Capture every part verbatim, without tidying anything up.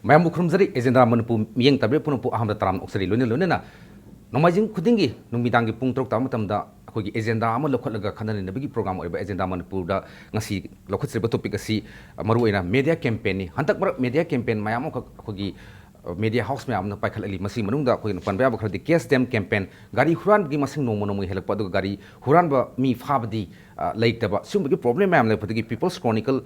ꯃꯌꯥꯝꯕꯨ ꯈꯨꯔꯨꯝꯖꯔꯤ꯫ ꯑꯦꯖꯦꯟꯗꯥ ꯃꯅꯤꯄꯨꯔ ꯃꯤꯠꯌꯦꯡ ꯇꯥꯕꯤꯔꯤꯕ ꯄꯨꯝꯅꯃꯛꯄꯨ ꯑꯍꯥꯟꯕꯗ ꯇꯔꯥꯝꯅ ꯑꯣꯛꯆꯔꯤ꯫ ꯂꯣꯏꯅ ꯂꯣꯏꯅꯅ ꯅꯣꯡꯃꯥꯏꯖꯤꯡ ꯈꯨꯗꯤꯡꯒꯤ ꯅꯨꯃꯤꯗꯥꯡꯒꯤ ꯄꯨꯡ ꯇꯔꯨꯛ ꯇꯥꯕ ꯃꯇꯝꯗ ꯑꯩꯈꯣꯏꯒꯤ ꯑꯦꯖꯦꯟꯗꯥ ꯑꯃ ꯂꯧꯈꯠꯂꯒ ꯈꯟꯅ ꯅꯩꯅꯕꯒꯤ ꯄ꯭ꯔꯣꯒ꯭ꯔꯥꯝ ꯑꯣꯏꯔꯤꯕ ꯑꯦꯖꯦꯟꯗꯥ ꯃꯅꯤꯄꯨꯔꯗ ꯉꯁꯤ ꯂꯧꯈꯠꯆꯔꯤꯕ ꯇꯣꯄꯤꯛ ꯑꯁꯤ ꯃꯔꯨꯑꯣꯏꯅ ꯃꯦꯗꯤꯌꯥ ꯀꯦꯝꯄꯦꯟꯅꯤ꯫ ꯍꯟꯗꯛ ꯃꯔꯛ ꯃꯦꯗꯤꯌꯥ ꯀꯦꯝꯄꯦꯟ ꯃꯌꯥꯝ ꯑꯃꯈꯛ ꯑꯩꯈꯣꯏꯒꯤ ꯃꯦꯗꯤꯌꯥ ꯍꯥꯎꯁ ꯃꯌꯥꯝ ꯑꯃꯅ ꯄꯥꯏꯈꯠꯂꯛꯂꯤ꯫ ꯃꯁꯤꯒꯤ ꯃꯅꯨꯡꯗ ꯑꯩꯈꯣꯏꯅ ꯄꯟꯕ ꯌꯥꯕ ꯈꯔꯗꯤ ꯀꯦꯁ ꯗꯦꯝ ꯀꯦꯝꯄꯦꯟ, ꯒꯥꯔꯤ ꯍꯨꯔꯥꯟꯕꯒꯤ ꯃꯁꯤꯡ ꯅꯣꯡꯃ ꯅꯣꯡꯃꯒꯤ ꯍꯦꯜꯂꯛꯄ, ꯑꯗꯨꯒ ꯒꯥꯔꯤ ꯍꯨꯔꯥꯟꯕ ꯃꯤ ꯐꯥꯕꯗꯤ ꯑ, ꯂꯩꯇꯕ, ꯁꯤꯒꯨꯝꯕꯒꯤ ꯄ꯭ꯔꯣꯕ꯭ꯂꯦꯝ ꯃꯌꯥꯝ ꯂꯩꯔꯛꯄꯗꯒꯤ ꯄꯤꯄꯜꯁ ꯀ꯭ꯔꯣꯅꯤꯀꯜ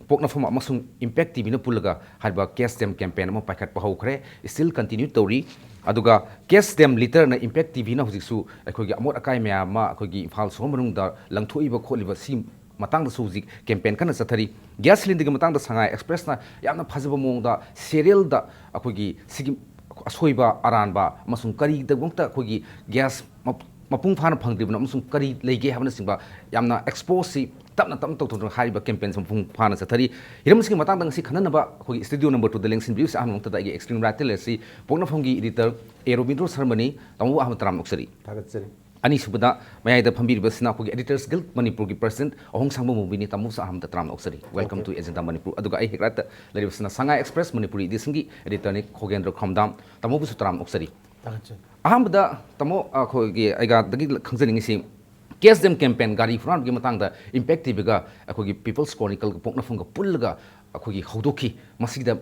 ꯄꯣꯛꯅꯐꯝ ꯑꯃꯁꯨꯡ ꯏꯝꯄꯦꯛ ꯇꯤꯚꯤꯅ ꯄꯨꯜꯂꯒ ꯍꯥꯏꯔꯤꯕ ꯀꯦꯁ ꯗꯦꯝ ꯀꯦꯝꯄꯦꯟ ꯑꯃ ꯄꯥꯏꯈꯠꯄ ꯍꯧꯈ꯭ꯔꯦ꯫ ꯁ꯭ꯇꯤꯜ ꯀꯟꯇꯤꯅ꯭ꯌꯨ ꯇꯧꯔꯤ꯫ ꯑꯗꯨꯒ ꯀꯦꯁ ꯗꯦꯝ ꯂꯤꯇꯔꯅ ꯏꯝꯄꯦꯛ ꯇꯤꯚꯤꯅ ꯍꯧꯖꯤꯛꯁꯨ ꯑꯩꯈꯣꯏꯒꯤ ꯑꯃꯣꯠ ꯑꯀꯥꯏ ꯃꯌꯥꯝ ꯑꯃ ꯑꯩꯈꯣꯏꯒꯤ ꯏꯝꯐꯥꯜ ꯁꯣꯍꯣꯔ ꯃꯅꯨꯡꯗ ꯂꯪꯊꯣꯛꯏꯕ ꯈꯣꯠꯂꯤꯕ ꯁꯤ ꯃꯇꯥꯡꯗꯁꯨ ꯍꯧꯖꯤꯛ ꯀꯦꯝꯄꯦꯟ ꯀꯟꯅ ꯆꯠꯊꯔꯤ꯫ ꯒ꯭ꯌꯥꯁ ꯁꯤꯂꯤꯟꯗꯔꯒꯤ ꯃꯇꯥꯡꯗ ꯁꯉꯥꯏ ꯑꯦꯛꯁꯄ꯭ꯔꯦꯁꯅ ꯌꯥꯝꯅ ꯐꯖꯕ ꯃꯑꯣꯡꯗ ꯁꯦꯔꯤꯌꯦꯜꯗ ꯑꯩꯈꯣꯏꯒꯤ ꯁꯤꯒꯤ ꯑꯁꯣꯏꯕ ꯑꯔꯥꯟꯕ ꯑꯃꯁꯨꯡ ꯀꯔꯤꯒꯤꯗꯃꯛꯇ ꯑꯩꯈꯣꯏꯒꯤ ꯒ꯭ꯌꯥꯁ ꯃꯞ-, ꯃꯄꯨꯡ ꯐꯥꯅ ꯐꯪꯗ꯭ꯔꯤꯕꯅꯣ ꯑꯃꯁꯨꯡ ꯀꯔꯤ ꯂꯩꯒꯦ ꯍꯥꯏꯕꯅꯆꯤꯡꯕ ꯌꯥꯝꯅ ꯑꯦꯛꯁꯄꯣꯖꯁꯤ ꯇꯞꯅ ꯇꯞꯅ ꯇꯧꯊꯣꯛꯇꯨꯅ ꯍꯥꯏꯔꯤꯕ ꯀꯦꯝꯄꯦꯟꯁꯤ ꯃꯄꯨꯡ ꯐꯥꯅ ꯆꯠꯊꯔꯤ꯫ ꯍꯤꯔꯝꯁꯤꯒꯤ ꯃꯇꯥꯡꯗ ꯉꯁꯤ ꯈꯟꯅꯅꯕ ꯑꯩꯈꯣꯏꯒꯤ ꯁ꯭ꯇꯨꯗꯤꯑꯣ ꯅꯝꯕꯔ ꯇꯨꯗ ꯂꯦꯡꯁꯤꯟꯕꯤꯔꯤꯕꯁꯤ ꯑꯍꯥꯟꯕ ꯃꯛꯇꯗ ꯑꯩꯒꯤ ꯑꯦꯛꯁꯇ꯭ꯔꯤꯝ ꯔꯥꯏꯠꯇ ꯂꯩꯔꯁꯤ ꯄꯣꯛꯅꯐꯝꯒꯤ ꯏꯗꯤꯇꯔ ꯑꯦ ꯔꯣꯕꯤꯟꯗ꯭ꯔꯣ ꯁꯔꯃꯅꯤ꯫ ꯇꯥꯃꯣꯕꯨ ꯑꯍꯥꯟꯕ ꯇꯔꯥꯝꯅ ꯑꯣꯛꯆꯔꯤ꯫ ꯊꯥꯒꯠꯆꯔꯤ꯫ ꯑꯅꯤꯁꯨꯕꯗ ꯃꯌꯥꯏꯗ ꯐꯝꯕꯤꯔꯤꯕꯁꯤꯅ ꯑꯩꯈꯣꯏꯒꯤ ꯑꯦꯗꯤꯇꯔꯁ ꯒꯤꯜ ꯃꯅꯤꯄꯨꯔꯒꯤ ꯄ꯭ꯔꯁꯤꯗꯦꯟꯠ ꯑꯍꯣꯡꯁꯥꯡꯕ ꯃꯨꯕꯤꯅꯤ꯫ ꯇꯥꯃꯣꯕꯨꯁꯨ ꯑꯍꯥꯟꯕꯗ ꯇꯔꯥꯝꯅ ꯑꯣꯛꯆꯔꯤ꯫ Welcome Okay. to Agenda Manipur. ꯑꯗꯨꯒ ꯑꯩ ꯍꯦꯛ ꯔꯥꯏꯠꯇ ꯂꯩꯔꯤꯕꯁꯤꯅ ꯁꯉꯥꯏ ꯑꯦꯛꯁꯄ꯭ꯔꯦꯁ ꯃꯅꯤꯄꯨꯔꯤ ꯏꯗꯤꯁꯟꯒꯤ ꯑꯦꯗꯤꯇꯔꯅꯤ ꯈꯣꯒꯦꯟꯗ꯭ꯔ ꯈꯝꯗꯥꯝ꯫ ꯇꯥꯃꯣꯕꯨꯁꯨ ꯇꯔꯥꯝꯅ ꯑꯣꯛꯆꯔꯤ꯫ ꯊꯥꯒꯠꯆꯔꯤ꯫ ꯑꯍꯥꯟꯕꯗ ꯇꯥꯃꯣ ꯑꯩꯈꯣꯏꯒꯤ ꯑꯩꯒꯥꯗꯒꯤ ꯈꯪꯖꯅꯤꯡꯉꯤꯁꯤ ꯀꯦꯁ ꯗꯦꯝ ꯀꯦꯝꯄꯦꯟ ꯒꯥꯔꯤ ꯍꯨꯔꯥꯟꯕꯒꯤ ꯃꯇꯥꯡꯗ ꯏꯝꯄꯦꯛ ꯇꯤꯚꯤꯒ ꯑꯩꯈꯣꯏꯒꯤ ꯄꯤꯄꯜꯁ ꯀ꯭ꯔꯣꯅꯤꯀꯜꯒ ꯄꯣꯛꯅꯐꯝꯒ ꯄꯨꯜꯂꯒ ꯑꯩꯈꯣꯏꯒꯤ ꯍꯧꯗꯣꯛꯈꯤ꯫ ꯃꯁꯤꯗ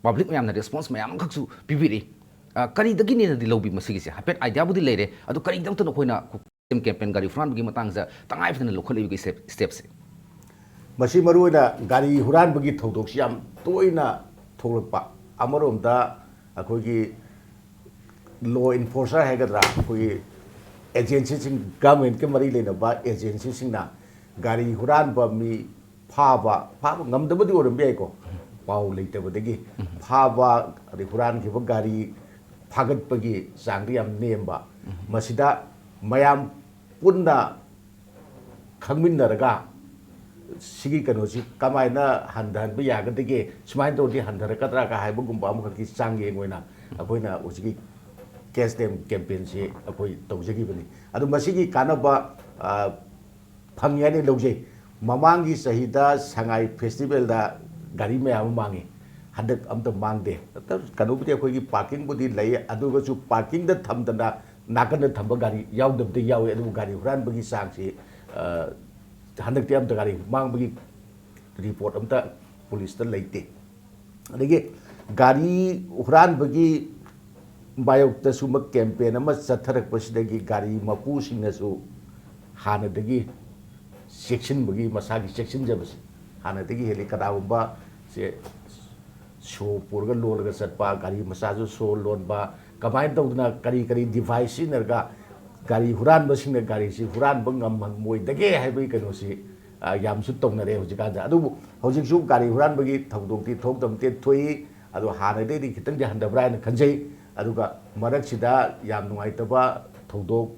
ꯄꯕ꯭ꯂꯤꯛ ꯃꯌꯥꯝꯅ ꯔꯦꯁꯄꯣꯟꯁ ꯃꯌꯥꯝ ꯑꯃꯈꯛꯁꯨ ꯄꯤꯕꯤꯔꯛꯏ꯫ ꯑ, ꯀꯔꯤꯗꯒꯤꯅꯦꯅꯗꯤ ꯂꯧꯕꯤ ꯃꯁꯤꯒꯤꯁꯦ? ꯍꯥꯏꯐꯦꯠ ꯑꯥꯏꯗꯤꯌꯥꯕꯨꯗꯤ ꯂꯩꯔꯦ, ꯑꯗꯨ ꯀꯔꯤꯒꯤꯗꯃꯛꯇꯅꯣ ꯑꯩꯈꯣꯏꯅ ꯀꯦꯝꯄꯦꯟ ꯒꯥꯔꯤ ꯍꯨꯔꯥꯟꯕꯒꯤ ꯃꯇꯥꯡꯁꯤꯗ ꯇꯉꯥꯏ ꯐꯗꯅ ꯂꯧꯈꯠꯂꯤꯕꯒꯤ ꯁ꯭ꯇꯦꯞ, ꯁ꯭ꯇꯦꯞꯁꯦ? ꯃꯁꯤ ꯃꯔꯨꯑꯣꯏꯅ ꯒꯥꯔꯤ ꯍꯨꯔꯥꯟꯕꯒꯤ ꯊꯧꯗꯣꯛꯁꯤ ꯌꯥꯝ ꯇꯣꯏꯅ ꯊꯣꯛꯂꯛꯄ꯫ ꯑꯃꯔꯣꯝꯗ ꯑꯩꯈꯣꯏꯒꯤ ꯂꯣ ꯏꯟꯐꯣꯔꯁꯔ ꯍꯥꯏꯒꯗ꯭ꯔꯥ, ꯑꯩꯈꯣꯏꯒꯤ ꯑꯦꯖꯦꯟꯁꯤꯁꯤꯡ, ꯒꯃꯦꯟꯀ ꯃꯔꯤ ꯂꯩꯅꯕ ꯑꯦꯖꯦꯟꯁꯤꯁꯤꯡꯅ ꯒꯥꯔꯤ ꯍꯨꯔꯥꯟꯕ ꯃꯤ ꯐꯥꯕ, ꯐꯥꯕ ꯉꯝꯗꯕꯗꯤ ꯑꯣꯏꯔꯝꯕ ꯌꯥꯏꯀꯣ, ꯄꯥꯎ ꯂꯩꯇꯕꯗꯒꯤ ꯐꯥꯕ, ꯑꯗꯩ ꯍꯨꯔꯥꯟꯈꯤꯕ ꯒꯥꯔꯤ ꯐꯥꯒꯠꯄꯒꯤ ꯆꯥꯡꯗꯤ ꯌꯥꯝ ꯅꯦꯝꯕ꯫ ꯃꯁꯤꯗ ꯃꯌꯥꯝ ꯄꯨꯟꯅ ꯈꯪꯃꯤꯟꯅꯔꯒ ꯁꯤꯒꯤ ꯀꯩꯅꯣꯁꯤ ꯀꯃꯥꯏꯅ ꯍꯟꯊꯍꯟꯕ ꯌꯥꯒꯗꯒꯦ, ꯁꯨꯃꯥꯏꯅ ꯇꯧꯔꯗꯤ ꯍꯟꯊꯔꯛꯀꯗ꯭ꯔꯥꯒ ꯍꯥꯏꯕꯒꯨꯝꯕ ꯑꯃꯈꯛꯀꯤ ꯆꯥꯡꯌꯦꯡ ꯑꯣꯏꯅ ꯑꯩꯈꯣꯏꯅ ꯍꯧꯖꯤꯛꯀꯤ ꯀꯦꯁ ꯗꯦꯝ ꯀꯦꯝꯄꯦꯟꯁꯤ ꯑꯩꯈꯣꯏ ꯇꯧꯖꯈꯤꯕꯅꯤ꯫ ꯑꯗꯨ ꯃꯁꯤꯒꯤ ꯀꯥꯟꯅꯕ, ꯑ, ꯐꯪꯉꯤ ꯍꯥꯏꯅ ꯂꯧꯖꯩ꯫ ꯃꯃꯥꯡꯒꯤ ꯆꯍꯤꯗ ꯁꯉꯥꯏ ꯐꯦꯁꯇꯤꯚꯦꯜꯗ ꯒꯥꯔꯤ ꯃꯌꯥꯝ ꯑꯃ ꯃꯥꯡꯉꯤ꯫ ꯍꯟꯗꯛ ꯑꯝꯇ ꯃꯥꯡꯗꯦ꯫ ꯀꯩꯅꯣꯕꯨꯗꯤ ꯑꯩꯈꯣꯏꯒꯤ ꯄꯥꯔꯀꯤꯡꯕꯨꯗꯤ ꯂꯩ, ꯑꯗꯨꯒꯁꯨ ꯄꯥꯔꯀꯤꯡꯗ ꯊꯝꯗꯅ ꯅꯥꯀꯟꯗ ꯊꯝꯕ ꯒꯥꯔꯤ ꯌꯥꯎꯗꯕꯗꯤ ꯌꯥꯎꯏ, ꯑꯗꯨꯕꯨ ꯒꯥꯔꯤ ꯍꯨꯔꯥꯟꯕꯒꯤ ꯆꯥꯡꯁꯤ, ꯑ, ꯍꯟꯗꯛꯇꯤ ꯑꯝꯇ ꯒꯥꯔꯤ ꯃꯥꯡꯕꯒꯤ ꯔꯤꯄꯣꯔꯠ ꯑꯝꯇ ꯄꯨꯂꯤꯁꯇ ꯂꯩꯇꯦ꯫ ꯑꯗꯒꯤ ꯒꯥꯔꯤ ꯍꯨꯔꯥꯟꯕꯒꯤ ꯃꯥꯌꯣꯛꯇ ꯁꯨꯝꯕ ꯀꯦꯝꯄꯦꯟ ꯑꯃ ꯆꯠꯊꯔꯛꯄꯁꯤꯗꯒꯤ ꯒꯥꯔꯤ ꯃꯄꯨꯁꯤꯡꯅꯁꯨ ꯍꯥꯟꯅꯗꯒꯤ ꯆꯦꯛꯁꯤꯟꯕꯒꯤ, ꯃꯁꯥꯒꯤ ꯆꯦꯛꯁꯤꯟꯖꯕꯁꯤ ꯍꯥꯟꯅꯗꯒꯤ ꯍꯦꯜꯂꯤ꯫ ꯀꯅꯥꯒꯨꯝꯕ ꯁꯦ ꯁꯣ ꯄꯨꯔꯒ ꯂꯣꯜꯂꯒ ꯆꯠꯄ, ꯒꯥꯔꯤ ꯃꯆꯥꯁꯨ ꯁꯣ ꯂꯣꯟꯕ, ꯀꯃꯥꯏꯅ ꯇꯧꯗꯅ ꯀꯔꯤ ꯀꯔꯤ ꯗꯤꯚꯥꯏꯁ ꯁꯤꯖꯤꯟꯅꯔꯒ ꯒꯥꯔꯤ ꯍꯨꯔꯥꯟꯕꯁꯤꯡꯅ ꯒꯥꯔꯤꯁꯤ ꯍꯨꯔꯥꯟꯕ ꯉꯝꯃꯣꯏꯗꯒꯦ ꯍꯥꯏꯕꯒꯤ ꯀꯩꯅꯣꯁꯤ, ꯑ, ꯌꯥꯝꯁꯨ ꯇꯧꯅꯔꯦ ꯍꯧꯖꯤꯛꯀꯥꯟꯁꯦ꯫ ꯑꯗꯨꯕꯨ ꯍꯧꯖꯤꯛꯁꯨ ꯒꯥꯔꯤ ꯍꯨꯔꯥꯟꯕꯒꯤ ꯊꯧꯗꯣꯛꯇꯤ ꯊꯣꯛꯇꯕ ꯅꯠꯇꯦ, ꯊꯣꯛꯏ꯫ ꯑꯗꯣ ꯍꯥꯟꯅꯗꯩꯗꯤ ꯈꯤꯇꯪꯗꯤ ꯍꯟꯊꯕ꯭ꯔꯥ ꯍꯥꯏꯅ ꯈꯟꯖꯩ꯫ ꯑꯗꯨꯒ ꯃꯔꯛꯁꯤꯗ ꯌꯥꯝ ꯅꯨꯡꯉꯥꯏꯇꯕ ꯊꯧꯗꯣꯛ,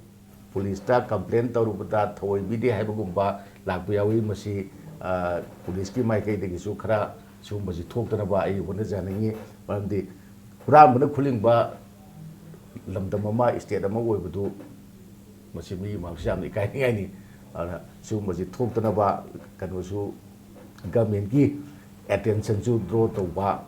ꯄꯨꯂꯤꯁꯇ ꯀꯝꯄ꯭ꯂꯦꯟ ꯇꯧꯔꯨꯕꯗ ꯊꯑꯣꯏꯕꯤꯗꯦ ꯍꯥꯏꯕꯒꯨꯝꯕ ꯂꯥꯛꯄ ꯌꯥꯎꯏ꯫ ꯃꯁꯤ, ꯑ, ꯄꯨꯂꯤꯁꯀꯤ ꯃꯥꯏꯀꯩꯗꯒꯤꯁꯨ ꯈꯔ ꯁꯤꯒꯨꯝꯕꯁꯤ ꯊꯣꯛꯇꯅꯕ ꯑꯩ ꯍꯣꯠꯅꯖꯅꯤꯡꯉꯤ꯫ ꯃꯔꯝꯗꯤ ꯍꯨꯔꯥꯟꯕꯅ ꯈꯨꯂꯤꯡꯕ ꯂꯝꯗꯝ ꯑꯃ, ꯁ꯭ꯇꯦꯠ ꯑꯃ ꯑꯣꯏꯕꯗꯨ ꯃꯁꯤ ꯃꯤꯒꯤ ꯃꯥꯡꯁꯨ ꯌꯥꯝꯅ ꯏꯀꯥꯏꯅꯤꯡꯉꯥꯏꯅꯤ꯫ ꯑꯗꯨꯅ ꯁꯤꯒꯨꯝꯕꯁꯤ ꯊꯣꯛꯇꯅꯕ ꯀꯩꯅꯣꯁꯨ, ꯒꯃꯦꯟꯒꯤ ꯑꯦꯇꯦꯟꯁꯟꯁꯨ ꯗ꯭ꯔꯣ ꯇꯧꯕ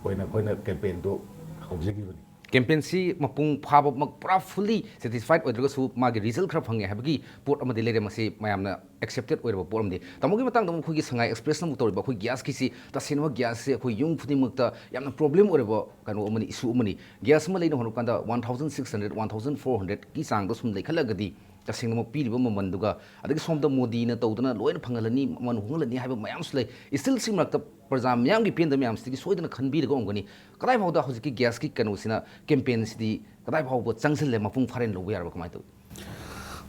ꯑꯣꯏꯅ ꯑꯩꯈꯣꯏꯅ ꯀꯦꯝꯄꯦꯟꯗꯨ ꯍꯧꯖꯈꯤꯕꯅꯤ꯫ ꯀꯦꯝꯄꯦꯟꯁꯤ ꯃꯄꯨꯡ ꯐꯥꯕꯃꯛ ꯄꯨꯔꯥ ꯐꯨꯜꯂꯤ ꯁꯦꯇꯤꯁꯐꯥꯏꯠ ꯑꯣꯏꯗ꯭ꯔꯒꯁꯨ ꯃꯥꯒꯤ ꯔꯤꯖꯜ ꯈꯔ ꯐꯪꯉꯦ ꯍꯥꯏꯕꯒꯤ ꯄꯣꯠ ꯑꯃꯗꯤ ꯂꯩꯔꯦ꯫ ꯃꯁꯤ ꯃꯌꯥꯝꯅ ꯑꯦꯛꯁꯦꯞꯇꯦꯠ ꯑꯣꯏꯔꯕ ꯄꯣꯠ ꯑꯃꯗꯤ꯫ ꯇꯥꯃꯣꯒꯤ ꯃꯇꯥꯡꯗ ꯑꯃꯨꯛ ꯑꯩꯈꯣꯏꯒꯤ ꯁꯉꯥꯏ ꯑꯦꯛꯁꯄ꯭ꯔꯦꯁꯅ ꯑꯃꯨꯛ ꯇꯧꯔꯤꯕ ꯑꯩꯈꯣꯏ ꯒ꯭ꯌꯥꯁꯀꯤꯁꯤ ꯇꯁꯦꯡꯅꯃꯛ ꯒ꯭ꯌꯥꯁꯁꯦ ꯑꯩꯈꯣꯏ ꯌꯨꯝ ꯈꯨꯗꯤꯡꯃꯛꯇ ꯌꯥꯝꯅ ꯄ꯭ꯔꯣꯕ꯭ꯂꯦꯝ ꯑꯣꯏꯔꯕ ꯀꯩꯅꯣ ꯑꯃꯅꯤ, ꯏꯁꯨ ꯑꯃꯅꯤ꯫ ꯒ꯭ꯌꯥꯁ ꯑꯃ ꯂꯩꯅ ꯍꯣꯠꯅꯕ ꯀꯥꯟꯗ one thousand six hundred, one thousand four ꯍꯟꯗ꯭ꯔꯦꯗꯀꯤ ꯆꯥꯡꯗ ꯁꯨꯝ ꯂꯩꯈꯠꯂꯒꯗꯤ ꯇꯁꯦꯡꯅꯃꯛ ꯄꯤꯔꯤꯕ ꯃꯃꯜꯗꯨꯒ, ꯑꯗꯒꯤ ꯁꯣꯝꯗ ꯃꯣꯗꯤꯅ ꯇꯧꯗꯅ ꯂꯣꯏꯅ ꯐꯪꯍꯜꯂꯅꯤ, ꯃꯃꯜ ꯍꯣꯡꯍꯜꯂꯅꯤ ꯍꯥꯏꯕ ꯃꯌꯥꯝꯁꯨ ꯂꯩ꯫ ꯏꯁꯇꯤꯜ ꯁꯤ ꯃꯔꯛꯇ ꯄ꯭ꯔꯖꯥ ꯃꯤꯌꯥꯝꯒꯤ ꯄꯦꯟꯗꯕ ꯃꯌꯥꯝꯁꯤꯗꯒꯤ ꯁꯣꯏꯗꯅ ꯈꯟꯕꯤꯔꯒ ꯑꯣꯏꯔꯝꯒꯅꯤ꯫ ꯀꯗꯥꯏ ꯐꯥꯎꯗ ꯍꯧꯖꯤꯛꯀꯤ ꯒ꯭ꯌꯥꯁꯀꯤ ꯀꯩꯅꯣꯁꯤꯅ, ꯀꯦꯝꯄꯦꯟꯁꯤꯗꯤ ꯀꯗꯥꯏ ꯐꯥꯎꯕ ꯆꯪꯁꯤꯜꯂꯦ, ꯃꯄꯨꯡ ꯐꯥꯔꯦꯅ ꯂꯧꯕ ꯌꯥꯔꯕ, ꯀꯃꯥꯏꯅ ꯇꯧꯏ?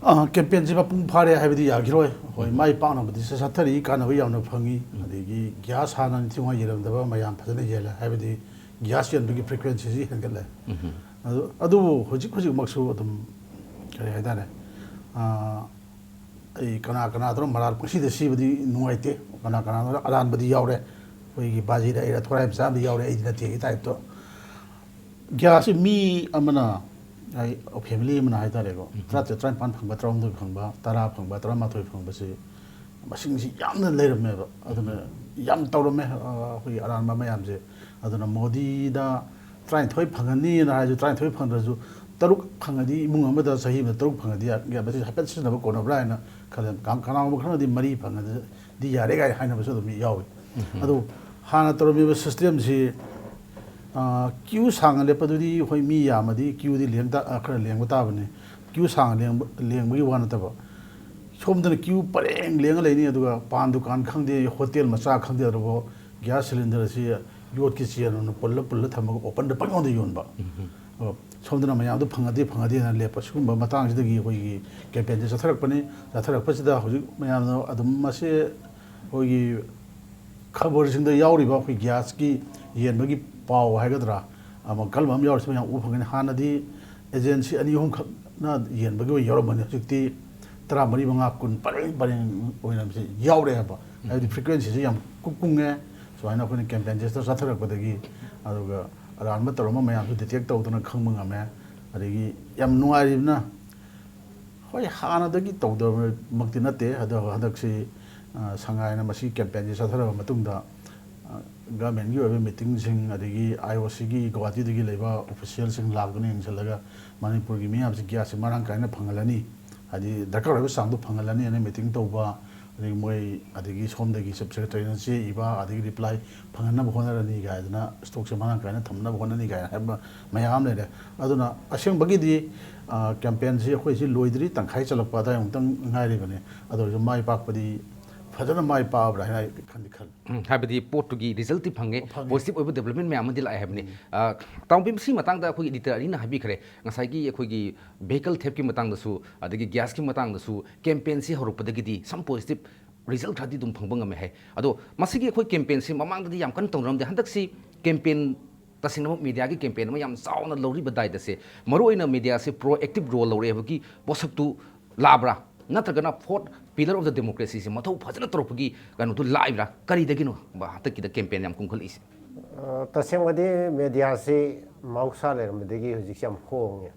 ꯑ, ꯀꯦꯝꯄꯦꯟꯁꯤ ꯃꯄꯨꯡ ꯐꯥꯔꯦ ꯍꯥꯏꯕꯗꯤ ꯌꯥꯈꯤꯔꯣꯏ꯫ ꯍꯣꯏ, ꯃꯥꯏ ꯄꯥꯛꯅꯕꯗꯤ ꯆꯠꯊꯔꯤ, ꯀꯥꯟꯅꯕ ꯌꯥꯝꯅ ꯐꯪꯉꯤ꯫ ꯑꯗꯒꯤ ꯒ꯭ꯌꯥꯁ ꯍꯥꯟꯅ ꯅꯤꯡꯊꯤ ꯅꯨꯡꯉꯥꯏ ꯌꯦꯜꯂꯝꯗꯕ ꯃꯌꯥꯝ ꯐꯖꯅ ꯌꯦꯜꯂꯦ, ꯍꯥꯏꯕꯗꯤ ꯒ꯭ꯌꯥꯁ ꯌꯦꯟꯕꯒꯤ ꯐ꯭ꯔꯤꯀ꯭ꯋꯦꯟꯁꯤꯁꯤ ꯍꯦꯟꯒꯠꯂꯦ꯫ ꯑꯗꯨ, ꯑꯗꯨꯕꯨ ꯍꯧꯖꯤꯛ ꯍꯧꯖꯤꯛꯃꯛꯁꯨ ꯑꯗꯨꯝ, ꯀꯔꯤ ꯍꯥꯏꯇꯥꯔꯦ, ꯑ, ꯑꯩ ꯀꯅꯥ ꯀꯅꯥꯗꯅꯣ ꯃꯔꯥꯜ ꯄꯪꯁꯤꯗ ꯁꯤꯕꯗꯤ ꯅꯨꯡꯉꯥꯏꯇꯦ, ꯀꯅꯥ ꯀꯅꯥꯗꯅꯣ ꯑꯔꯥꯟꯕꯗꯤ ꯌꯥꯎꯔꯦ꯫ ꯑꯩꯈꯣꯏꯒꯤ ꯕꯥꯖꯤꯗ ꯑꯩꯔ ꯊꯣꯔꯥꯏ ꯃꯆꯥ ꯑꯃꯗꯤ ꯌꯥꯎꯔꯦ, ꯑꯩꯗꯤ ꯅꯠꯇꯦꯒꯤ ꯇꯥꯏꯞꯇꯣ꯫ ꯒ꯭ꯌꯥꯁꯁꯤ ꯃꯤ ꯑꯃꯅ, ꯑꯩ, ꯐꯦꯃꯤꯂꯤ ꯑꯃꯅ ꯍꯥꯏꯇꯥꯔꯦꯀꯣ, ꯇꯔꯥꯇꯔꯦꯠ, ꯇꯔꯥꯅꯤꯄꯥꯟ ꯐꯪꯕ, ꯇꯔꯥꯍꯨꯝꯗꯣꯏ ꯐꯪꯕ, ꯇꯔꯥ ꯐꯪꯕ, ꯇꯔꯥꯃꯥꯊꯣꯏ ꯐꯪꯕꯁꯤ ꯃꯁꯤꯡꯁꯤ ꯌꯥꯝꯅ ꯂꯩꯔꯝꯃꯦꯕ꯫ ꯑꯗꯨꯅ ꯌꯥꯝ ꯇꯧꯔꯝꯃꯦ, ꯑ, ꯑꯩꯈꯣꯏꯒꯤ ꯑꯔꯥꯟꯕ ꯃꯌꯥꯝꯁꯦ꯫ ꯑꯗꯨꯅ ꯃꯣꯗꯤꯗ ꯇꯔꯥꯅꯤꯊꯣꯏ ꯐꯪꯍꯟꯅꯤꯅ ꯍꯥꯏꯔꯁꯨ, ꯇꯔꯥꯅꯤꯊꯣꯏ ꯐꯪꯗ꯭ꯔꯁꯨ, ꯇꯔꯨꯛ ꯐꯪꯉꯗꯤ, ꯏꯃꯨꯡ ꯑꯃꯗ ꯆꯍꯤ ꯑꯃꯗ ꯇꯔꯨꯛ ꯐꯪꯉꯗꯤ, ꯌꯥ-, ꯃꯁꯤ ꯍꯥꯏꯐꯦꯠ ꯁꯤꯖꯤꯟꯅꯕ ꯀꯣꯟꯅꯕ꯭ꯔꯥ ꯍꯥꯏꯅ ꯈꯜꯂꯦ꯫ ꯀꯅꯥ-, ꯀꯅꯥꯒꯨꯝꯕ ꯈꯔꯅꯗꯤ ꯃꯔꯤ ꯐꯪꯉꯗꯤ ꯌꯥꯔꯦ ꯀꯥꯏꯅ ꯍꯥꯏꯅꯕꯁꯨ ꯑꯗꯨꯝ ꯌꯥꯎꯏ꯫ ꯑꯗꯨ ꯍꯥꯟꯅ ꯇꯧꯔꯝꯃꯤꯕ systemꯁꯤ, ꯑ, queue ꯁꯥꯡꯅ ꯂꯦꯞꯄꯗꯨꯗꯤ ꯑꯩꯈꯣꯏ ꯃꯤ ꯌꯥꯝꯃꯗꯤ queueꯗꯤ ꯂꯦꯡ ꯇꯥ-, ꯑ, ꯈꯔ ꯂꯦꯡꯕ ꯇꯥꯕꯅꯤ꯫ Queue ꯁꯥꯡꯅ ꯂꯦꯡꯕ, ꯂꯦꯡꯕꯒꯤ ꯋꯥ ꯅꯠꯇꯕ, ꯁꯣꯝꯗꯅ queue ꯄꯔꯦꯡ ꯂꯦꯡꯉ ꯂꯩꯅꯤ, ꯑꯗꯨꯒ ꯄꯥꯟ ꯗꯨꯀꯥꯟ ꯈꯪꯗꯦ, ꯍꯣꯇꯦꯜ ꯃꯆꯥ ꯈꯪꯗꯦ, ꯑꯗꯨꯕꯨ gas cylinder ꯑꯁꯤ ꯌꯣꯠꯀꯤ ꯆꯦꯟ ꯑꯣꯏꯅ ꯄꯨꯜꯂ ꯄꯨꯜꯂ ꯊꯝꯃꯒ openꯗ ꯄꯪꯌꯣꯟꯗ ꯌꯣꯟꯕ꯫ ꯑꯗꯣ ꯁꯣꯝꯗꯅ ꯃꯌꯥꯝꯗꯣ ꯐꯪꯉꯗꯤ ꯐꯪꯉꯗꯤꯅ ꯂꯦꯞꯄ꯫ ꯁꯤꯒꯨꯝꯕ ꯃꯇꯥꯡꯁꯤꯗꯒꯤ ꯑꯩꯈꯣꯏꯒꯤ campaignꯁꯦ ꯆꯠꯊꯔꯛꯄꯅꯤ꯫ ꯆꯠꯊꯔꯛꯄꯁꯤꯗ ꯍꯧꯖꯤꯛ ꯃꯌꯥꯝꯅ ꯑꯗꯨꯝ ꯃꯁꯤ ꯑꯩꯈꯣꯏꯒꯤ ꯈꯕꯔꯁꯤꯡꯗ ꯌꯥꯎꯔꯤꯕ ꯑꯩꯈꯣꯏ gasꯀꯤ ꯌꯦꯟꯕꯒꯤ ꯄꯥꯎ ꯍꯥꯏꯒꯗ꯭ꯔꯥ, ꯑꯃ ꯀꯔꯝꯕ ꯑꯃ ꯌꯥꯎꯔꯤꯁꯤ ꯃꯌꯥꯝ ꯎꯕ ꯐꯪꯒꯅꯤ꯫ ꯍꯥꯟꯅꯗꯤ agency ꯑꯅꯤ ꯑꯍꯨꯝ ꯈꯛꯅ ꯌꯦꯟꯕꯒꯤ ꯑꯣꯏꯅ ꯌꯥꯎꯔꯝꯕꯅꯤ, ꯍꯧꯖꯤꯛꯇꯤ ꯇꯔꯥꯃꯔꯤ, ꯃꯉꯥ, ꯀꯨꯟ ꯄꯔꯦꯡ ꯄꯔꯦꯡ ꯑꯣꯏꯅ ꯃꯁꯤ ꯌꯥꯎꯔꯦ ꯍꯥꯏꯕ꯫ ꯍꯥꯏꯕꯗꯤ frequencyꯁꯦ ꯌꯥꯝ ꯀꯨ-, ꯀꯨꯡꯉꯦ꯫ ꯁꯨꯃꯥꯏꯅ ꯑꯩꯈꯣꯏꯅ campaignꯁꯦ ꯆꯠꯊꯔꯛꯄꯗꯒꯤ, ꯑꯗꯨꯒ ꯑꯔꯥꯟꯕ ꯇꯧꯔꯝꯕ ꯃꯌꯥꯝꯁꯨ detect ꯇꯧꯗꯅ ꯈꯪꯕ ꯉꯝꯃꯦ꯫ ꯑꯗꯒꯤ ꯌꯥꯝ ꯅꯨꯡꯉꯥꯏꯔꯤꯕꯅ, ꯍꯣꯏ, ꯍꯥꯟꯅꯗꯒꯤ ꯇꯧꯗꯕꯃꯛꯇꯤ ꯅꯠꯇꯦ, ꯑꯗꯣ ꯍꯟꯗꯛꯁꯤ, ꯑ, ꯁꯉꯥꯏꯅ ꯃꯁꯤ campaignꯁꯤ ꯆꯠꯊꯔꯕ ꯃꯇꯨꯡꯗ, ꯑ, governmentꯀꯤ ꯑꯣꯏꯕ meetingꯁꯤꯡ, ꯑꯗꯒꯤ IOCꯒꯤ ꯒꯧꯍꯥꯇꯤꯗꯒꯤ ꯂꯩꯕ officialꯁꯤꯡ ꯂꯥꯛꯇꯨꯅ ꯌꯦꯡꯁꯤꯜꯂꯒ ꯃꯅꯤꯄꯨꯔꯒꯤ ꯃꯤꯌꯥꯝꯁꯤ gasꯁꯤ ꯃꯔꯥꯡ ꯀꯥꯏꯅ ꯐꯪꯍꯜꯂꯅꯤ, ꯍꯥꯏꯗꯤ ꯗꯔꯀꯥꯔ ꯑꯣꯏꯕ ꯆꯥꯡꯗꯣ ꯐꯪꯍꯜꯂꯅꯤ ꯍꯥꯏꯅ meeting ꯇꯧꯕ, ꯑꯗꯒꯤ ꯃꯣꯏ, ꯑꯗꯒꯤ ꯁꯣꯝꯗꯒꯤ Chief Secretaryꯅ ꯆꯦ ꯏꯕ, ꯑꯗꯒꯤ reply ꯐꯪꯍꯟꯅꯕ ꯍꯣꯠꯅꯔꯅꯤ ꯀꯥꯏꯗꯅ, stockꯁꯦ ꯃꯔꯥꯡ ꯀꯥꯏꯅ ꯊꯝꯅꯕ ꯍꯣꯠꯅꯅꯤ ꯀꯥꯏꯅ ꯍꯥꯏꯕ ꯃꯌꯥꯝ ꯂꯩꯔꯦ꯫ ꯑꯗꯨꯅ ꯑꯁꯦꯡꯕꯒꯤꯗꯤ, ꯑ, campaignꯁꯤ ꯑꯩꯈꯣꯏꯁꯤ ꯂꯣꯏꯗ꯭ꯔꯤ, ꯇꯪꯈꯥꯏ ꯆꯜꯂꯛꯄ ꯑꯗꯨꯋꯥꯏꯃꯨꯛꯇꯪ ꯉꯥꯏꯔꯤꯕꯅꯤ꯫ ꯑꯗꯨ ꯑꯣꯏꯔꯁꯨ ꯃꯥꯏ ꯄꯥꯛꯄꯗꯤ ꯐꯖꯅ ꯃꯥꯏ ꯄꯥꯛꯑꯕ꯭ꯔꯥ ꯍꯥꯏꯅ ꯑꯩ ꯈꯟꯗꯤ ꯈꯜꯂꯤ꯫ ꯎꯝ, ꯍꯥꯏꯕꯗꯤ ꯄꯣꯠꯇꯨꯒꯤ resultꯇꯤ ꯐꯪꯉꯦ, ꯐꯪꯉꯦ꯫ Positive ꯑꯣꯏꯕ development ꯃꯌꯥꯝ ꯑꯃꯗꯤ ꯂꯥꯛꯑꯦ ꯍꯥꯏꯕꯅꯤ꯫ ꯎꯝ꯫ ꯑ, ꯇꯥꯎꯕꯤ, ꯃꯁꯤꯒꯤ ꯃꯇꯥꯡꯗ ꯑꯩꯈꯣꯏꯒꯤ editor ꯑꯅꯤꯅ ꯍꯥꯏꯕꯤꯈ꯭ꯔꯦ, ꯉꯁꯥꯏꯒꯤ ꯑꯩꯈꯣꯏꯒꯤ vehicle thiftꯀꯤ ꯃꯇꯥꯡꯗꯁꯨ, ꯑꯗꯒꯤ gasꯀꯤ ꯃꯇꯥꯡꯗꯁꯨ campaignꯁꯤ ꯍꯧꯔꯛꯄꯗꯒꯤꯗꯤ some positive result ꯈꯔꯗꯤ ꯑꯗꯨꯝ ꯐꯪꯕ ꯉꯝꯃꯦ ꯍꯥꯏ꯫ ꯑꯗꯣ ꯃꯁꯤꯒꯤ ꯑꯩꯈꯣꯏ campaignꯁꯤ ꯃꯃꯥꯡꯗꯗꯤ ꯌꯥꯝ ꯀꯟꯅ ꯇꯧꯅꯔꯝꯗꯦ, ꯍꯟꯗꯛꯁꯤ campaign, ꯇꯁꯦꯡꯅꯃꯛ mediaꯒꯤ campaign ꯑꯃ ꯌꯥꯝ ꯆꯥꯎꯅ ꯂꯧꯔꯤꯕ ꯗꯥꯏꯗꯁꯦ, ꯃꯔꯨꯑꯣꯏꯅ mediaꯁꯦ proactive role ꯂꯧꯔꯛꯑꯦ ꯍꯥꯏꯕꯒꯤ ꯄꯣꯠꯁꯛꯇꯨ ꯂꯥꯛꯑꯕ꯭ꯔꯥ? ꯅꯠꯇ꯭ꯔꯒꯅ fourth pillar of the democracyꯁꯦ ꯃꯊꯧ ꯐꯖꯅ ꯇꯧꯔꯛꯄꯒꯤ ꯀꯩꯅꯣꯗꯨ ꯂꯥꯛꯏꯕ꯭ꯔꯥ? ꯀꯔꯤꯗꯒꯤꯅꯣ ꯍꯟꯗꯛꯀꯤꯗ campaign ꯌꯥꯝ ꯀꯨꯡꯈꯠꯂꯛꯏꯁꯦ? ꯑ, ꯇꯁꯦꯡꯕꯗꯤ mediaꯁꯤ ꯃꯍꯧꯁꯥ ꯂꯩꯔꯝꯕꯗꯒꯤ ꯍꯧꯖꯤꯛꯁꯦ ꯌꯥꯝ ꯍꯣꯡꯉꯦ꯫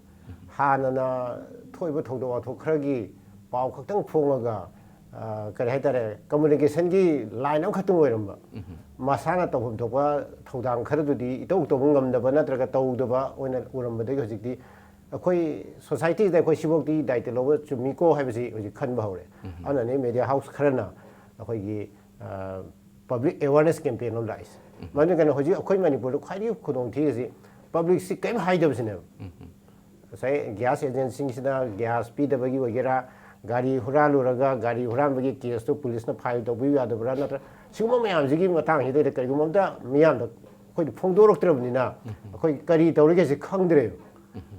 ꯍꯥꯟꯅꯅ ꯊꯣꯛꯏꯕ ꯊꯧꯗꯣꯛ ꯋꯥꯊꯣꯛ ꯈꯔꯒꯤ ꯄꯥꯎ ꯈꯛꯇꯪ ꯐꯣꯡꯉꯒ ꯑ, ꯀꯔꯤ ꯍꯥꯏꯇꯥꯔꯦ, ꯀꯝꯃꯨꯅꯤꯀꯦꯁꯟꯒꯤ ꯂꯥꯏꯟ ꯑꯃꯈꯛꯇꯪ ꯑꯣꯏꯔꯝꯕ, ꯃꯁꯥꯅ ꯇꯧꯐꯝ ꯊꯣꯛꯄ ꯊꯧꯗꯥꯡ ꯈꯔꯗꯨꯗꯤ ꯏꯇꯧ ꯇꯧꯕ ꯉꯝꯗꯕ ꯅꯠꯇ꯭ꯔꯒ ꯇꯧꯗꯕ ꯑꯣꯏꯅ ꯎꯔꯝꯕꯗꯒꯤ ꯍꯧꯖꯤꯛꯇꯤ ꯑꯩꯈꯣꯏ ꯁꯣꯁꯥꯏꯇꯤꯗ ꯑꯩꯈꯣꯏ ꯁꯤꯐꯧꯗꯤ ꯗꯥꯏꯇ ꯂꯧꯕ ꯆꯨꯝꯃꯤꯀꯣ ꯍꯥꯏꯕꯁꯤ ꯍꯧꯖꯤꯛ ꯈꯟꯕ ꯍꯧꯔꯦ꯫ ꯑꯗꯨꯅꯅꯦ ꯃꯦꯗꯤꯌꯥ ꯍꯥꯎꯁ ꯈꯔꯅ ꯑꯩꯈꯣꯏꯒꯤ ꯄꯕ꯭ꯂꯤꯛ ꯑꯦꯋꯥꯔꯅꯦꯁ ꯀꯦꯝꯄꯦꯟ ꯑꯃ ꯂꯥꯛꯏꯁꯦ꯫ ꯃꯗꯨꯅ ꯀꯩꯅꯣ, ꯍꯧꯖꯤꯛ ꯑꯩꯈꯣꯏ ꯃꯅꯤꯄꯨꯔꯗ ꯈ꯭ꯋꯥꯏꯗꯒꯤ ꯈꯨꯗꯣꯡ ꯊꯤꯔꯤꯁꯤ ꯄꯕ꯭ꯂꯤꯛꯁꯤ ꯀꯔꯤꯝ ꯍꯥꯏꯗꯕꯁꯤꯅꯦꯕ꯫ ꯉꯁꯥꯏ ꯒ꯭ꯌꯥꯁ ꯑꯦꯖꯦꯟꯁꯤꯁꯤꯅ ꯒ꯭ꯌꯥꯁ ꯄꯤꯗꯕꯒꯤ ꯑꯣꯏꯒꯦꯔꯥ, ꯒꯥꯔꯤ ꯍꯨꯔꯥꯜꯂꯨꯔꯒ ꯒꯥꯔꯤ ꯍꯨꯔꯥꯟꯕꯒꯤ ꯀꯦꯁꯇꯨ ꯄꯨꯂꯤꯁꯅ ꯐꯥꯏꯜ ꯇꯧꯕꯤꯌꯨ ꯌꯥꯗꯕ꯭ꯔꯥ, ꯅꯠꯇ꯭ꯔ ꯁꯤꯒꯨꯝꯕ ꯃꯌꯥꯝꯁꯤꯒꯤ ꯃꯇꯥꯡꯁꯤꯗꯩꯗ ꯀꯔꯤꯒꯨꯝꯕ ꯑꯝꯇ ꯃꯤꯌꯥꯝꯗ ꯑꯩꯈꯣꯏꯗ ꯐꯣꯡꯗꯣꯔꯛꯇ꯭ꯔꯕꯅꯤꯅ ꯑꯩꯈꯣꯏ ꯀꯔꯤ ꯇꯧꯔꯤꯒꯦꯁꯦ ꯈꯪꯗ꯭ꯔꯦꯕ꯫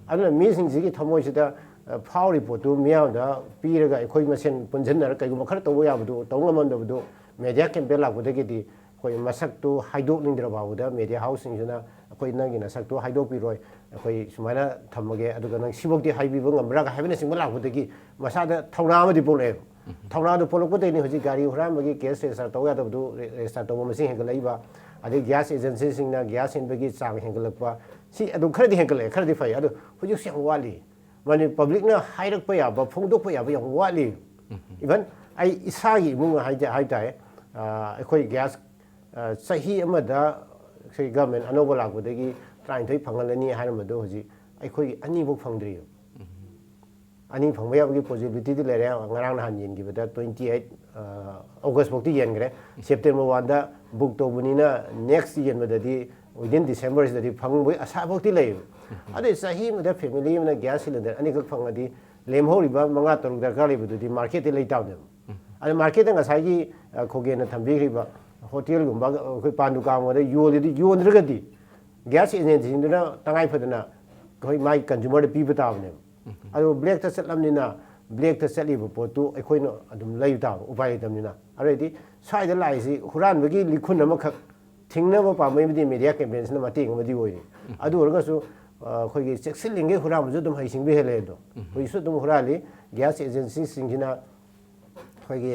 ꯑꯗꯨꯅ ꯃꯤꯁꯤꯡꯁꯤꯒꯤ ꯊꯃꯣꯏꯁꯤꯗ, ꯑ, ꯐꯥꯎꯔꯤ ꯄꯣꯠꯇꯨ ꯃꯤꯌꯥꯝꯗ ꯄꯤꯔꯒ ꯑꯩꯈꯣꯏ ꯃꯁꯦꯟ ꯄꯨꯟꯁꯤꯟꯅꯔ ꯀꯔꯤꯒꯨꯝꯕ ꯈꯔ ꯇꯧꯕ ꯌꯥꯕꯗꯨ ꯇꯧ ꯉꯝꯃꯝꯗꯕꯗꯨ ꯃꯦꯗꯤꯌꯥ ꯀꯦꯝꯄꯦꯟ ꯂꯥꯛꯄꯗꯒꯤꯗꯤ ꯑꯩꯈꯣꯏ ꯃꯁꯛꯇꯨ ꯍꯥꯏꯗꯣꯛꯅꯤꯡꯗ꯭ꯔ ꯐꯥꯎꯕꯗ ꯃꯦꯗꯤꯌꯥ ꯍꯥꯎꯁꯁꯤꯡꯁꯤꯅ ꯑꯩꯈꯣꯏ ꯅꯪꯒꯤ ꯅꯁꯛꯇꯨ ꯍꯥꯏꯗꯣꯛꯄꯤꯔꯣꯏ, ꯑꯩꯈꯣꯏ ꯁꯨꯃꯥꯏꯅ ꯊꯝꯃꯒꯦ, ꯑꯗꯨꯒ ꯅꯪ ꯁꯤꯐꯧꯗꯤ ꯍꯥꯏꯕꯤꯕ ꯉꯝꯕ꯭ꯔꯥꯒ ꯍꯥꯏꯕꯅꯆꯤꯡꯕ ꯂꯥꯛꯄꯗꯒꯤ ꯃꯁꯥꯗ ꯊꯧꯅꯥ ꯑꯃꯗꯤ ꯄꯣꯛꯂꯛꯑꯦꯕ꯫ ꯊꯧꯅꯥꯗꯨ ꯄꯣꯛꯂꯛꯄꯗꯒꯤꯅꯤ ꯍꯧꯖꯤꯛ ꯒꯥꯔꯤ ꯍꯨꯔꯥꯟꯕꯒꯤ ꯀꯦꯁ ꯔꯦꯖꯤꯁꯇꯔ ꯇꯧꯕ ꯌꯥꯗꯕꯗꯨ ꯔꯦ-, ꯔꯦꯖꯤꯁꯇꯔ ꯇꯧꯕ ꯃꯁꯤꯡ ꯍꯦꯟꯒꯠꯂꯛꯏꯕ, ꯑꯗꯩ ꯒ꯭ꯌꯥꯁ ꯑꯦꯖꯦꯟꯁꯤꯁꯤꯡꯅ ꯒ꯭ꯌꯥꯁ ꯁꯤꯟꯕꯒꯤ ꯆꯥꯡ ꯍꯦꯟꯒꯠꯂꯛꯄ, ꯁꯤ ꯑꯗꯨꯝ ꯈꯔꯗꯤ ꯍꯦꯟꯒꯠꯂꯛꯑꯦ, ꯈꯔꯗꯤ ꯐꯩ, ꯑꯗꯨ ꯍꯧꯖꯤꯛꯁꯨ ꯌꯥꯝ ꯋꯥꯠꯂꯤ꯫ ꯃꯅꯤ-, ꯄꯕ꯭ꯂꯤꯛꯅ ꯍꯥꯏꯔꯛꯄ ꯌꯥꯕ, ꯐꯣꯡꯗꯣꯛꯄ ꯌꯥꯕ ꯌꯥꯝ ꯋꯥꯠꯂꯤ꯫ ꯏꯚꯟ ꯑꯩ ꯏꯁꯥꯒꯤ ꯏꯃꯨꯡ ꯍꯥꯏ-, ꯍꯥꯏ ꯇꯥꯔꯦ, ꯑ, ꯑꯩꯈꯣꯏ ꯒ꯭ꯌꯥꯁ, ꯑ, ꯆꯍꯤ ꯑꯃꯗ ꯑꯩꯈꯣꯏ ꯒꯚꯔꯟꯃꯦꯟ ꯑꯅꯧꯕ ꯂꯥꯛꯄꯗꯒꯤ ꯇꯔꯥꯅꯤꯊꯣꯏ ꯐꯪꯍꯜꯂꯅꯤ ꯍꯥꯏꯔꯝꯕꯗꯣ ꯍꯧꯖꯤꯛ ꯑꯩꯈꯣꯏꯒꯤ ꯑꯅꯤꯐꯥꯎ ꯐꯪꯗ꯭ꯔꯤꯕ꯫ ꯑꯅꯤ ꯐꯪꯕ ꯌꯥꯕꯒꯤ ꯄꯣꯁꯤꯕꯤꯂꯤꯇꯤꯗꯤ ꯂꯩꯔꯦ꯫ ꯉꯔꯥꯡ ꯅꯍꯥꯟ ꯌꯦꯟꯈꯤꯕꯗ twenty eight, ꯑ, ꯑꯣꯒꯁ ꯐꯥꯎꯇꯤ ꯌꯦꯟꯈ꯭ꯔꯦ꯫ ꯁꯦꯞꯇꯦꯝꯕꯔ ꯋꯥꯟꯗ ꯕꯨꯛ ꯇꯧꯕꯅꯤꯅ next ꯌꯦꯟꯕꯗꯗꯤ within ꯗꯤꯁꯦꯝꯕꯔꯁꯤꯗꯗꯤ ꯐꯪꯕꯒꯤ ꯑꯁꯥ ꯐꯥꯎꯇꯤ ꯂꯩꯌꯦꯕ꯫ ꯑꯗꯩ ꯆꯍꯤ ꯑꯃꯗ ꯐꯦꯃꯤꯂꯤ ꯑꯃꯅ ꯒ꯭ꯌꯥꯁ ꯁꯤꯂꯤꯟꯗꯔ ꯑꯅꯤꯈꯛ ꯐꯪꯉꯗꯤ ꯂꯦꯝꯍꯧꯔꯤꯕ ꯃꯉꯥ ꯇꯔꯨꯛ ꯗꯔꯀꯥꯔ ꯂꯩꯕꯗꯨꯗꯤ ꯃꯥꯔꯀꯦꯠꯇ ꯂꯩ ꯇꯥꯕꯅꯦꯕ꯫ ꯑꯗ ꯃꯥꯔꯀꯦꯠꯇ ꯉꯁꯥꯏꯒꯤ, ꯑ, ꯈꯣꯒꯦꯟꯅ ꯊꯝꯕꯤꯈ꯭ꯔꯤꯕ ꯍꯣꯇꯦꯜꯒꯨꯝꯕ, ꯑꯩꯈꯣꯏ ꯄꯥꯟ ꯗꯨꯀꯥꯟꯒꯨꯝꯕꯗ ꯌꯣꯜꯂꯤꯗꯤ, ꯌꯣꯟꯗ꯭ꯔꯒꯗꯤ ꯒ꯭ꯌꯥꯁ ꯑꯦꯖꯦꯟꯁꯤꯁꯤꯡꯗꯨꯅ ꯇꯉꯥꯏ ꯐꯗꯅ ꯑꯩꯈꯣꯏ ꯃꯥꯒꯤ ꯀꯟꯖꯨꯃꯔꯗ ꯄꯤꯕ ꯇꯥꯕꯅꯦꯕ꯫ ꯑꯗꯨ ꯕ꯭ꯂꯦꯛꯇ ꯆꯠꯂꯝꯅꯤꯅ ꯕ꯭ꯂꯦꯛꯇ ꯆꯠꯂꯤꯕ ꯄꯣꯠꯇꯨ ꯑꯩꯈꯣꯏꯅ ꯑꯗꯨꯝ ꯂꯩꯕ ꯇꯥꯕ, ꯎꯄꯥꯏ ꯂꯩꯇꯕꯅꯤꯅ꯫ ꯑꯗꯨꯗꯩꯗꯤ ꯁ꯭ꯋꯥꯏꯗ ꯂꯥꯛꯏꯁꯤ ꯍꯨꯔꯥꯟꯕꯒꯤ ꯂꯤꯈꯨꯟ ꯑꯃꯈꯛ ꯊꯤꯡꯅꯕ ꯄꯥꯝꯕꯩꯕꯨꯗꯤ ꯃꯦꯗꯤꯌꯥ ꯀꯦꯝꯄꯦꯟꯁꯤꯅ ꯃꯇꯦꯡ ꯑꯃꯗꯤ ꯑꯣꯏꯔꯤ꯫ ꯑꯗꯨ ꯑꯣꯏꯔꯒꯁꯨ, ꯑ, ꯑꯩꯈꯣꯏꯒꯤ ꯆꯦꯛꯁꯤꯜꯂꯤꯉꯩ ꯍꯨꯔꯥꯟꯕꯁꯨ ꯑꯗꯨꯝ ꯍꯩꯁꯤꯡꯕ ꯍꯦꯜꯂꯦ ꯑꯗꯣ꯫ ꯍꯧꯖꯤꯛꯁꯨ ꯑꯗꯨꯝ ꯍꯨꯔꯥꯜꯂꯤ꯫ ꯒ꯭ꯌꯥꯁ ꯑꯦꯖꯦꯟꯁꯤꯁꯤꯡꯁꯤꯅ ꯑꯩꯈꯣꯏꯒꯤ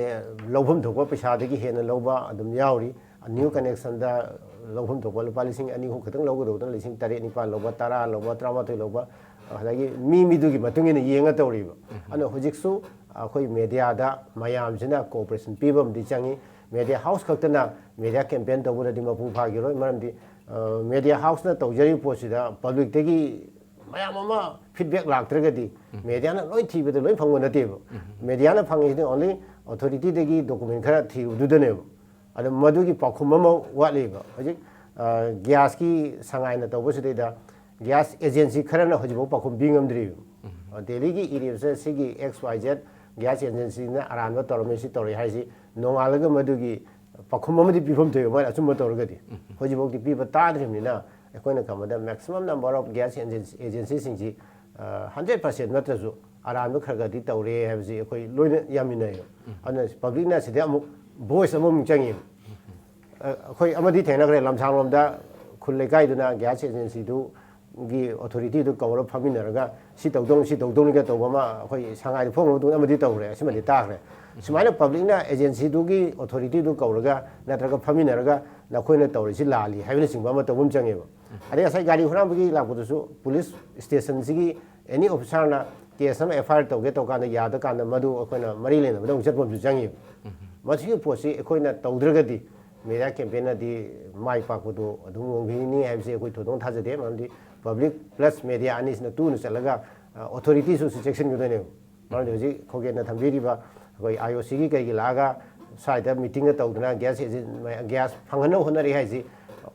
ꯂꯧꯐꯝ ꯊꯣꯛꯄ ꯄꯩꯁꯥꯗꯒꯤ ꯍꯦꯟꯅ ꯂꯧꯕ ꯑꯗꯨꯝ ꯌꯥꯎꯔꯤ꯫ ꯅ꯭ꯌꯨ ꯀꯅꯦꯛꯁꯟꯗ ꯂꯧꯐꯝ ꯊꯣꯛꯄ ꯂꯨꯄꯥ ꯂꯤꯁꯤꯡ ꯑꯅꯤ ꯑꯍꯨꯝ ꯈꯛꯇꯪ ꯂꯧꯒꯗꯧꯗꯅ ꯂꯤꯁꯤꯡ ꯇꯔꯦꯠ ꯅꯤꯄꯥꯜ ꯂꯧꯕ, ꯇꯔꯥ ꯂꯧꯕ, ꯇꯔꯥꯃꯥꯊꯣꯏ ꯂꯧꯕ, ꯑꯗꯒꯤ ꯃꯤ ꯃꯤꯗꯨꯒꯤ ꯃꯇꯨꯡ ꯏꯟꯅ ꯌꯦꯡꯉ ꯇꯧꯔꯤꯕ꯫ ꯑꯗꯨꯅ ꯍꯧꯖꯤꯛꯁꯨ, ꯑ, ꯑꯩꯈꯣꯏ ꯃꯦꯗꯤꯌꯥꯗ ꯃꯌꯥꯝꯁꯤꯅ ꯀꯣꯑꯣꯄꯔꯦꯁꯟ ꯄꯤꯕ ꯑꯃꯗꯤ ꯆꯪꯉꯤ꯫ ꯃꯦꯗꯤꯌꯥ ꯍꯥꯎꯁ ꯈꯛꯇꯅ ꯃꯦꯗꯤꯌꯥ ꯀꯦꯝꯄꯦꯟ ꯇꯧꯕꯅꯗꯤ ꯃꯄꯨꯡ ꯐꯥꯈꯤꯔꯣꯏ꯫ ꯃꯔꯝꯗꯤ ꯃꯦꯗꯤꯌꯥ ꯍꯥꯎꯁꯅ ꯇꯧꯖꯔꯤꯕ ꯄꯣꯠꯁꯤꯗ ꯄꯕ꯭ꯂꯤꯛꯇꯒꯤ ꯃꯌꯥꯝ ꯑꯃ ꯐꯤꯗꯕꯦꯛ ꯂꯥꯛꯇ꯭ꯔꯒꯗꯤ ꯃꯦꯗꯤꯌꯥꯅ ꯂꯣꯏ ꯊꯤꯕꯗ ꯂꯣꯏ ꯐꯪꯕ ꯅꯠꯇꯦꯕ꯫ ꯃꯦꯗꯤꯌꯥꯅ ꯐꯪꯉꯤꯁꯤꯗꯤ ꯑꯣꯟꯂꯤ ꯑꯣꯊꯣꯔꯤꯇꯤꯗꯒꯤ ꯗꯣꯀꯨꯃꯦꯟ ꯈꯔ ꯊꯤꯔꯨꯗꯨꯗꯅꯦꯕ꯫ ꯑꯗꯣ ꯃꯗꯨꯒꯤ ꯄꯥꯎꯈꯨꯝ ꯑꯃ ꯋꯥꯠꯂꯤꯕ꯫ ꯍꯧꯖꯤꯛ ꯒ꯭ꯌꯥꯁꯀꯤ ꯁꯉꯥꯏꯅ ꯇꯧꯕꯁꯤꯗꯩꯗ ꯒ꯭ꯌꯥꯁ ꯑꯦꯖꯦꯟꯁꯤ ꯈꯔꯅ ꯍꯧꯖꯤꯛꯐꯥꯎ ꯄꯥꯎꯈꯨꯝ ꯄꯤ ꯉꯝꯗ꯭ꯔꯤꯕ꯫ ꯗꯦꯜꯂꯤꯒꯤ ꯏꯔꯤꯞꯁꯦ ꯁꯤꯒꯤ ꯑꯦꯛꯁ ꯋꯥꯏ ꯖꯦꯠ ꯒ꯭ꯌꯥꯁ ꯑꯦꯖꯦꯟꯁꯤꯅ ꯑꯔꯥꯟꯕ ꯇꯧꯔꯝꯃꯤ, ꯁꯤ ꯇꯧꯔꯤ ꯍꯥꯏꯁꯤ ꯅꯣꯡꯉꯥꯜꯂꯒ ꯃꯗꯨꯒꯤ ꯄꯥꯎꯈꯨꯝ ꯑꯃꯗꯤ ꯄꯤꯐꯝ ꯊꯣꯛꯏꯕ, ꯃꯣꯏꯅ ꯑꯆꯨꯝꯕ ꯇꯧꯔꯒꯗꯤ꯫ ꯍꯧꯖꯤꯛꯐꯥꯎꯗꯤ ꯄꯤꯕ ꯇꯥꯗ꯭ꯔꯤꯕꯅꯤꯅ ꯑꯩꯈꯣꯏꯅ ꯈꯟꯕꯗ maximum number of gas agency, agencyꯁꯤꯡꯁꯤ ꯍꯟꯗ꯭ꯔꯦꯠ ꯄꯥꯔꯁꯦꯟ ꯅꯠꯇ꯭ꯔꯁꯨ ꯑꯔꯥꯟꯕ ꯈꯔ ꯈꯔꯗꯤ ꯇꯧꯔꯦ ꯍꯥꯏꯕꯁꯤ ꯑꯩꯈꯣꯏ ꯂꯣꯏꯅ ꯌꯥꯃꯤꯟꯅꯩꯕ꯫ ꯑꯗꯨꯅ ꯄꯕ꯭ꯂꯤꯛꯅ ꯁꯤꯗ ꯑꯃꯨꯛ ꯚꯣꯏꯁ ꯑꯃꯃꯨꯛ ꯆꯪꯉꯦꯕ꯫ ꯑꯩꯈꯣꯏ ꯑꯃꯗꯤ ꯊꯦꯡꯅꯈ꯭ꯔꯦ, ꯂꯝꯁꯥꯡꯂꯣꯝꯗ ꯈꯨꯜ ꯂꯩꯀꯥꯏꯗꯨꯅ ꯒ꯭ꯌꯥꯁ ꯑꯦꯖꯦꯟꯁꯤꯗꯨꯒꯤ ꯑꯣꯊꯣꯔꯤꯇꯤꯗꯨ ꯀꯧꯔ ꯐꯝꯃꯤꯟꯅꯔꯒ ꯁꯤ ꯇꯧꯗꯧꯅꯤ, ꯁꯤ ꯇꯧꯗꯧꯅꯤꯒ ꯇꯧꯕ ꯑꯃ ꯑꯩꯈꯣꯏ ꯁꯉꯥꯏꯗ ꯐꯣꯡꯈ꯭ꯔ ꯃꯇꯨꯡꯗ ꯑꯃꯗꯤ ꯇꯧꯈ꯭ꯔꯦ, ꯑꯁꯤꯃꯗꯤ ꯇꯥꯈ꯭ꯔꯦ꯫ ꯁꯨꯃꯥꯏꯅ ꯄꯕ꯭ꯂꯤꯛꯅ ꯑꯦꯖꯦꯟꯁꯤꯗꯨꯒꯤ ꯑꯣꯊꯣꯔꯤꯇꯤꯗꯨ ꯀꯧꯔꯒ ꯅꯠꯇ꯭ꯔꯒ ꯐꯝꯃꯤꯟꯅꯔꯒ ꯅꯈꯣꯏꯅ ꯇꯧꯔꯤꯁꯤ ꯂꯥꯜꯂꯤ ꯍꯥꯏꯕꯅꯆꯤꯡꯕ ꯑꯃ ꯇꯧꯕ ꯑꯃ ꯆꯪꯉꯦꯕ꯫ ꯑꯗꯩ ꯉꯁꯥꯏ ꯒꯥꯔꯤ ꯍꯨꯔꯥꯟꯕꯒꯤ ꯂꯥꯛꯄꯗꯨꯁꯨ ꯄꯨꯂꯤꯁ ꯁ꯭ꯇꯦꯁꯟꯁꯤꯒꯤ ꯑꯦꯅꯤ ꯑꯣꯐꯤꯁꯥꯔꯅ ꯀꯦꯁ ꯑꯃ ꯑꯦꯐ ꯑꯥꯏ ꯑꯥꯔ ꯇꯧꯒꯦ ꯇꯧꯀꯥꯟꯗ ꯌꯥꯗ ꯀꯥꯟꯗ ꯃꯗꯨ ꯑꯩꯈꯣꯏꯅ ꯃꯔꯤ ꯂꯩꯅꯕꯗ ꯑꯃꯨꯛ ꯆꯠꯄ ꯑꯃꯁꯨ ꯆꯪꯉꯦꯕ꯫ ꯃꯁꯤꯒꯤ ꯄꯣꯠꯁꯤ ꯑꯩꯈꯣꯏꯅ ꯇꯧꯗ꯭ꯔꯒꯗꯤ ꯃꯦꯗꯤꯌꯥ ꯀꯦꯝꯄꯦꯟꯅꯗꯤ ꯃꯥꯏ ꯄꯥꯛꯄꯗꯣ ꯑꯗꯨꯝ ꯉꯝꯈꯤꯅꯤ ꯍꯥꯏꯕꯁꯤ ꯑꯩꯈꯣꯏ ꯊꯣꯏꯗꯣꯛꯅ ꯊꯥꯖꯗꯦ꯫ ꯃꯔꯝꯗꯤ ꯄꯕ꯭ꯂꯤꯛ ꯄ꯭ꯂꯁ ꯃꯦꯗꯤꯌꯥ ꯑꯅꯤꯁꯤꯅ ꯇꯨꯅ ꯆꯠꯂꯒ ꯑꯣꯊꯣꯔꯤꯇꯤꯁꯨ ꯆꯦꯛꯁꯤꯟꯒꯗꯣꯏꯅꯦꯕ꯫ ꯃꯔꯝꯗꯤ ꯍꯧꯖꯤꯛ ꯈꯣꯒꯦꯟꯅ ꯊꯝꯕꯤꯔꯤꯕ ꯑꯩꯈꯣꯏ ꯑꯥꯏ ꯑꯣ ꯁꯤꯒꯤ ꯀꯩꯒꯤ ꯂꯥꯛꯑꯒ ꯁ꯭ꯋꯥꯏꯗ ꯃꯤꯇꯤꯡꯒ ꯇꯧꯗꯅ ꯒ꯭ꯌꯥꯁ ꯑꯦꯖꯦꯟ-, ꯒ꯭ꯌꯥꯁ ꯐꯪꯍꯟꯅꯕ ꯍꯣꯠꯅꯔꯤ ꯍꯥꯏꯁꯤ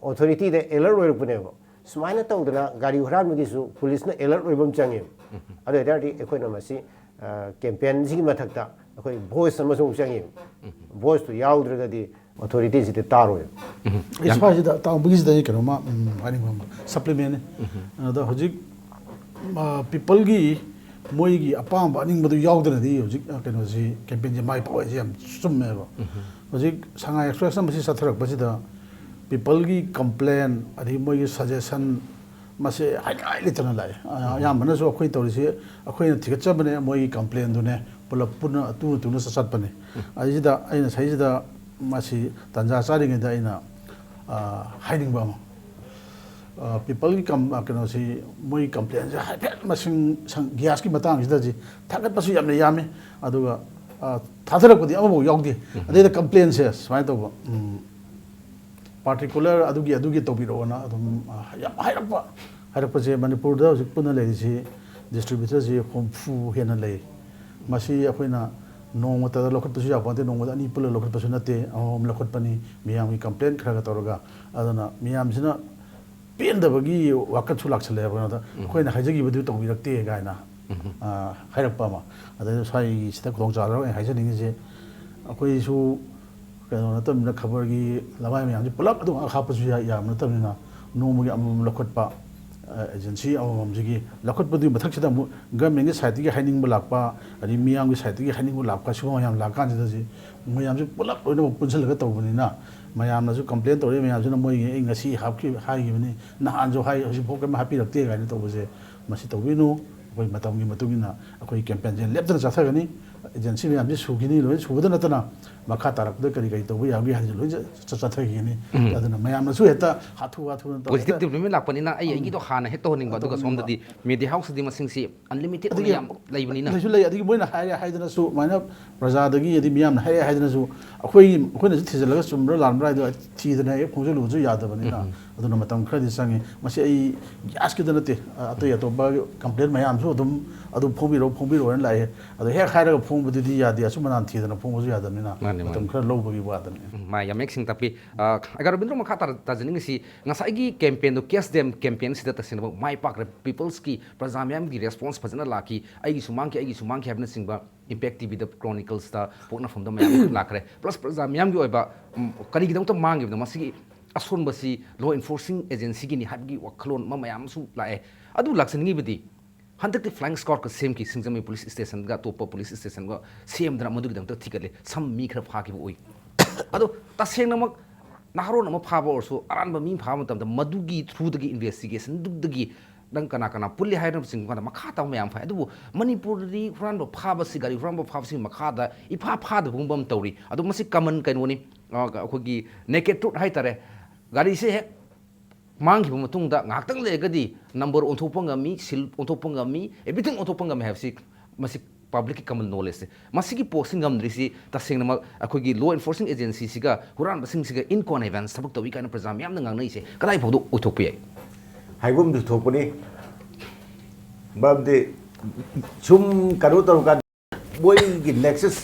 ꯑꯣꯊꯣꯔꯤꯇꯤꯗ ꯑꯦꯂꯔꯠ ꯑꯣꯏꯔꯛꯄꯅꯦꯕ꯫ ꯁꯨꯃꯥꯏꯅ ꯇꯧꯗꯅ ꯒꯥꯔꯤ ꯍꯨꯔꯥꯟꯕꯒꯤꯁꯨ ꯄꯨꯂꯤꯁꯅ ꯑꯦꯂꯔꯠ ꯑꯣꯏꯕ ꯑꯃ ꯆꯪꯉꯦꯕ꯫ ꯑꯗꯨ ꯑꯣꯏꯇꯥꯔꯗꯤ ꯑꯩꯈꯣꯏꯅ ꯃꯁꯤ, ꯑ, ꯀꯦꯝꯄꯦꯟꯁꯤꯒꯤ ꯃꯊꯛꯇ ꯑꯩꯈꯣꯏ ꯚꯣꯏꯁ ꯑꯃꯁꯨ ꯑꯃꯨꯛ ꯆꯪꯉꯦꯕ꯫ ꯚꯣꯏꯁꯇꯨ ꯌꯥꯎꯗ꯭ꯔꯒꯗꯤ ꯑꯣꯊꯣꯔꯤꯇꯤꯁꯤꯗꯤ ꯇꯥꯔꯣꯏꯕ꯫ ꯑꯩ ꯁ꯭ꯋꯥꯏꯁꯤꯗ ꯇꯥꯎꯕꯒꯤꯁꯤꯗ ꯑꯩ ꯀꯩꯅꯣꯝꯃ, ꯎꯝ, ꯍꯥꯏꯅꯤꯡꯕ ꯑꯃ, ꯁꯄ꯭ꯂꯤꯃꯦꯟꯅꯤ꯫ ꯑꯗ ꯍꯧꯖꯤꯛ, ꯑ, ꯄꯤꯄꯜꯒꯤ ꯃꯣꯏꯒꯤ ꯑꯄꯥꯝꯕ ꯑꯅꯤꯡꯕꯗꯨ ꯌꯥꯎꯗꯅꯗꯤ ꯍꯧꯖꯤꯛ, ꯑ, ꯀꯩꯅꯣꯁꯤ, ꯀꯦꯝꯄꯦꯟꯁꯤ ꯃꯥꯏ ꯄꯥꯛꯑꯣꯏꯁꯤ ꯌꯥꯝ ꯆꯨꯝꯃꯦꯕ꯫ ꯍꯧꯖꯤꯛ ꯁꯉꯥꯏ ꯑꯦꯛꯁꯄ꯭ꯔꯦꯁꯅ ꯃꯁꯤ ꯆꯠꯊꯔꯛꯄꯁꯤꯗ ꯄꯤꯄꯜꯒꯤ ꯀꯝꯄ꯭ꯂꯦꯟ ꯑꯗꯒꯤ ꯃꯣꯏꯒꯤ ꯁꯖꯦꯁꯟ ꯃꯁꯦ ꯍꯥꯏꯅꯤꯡꯉꯥꯏ ꯂꯩꯇꯅ ꯂꯥꯛꯑꯦ꯫ ꯑ, ꯑꯌꯥꯝꯕꯅꯁꯨ ꯑꯩꯈꯣꯏ ꯇꯧꯔꯤꯁꯤ ꯑꯩꯈꯣꯏꯅ ꯊꯤꯒꯠꯆꯕꯅꯦ, ꯃꯣꯏꯒꯤ ꯀꯝꯄ꯭ꯂꯦꯟꯗꯨꯅꯦ ꯄꯨꯂꯞ ꯄꯨꯟꯅ ꯑꯇꯨ ꯑꯇꯨꯅ ꯆꯠꯄꯅꯦ꯫ ꯑꯁꯤꯗ ꯑꯩꯅ ꯁꯩꯁꯤꯗ ꯃꯁꯤ ꯇꯥꯟꯖꯥ ꯆꯥꯔꯤꯉꯩꯗ ꯑꯩꯅ, ꯑ, ꯍꯥꯏꯅꯤꯡꯕ ꯑꯃ, ꯄꯤꯄꯜꯒꯤ ꯀꯩꯅꯣꯁꯤ, ꯃꯣꯏ ꯀꯝꯄ꯭ꯂꯦꯟꯁꯦ ꯍꯥꯏꯐꯦꯠ ꯃꯁꯤꯡ ꯁꯪ ꯒ꯭ꯌꯥꯁꯀꯤ ꯃꯇꯥꯡꯁꯤꯗ ꯍꯧꯖꯤꯛ ꯊꯥꯒꯠꯄꯁꯨ ꯌꯥꯝꯅ ꯌꯥꯝꯃꯤ꯫ ꯑꯗꯨꯒ ꯊꯥꯗꯔꯛꯄꯗꯤ ꯑꯃꯐꯥꯎ ꯌꯥꯎꯗꯦ꯫ ꯑꯗꯩꯗ ꯀꯝꯄ꯭ꯂꯦꯟꯁꯦ ꯁꯨꯃꯥꯏꯅ ꯇꯧꯕ, ꯄꯥꯔꯇꯤꯀꯨꯂꯔ ꯑꯗꯨꯒꯤ ꯑꯗꯨꯒꯤ ꯇꯧꯕꯤꯔꯛꯑꯣꯅ ꯑꯗꯨꯝ ꯌꯥꯝ ꯍꯥꯏꯔꯛꯄ꯫ ꯍꯥꯏꯔꯛꯄꯁꯦ ꯃꯅꯤꯄꯨꯔꯗ ꯍꯧꯖꯤꯛ ꯄꯨꯟꯅ ꯂꯩꯔꯤꯁꯤ ꯗꯤꯁꯇ꯭ꯔꯤꯕ꯭ꯌꯨꯇꯔꯁꯤ ꯍꯨꯝꯐꯨ ꯍꯦꯟꯅ ꯂꯩ꯫ ꯃꯁꯤ ꯑꯩꯈꯣꯏꯅ ꯅꯣꯡꯃꯇꯗ ꯂꯧꯈꯠꯄꯁꯨ ꯌꯥꯄꯣꯟꯇꯦ, ꯅꯣꯡꯃꯗ ꯑꯅꯤ ꯄꯨꯜꯂ ꯂꯧꯈꯠꯄꯁꯨ ꯅꯠꯇꯦ, ꯑꯃꯃꯝ ꯂꯧꯈꯠꯄꯅꯤ ꯃꯤꯌꯥꯝꯒꯤ ꯀꯝꯄ꯭ꯂꯦꯟ ꯈꯔꯒ ꯇꯧꯔꯒ꯫ ꯑꯗꯨꯅ ꯃꯤꯌꯥꯝꯁꯤꯅ ꯄꯦꯟꯗꯕꯒꯤ ꯋꯥꯀꯠꯁꯨ ꯂꯥꯛꯁꯜꯂꯛꯑꯦꯕ ꯀꯩꯅꯣꯗ, "ꯑꯩꯈꯣꯏꯅ ꯍꯥꯏꯖꯈꯤꯕꯗꯨ ꯇꯧꯕꯤꯔꯛꯇꯦ" ꯀꯥꯏꯅ ꯍꯥꯏꯔꯛꯄ ꯑꯃ꯫ ꯑꯗꯩ ꯁ꯭ꯋꯥꯏꯁꯤꯗ ꯈꯨꯗꯣꯡꯆꯥꯗꯕ ꯑꯩꯅ ꯍꯥꯏꯖꯅꯤꯡꯉꯤꯁꯦ, ꯑꯩꯈꯣꯏꯁꯨ ꯀꯩꯅꯣ ꯅꯠꯇꯕꯅꯤꯅ, ꯈꯕꯔꯒꯤ ꯂꯃꯥꯏ ꯃꯌꯥꯝꯁꯤ ꯄꯨꯂꯞ ꯑꯗꯨꯝ ꯍꯥꯞꯄꯁꯨ ꯌꯥ-, ꯌꯥꯕ ꯅꯠꯇꯕꯅꯤꯅ, ꯅꯣꯡꯃꯒꯤ ꯑꯃꯃꯝ ꯂꯧꯈꯠꯄ, ꯑꯦꯖꯦꯟꯁꯤ ꯑꯃꯃꯝꯁꯤꯒꯤ ꯂꯧꯈꯠꯄꯗꯨꯒꯤ ꯃꯊꯛꯁꯤꯗ ꯑꯃꯨꯛ ꯒꯚꯔꯟꯃꯦꯟꯒꯤ ꯁꯥꯏꯠꯇꯒꯤ ꯍꯥꯏꯅꯤꯡꯕ ꯂꯥꯛꯄ, ꯑꯗꯩ ꯃꯤꯌꯥꯝꯒꯤ ꯁꯥꯏꯠꯇꯒꯤ ꯍꯥꯏꯅꯤꯡꯕ ꯂꯥꯛꯄ, ꯁꯤꯒꯨꯝꯕ ꯃꯌꯥꯝ ꯂꯥꯛꯀꯥꯟꯁꯤꯗ ꯁꯤ ꯃꯌꯥꯝꯁꯤ ꯄꯨꯂꯞ ꯂꯣꯏꯅꯃꯛ ꯄꯨꯟꯁꯤꯜꯂꯒ ꯇꯧꯕꯅꯤꯅ, ꯃꯌꯥꯝꯅꯁꯨ ꯀꯝꯄ꯭ꯂꯦꯟ ꯇꯧꯔꯛꯏ ꯃꯌꯥꯝꯁꯤꯅ, "ꯃꯣꯏꯒꯤ ꯑꯩ ꯉꯁꯤ ꯍꯥꯞꯈꯤ-, ꯍꯥꯏꯈꯤꯕꯅꯤ, ꯅꯍꯥꯟꯁꯨ ꯍꯥꯏ, ꯍꯧꯖꯤꯛꯐꯥꯎ ꯀꯔꯤꯝ ꯍꯥꯞꯄꯤꯔꯛꯇꯦ" ꯀꯥꯏꯅ ꯇꯧꯕꯁꯦ, ꯃꯁꯤ ꯇꯧꯕꯤꯅꯨ꯫ ꯑꯩꯈꯣꯏ ꯃꯇꯝꯒꯤ ꯃꯇꯨꯡ ꯏꯟꯅ ꯑꯩꯈꯣꯏ ꯀꯦꯝꯄꯦꯟꯁꯦ ꯂꯦꯞꯇꯅ ꯆꯠꯊꯒꯅꯤ꯫ ꯑꯦꯖꯦꯟꯁꯤ ꯃꯌꯥꯝꯁꯤ ꯁꯨꯈꯤꯅꯤ, ꯂꯣꯏꯅ ꯁꯨꯕꯗ ꯅꯠꯇꯅ ꯃꯈꯥ ꯇꯥꯔꯛꯄꯗ ꯀꯔꯤ ꯀꯔꯤ ꯇꯧꯕ ꯌꯥꯕꯒꯦ ꯍꯥꯏꯕꯁꯤ ꯂꯣꯏꯅ ꯆꯠ-, ꯆꯠꯊꯈꯤꯒꯅꯤ꯫ ꯑꯗꯨꯅ ꯃꯌꯥꯝꯅꯁꯨ ꯍꯦꯛꯇ ꯍꯥꯊꯨ ꯍꯥꯊꯨꯅ ꯇꯧꯔꯒ ꯄꯣꯖꯤꯇꯤꯕ ꯗꯤꯕ꯭ꯂꯞꯃꯦꯟ ꯂꯥꯛꯄꯅꯤꯅ ꯑꯩ ꯑꯩꯒꯤꯗꯣ ꯍꯥꯟꯅ ꯍꯦꯛ ꯇꯧꯍꯟꯅꯤꯡꯕ, ꯑꯗꯨꯒ ꯇꯧꯍꯟꯅꯤꯡꯕ꯫ ꯁꯣꯝꯗꯗꯤ ꯃꯦꯗꯤꯌꯥ ꯍꯥꯎꯁꯇꯗꯤ ꯃꯁꯤꯡꯁꯤ ꯑꯟꯂꯤꯃꯤꯇꯦꯗ ꯑꯣꯏꯅ ꯑꯗꯒꯤ ꯌꯥꯝ ꯂꯩꯕꯅꯤꯅ꯫ ꯂꯩꯁꯨ ꯂꯩ, ꯑꯗꯒꯤ ꯃꯣꯏꯅ ꯍꯥꯏꯔꯦ ꯍꯥꯏꯗꯅꯁꯨ, ꯑꯗꯨꯃꯥꯏꯅ ꯄ꯭ꯔꯖꯥꯗꯒꯤ ꯑꯗꯩ ꯃꯤꯌꯥꯝꯅ ꯍꯥꯏꯔꯛꯑꯦ ꯍꯥꯏꯗꯅꯁꯨ ꯑꯩꯈꯣꯏ, ꯑꯩꯈꯣꯏꯅꯁꯨ ꯊꯤꯖꯤꯜꯂꯒ ꯆꯨꯝꯕ꯭ꯔꯥ ꯂꯥꯟꯕ꯭ꯔꯥ ꯍꯥꯏꯗꯣ ꯊꯤꯗꯅ ꯍꯦꯛ ꯐꯣꯡꯖꯤꯜꯂꯨꯕꯁꯨ ꯌꯥꯗꯕꯅꯤꯅ, ꯑꯗꯨꯅ ꯃꯇꯝ ꯈꯔꯗꯤ ꯆꯪꯉꯤ꯫ ꯃꯁꯤ ꯑꯩ ꯒ꯭ꯌꯥꯁꯀꯤꯗ ꯅꯠꯇꯦ, ꯑ-, ꯑꯇꯩ ꯑꯇꯣꯞꯄ ꯀꯝꯄ꯭ꯂꯦꯟ ꯃꯌꯥꯝꯁꯨ ꯑꯗꯨꯝ ꯑꯗꯨ ꯐꯣꯡꯕꯤꯔꯛꯑꯣ, ꯐꯣꯡꯕꯤꯔꯛꯑꯣꯅ ꯂꯥꯛꯑꯦ꯫ ꯑꯗꯣ ꯍꯦꯛ ꯍꯥꯏꯔꯒ ꯐꯣꯡꯕꯗꯨꯗꯤ ꯌꯥꯗꯦ, ꯑꯆꯨꯝ ꯑꯔꯥꯟ ꯊꯤꯗꯅ ꯐꯣꯡꯕꯁꯨ ꯌꯥꯗꯕꯅꯤꯅ ꯃꯥꯅꯦ, ꯃꯇꯝ ꯃꯥꯅꯦ꯫ ꯈꯔ ꯂꯧꯕꯒꯤ ꯋꯥꯗꯅꯤ꯫ ꯎꯝ, ꯃꯥ ꯌꯥꯝ ꯃꯌꯦꯛ ꯁꯦꯡꯅ ꯇꯥꯛꯄꯤ꯫ ꯑ, ꯑꯒ ꯔꯕꯤꯟꯗ꯭ꯔꯣ, ꯃꯈꯥ ꯇꯥꯔ-, ꯇꯥꯖꯅꯤꯡꯉꯤꯁꯤ, ꯉꯁꯥꯏꯒꯤ ꯀꯦꯝꯄꯦꯟꯗꯣ, ꯀꯦꯁ ꯗꯦꯝ ꯀꯦꯝꯄꯦꯟꯁꯤꯗ ꯇꯁꯦꯡꯅꯃꯛ ꯃꯥꯏ ꯄꯥꯛꯈ꯭ꯔꯦ, ꯄꯤꯄꯜꯁꯀꯤ, ꯄ꯭ꯔꯖꯥ ꯃꯤꯌꯥꯝꯒꯤ ꯔꯦꯁꯄꯣꯟꯁ ꯐꯖꯅ ꯂꯥꯛꯈꯤ, "ꯑꯩꯒꯤꯁꯨ ꯃꯥꯡꯈꯤ, ꯑꯩꯒꯤꯁꯨ ꯃꯥꯡꯈꯤ" ꯍꯥꯏꯕꯅꯆꯤꯡꯕ ꯏꯝꯄꯦꯛ ꯇꯤꯚꯤꯗ, ꯀ꯭ꯔꯣꯅꯤꯀꯜꯁꯇ, ꯄꯣꯛꯅꯐꯝꯗ ꯃꯌꯥꯝ ꯂꯥꯛꯈ꯭ꯔꯦ꯫ ꯄ꯭ꯂꯁ ꯄ꯭ꯔꯖꯥ ꯃꯤꯌꯥꯝꯒꯤ ꯑꯣꯏꯕ, ꯎꯝ, ꯀꯔꯤꯒꯤꯗꯃꯛꯇ ꯃꯥꯡꯈꯤꯕꯅꯣ, ꯃꯁꯤꯒꯤ ꯑꯁꯣꯟꯕꯁꯤ ꯂꯣ ꯏꯟꯐꯣꯔꯁꯤꯡ ꯑꯦꯖꯦꯟꯁꯤꯒꯤꯅꯤ ꯍꯥꯏꯕꯒꯤ ꯋꯥꯈꯜꯂꯣꯟ ꯑꯃ ꯃꯌꯥꯝ ꯑꯃꯁꯨ ꯂꯥꯛꯑꯦ꯫ ꯑꯗꯨ ꯂꯥꯛꯆꯅꯤꯡꯉꯤꯕꯗꯤ, ꯍꯟꯗꯛꯇꯤ ꯐ꯭ꯂꯥꯏꯡ ꯁ꯭ꯀ꯭ꯋꯥꯗꯀ ꯁꯦꯝꯈꯤ, ꯁꯤꯡꯖꯃꯩ ꯄꯨꯂꯤꯁ ꯁ꯭ꯇꯦꯁꯟꯒ ꯑꯇꯣꯞꯄ ꯄꯨꯂꯤꯁ ꯁ꯭ꯇꯦꯁꯟꯒ ꯁꯦꯝꯗꯅ ꯃꯗꯨꯒꯤꯗꯃꯛꯇ ꯊꯤꯒꯠꯂꯦ, ꯁꯝ ꯃꯤ ꯈꯔ ꯐꯥꯈꯤꯕ ꯎꯏ꯫ ꯑꯗꯣ ꯇꯁꯦꯡꯅꯃꯛ ꯅꯍꯥꯔꯣꯟ ꯑꯃ ꯐꯥꯕ ꯑꯣꯏꯔꯁꯨ, ꯑꯔꯥꯟꯕ ꯃꯤ ꯐꯥꯕ ꯃꯇꯝꯗ ꯃꯗꯨꯒꯤ ꯊ꯭ꯔꯨꯗꯒꯤ, ꯏꯟꯚꯦꯁꯇꯤꯒꯦꯁꯟꯗꯨꯗꯒꯤ ꯅꯪ ꯀꯅꯥ ꯀꯅꯥ ꯄꯨꯜꯂꯤ ꯍꯥꯏꯅ ꯆꯤꯡꯕ ꯀꯥꯟꯗ ꯃꯈꯥ ꯇꯥꯕ ꯃꯌꯥꯝ ꯐꯥꯏ꯫ ꯑꯗꯨꯕꯨ ꯃꯅꯤꯄꯨꯔꯗꯗꯤ ꯍꯨꯔꯥꯟꯕ ꯐꯥꯕꯁꯤ, ꯒꯥꯔꯤ ꯍꯨꯔꯥꯟꯕ ꯐꯥꯕꯁꯤ ꯃꯈꯥꯗ ꯏꯐꯥ ꯐꯥꯗꯕꯒꯨꯝꯕ ꯑꯃ ꯇꯧꯔꯤ꯫ ꯑꯗꯣ ꯃꯁꯤ ꯀꯃꯟ ꯀꯩꯅꯣꯅꯤ, ꯑ, ꯑꯩꯈꯣꯏꯒꯤ ꯅꯦꯀꯦꯗ ꯇ꯭ꯔꯨꯠ ꯍꯥꯏꯇꯥꯔꯦ꯫ ꯒꯥꯔꯤꯁꯦ ꯍꯦꯛ ꯃꯥꯡꯈꯤꯕ ꯃꯇꯨꯡꯗ ꯉꯥꯏꯍꯥꯛꯇꯪ ꯂꯩꯔꯒꯗꯤ ꯅꯝꯕꯔ ꯑꯣꯟꯊꯣꯛꯄ ꯉꯝꯃꯤ, ꯁꯤꯜ ꯑꯣꯟꯊꯣꯛꯄ ꯉꯝꯃꯤ, ꯑꯦꯕ꯭ꯔꯤꯊꯤꯡ ꯑꯣꯟꯊꯣꯛꯄ ꯉꯝꯃꯤ ꯍꯥꯏꯕꯁꯤ ꯃꯁꯤ ꯄꯕ꯭ꯂꯤꯛꯀꯤ ꯀꯃꯟ ꯅꯣꯂꯦꯖꯁꯦ꯫ ꯃꯁꯤꯒꯤ ꯄꯣꯠꯁꯤ ꯉꯝꯗ꯭ꯔꯤꯁꯤ ꯇꯁꯦꯡꯅꯃꯛ ꯑꯩꯈꯣꯏꯒꯤ ꯂꯣ ꯑꯦꯟꯐꯣꯔꯁꯤꯡ ꯑꯦꯖꯦꯟꯁꯤꯁꯤꯒ ꯍꯨꯔꯥꯟꯕꯁꯤꯡꯁꯤꯒ ꯏꯟ ꯀꯣꯅꯥꯏꯕꯦꯟꯁ ꯊꯕꯛ ꯇꯧꯏ ꯀꯥꯏꯅ ꯄ꯭ꯔꯖꯥ ꯃꯌꯥꯝꯅ ꯉꯥꯡꯅꯩꯁꯦ ꯀꯗꯥꯏ ꯐꯥꯎꯗ ꯑꯣꯏꯊꯣꯛꯄ ꯌꯥꯏ? ꯍꯥꯏꯐꯝꯁꯨ ꯊꯣꯛꯄꯅꯤ꯫ ꯃꯔꯝꯗꯤ ꯁꯨꯝ ꯀꯩꯅꯣ ꯇꯧꯔꯀꯥꯟꯗ ꯃꯣꯏꯒꯤ ꯅꯦꯛꯁꯁ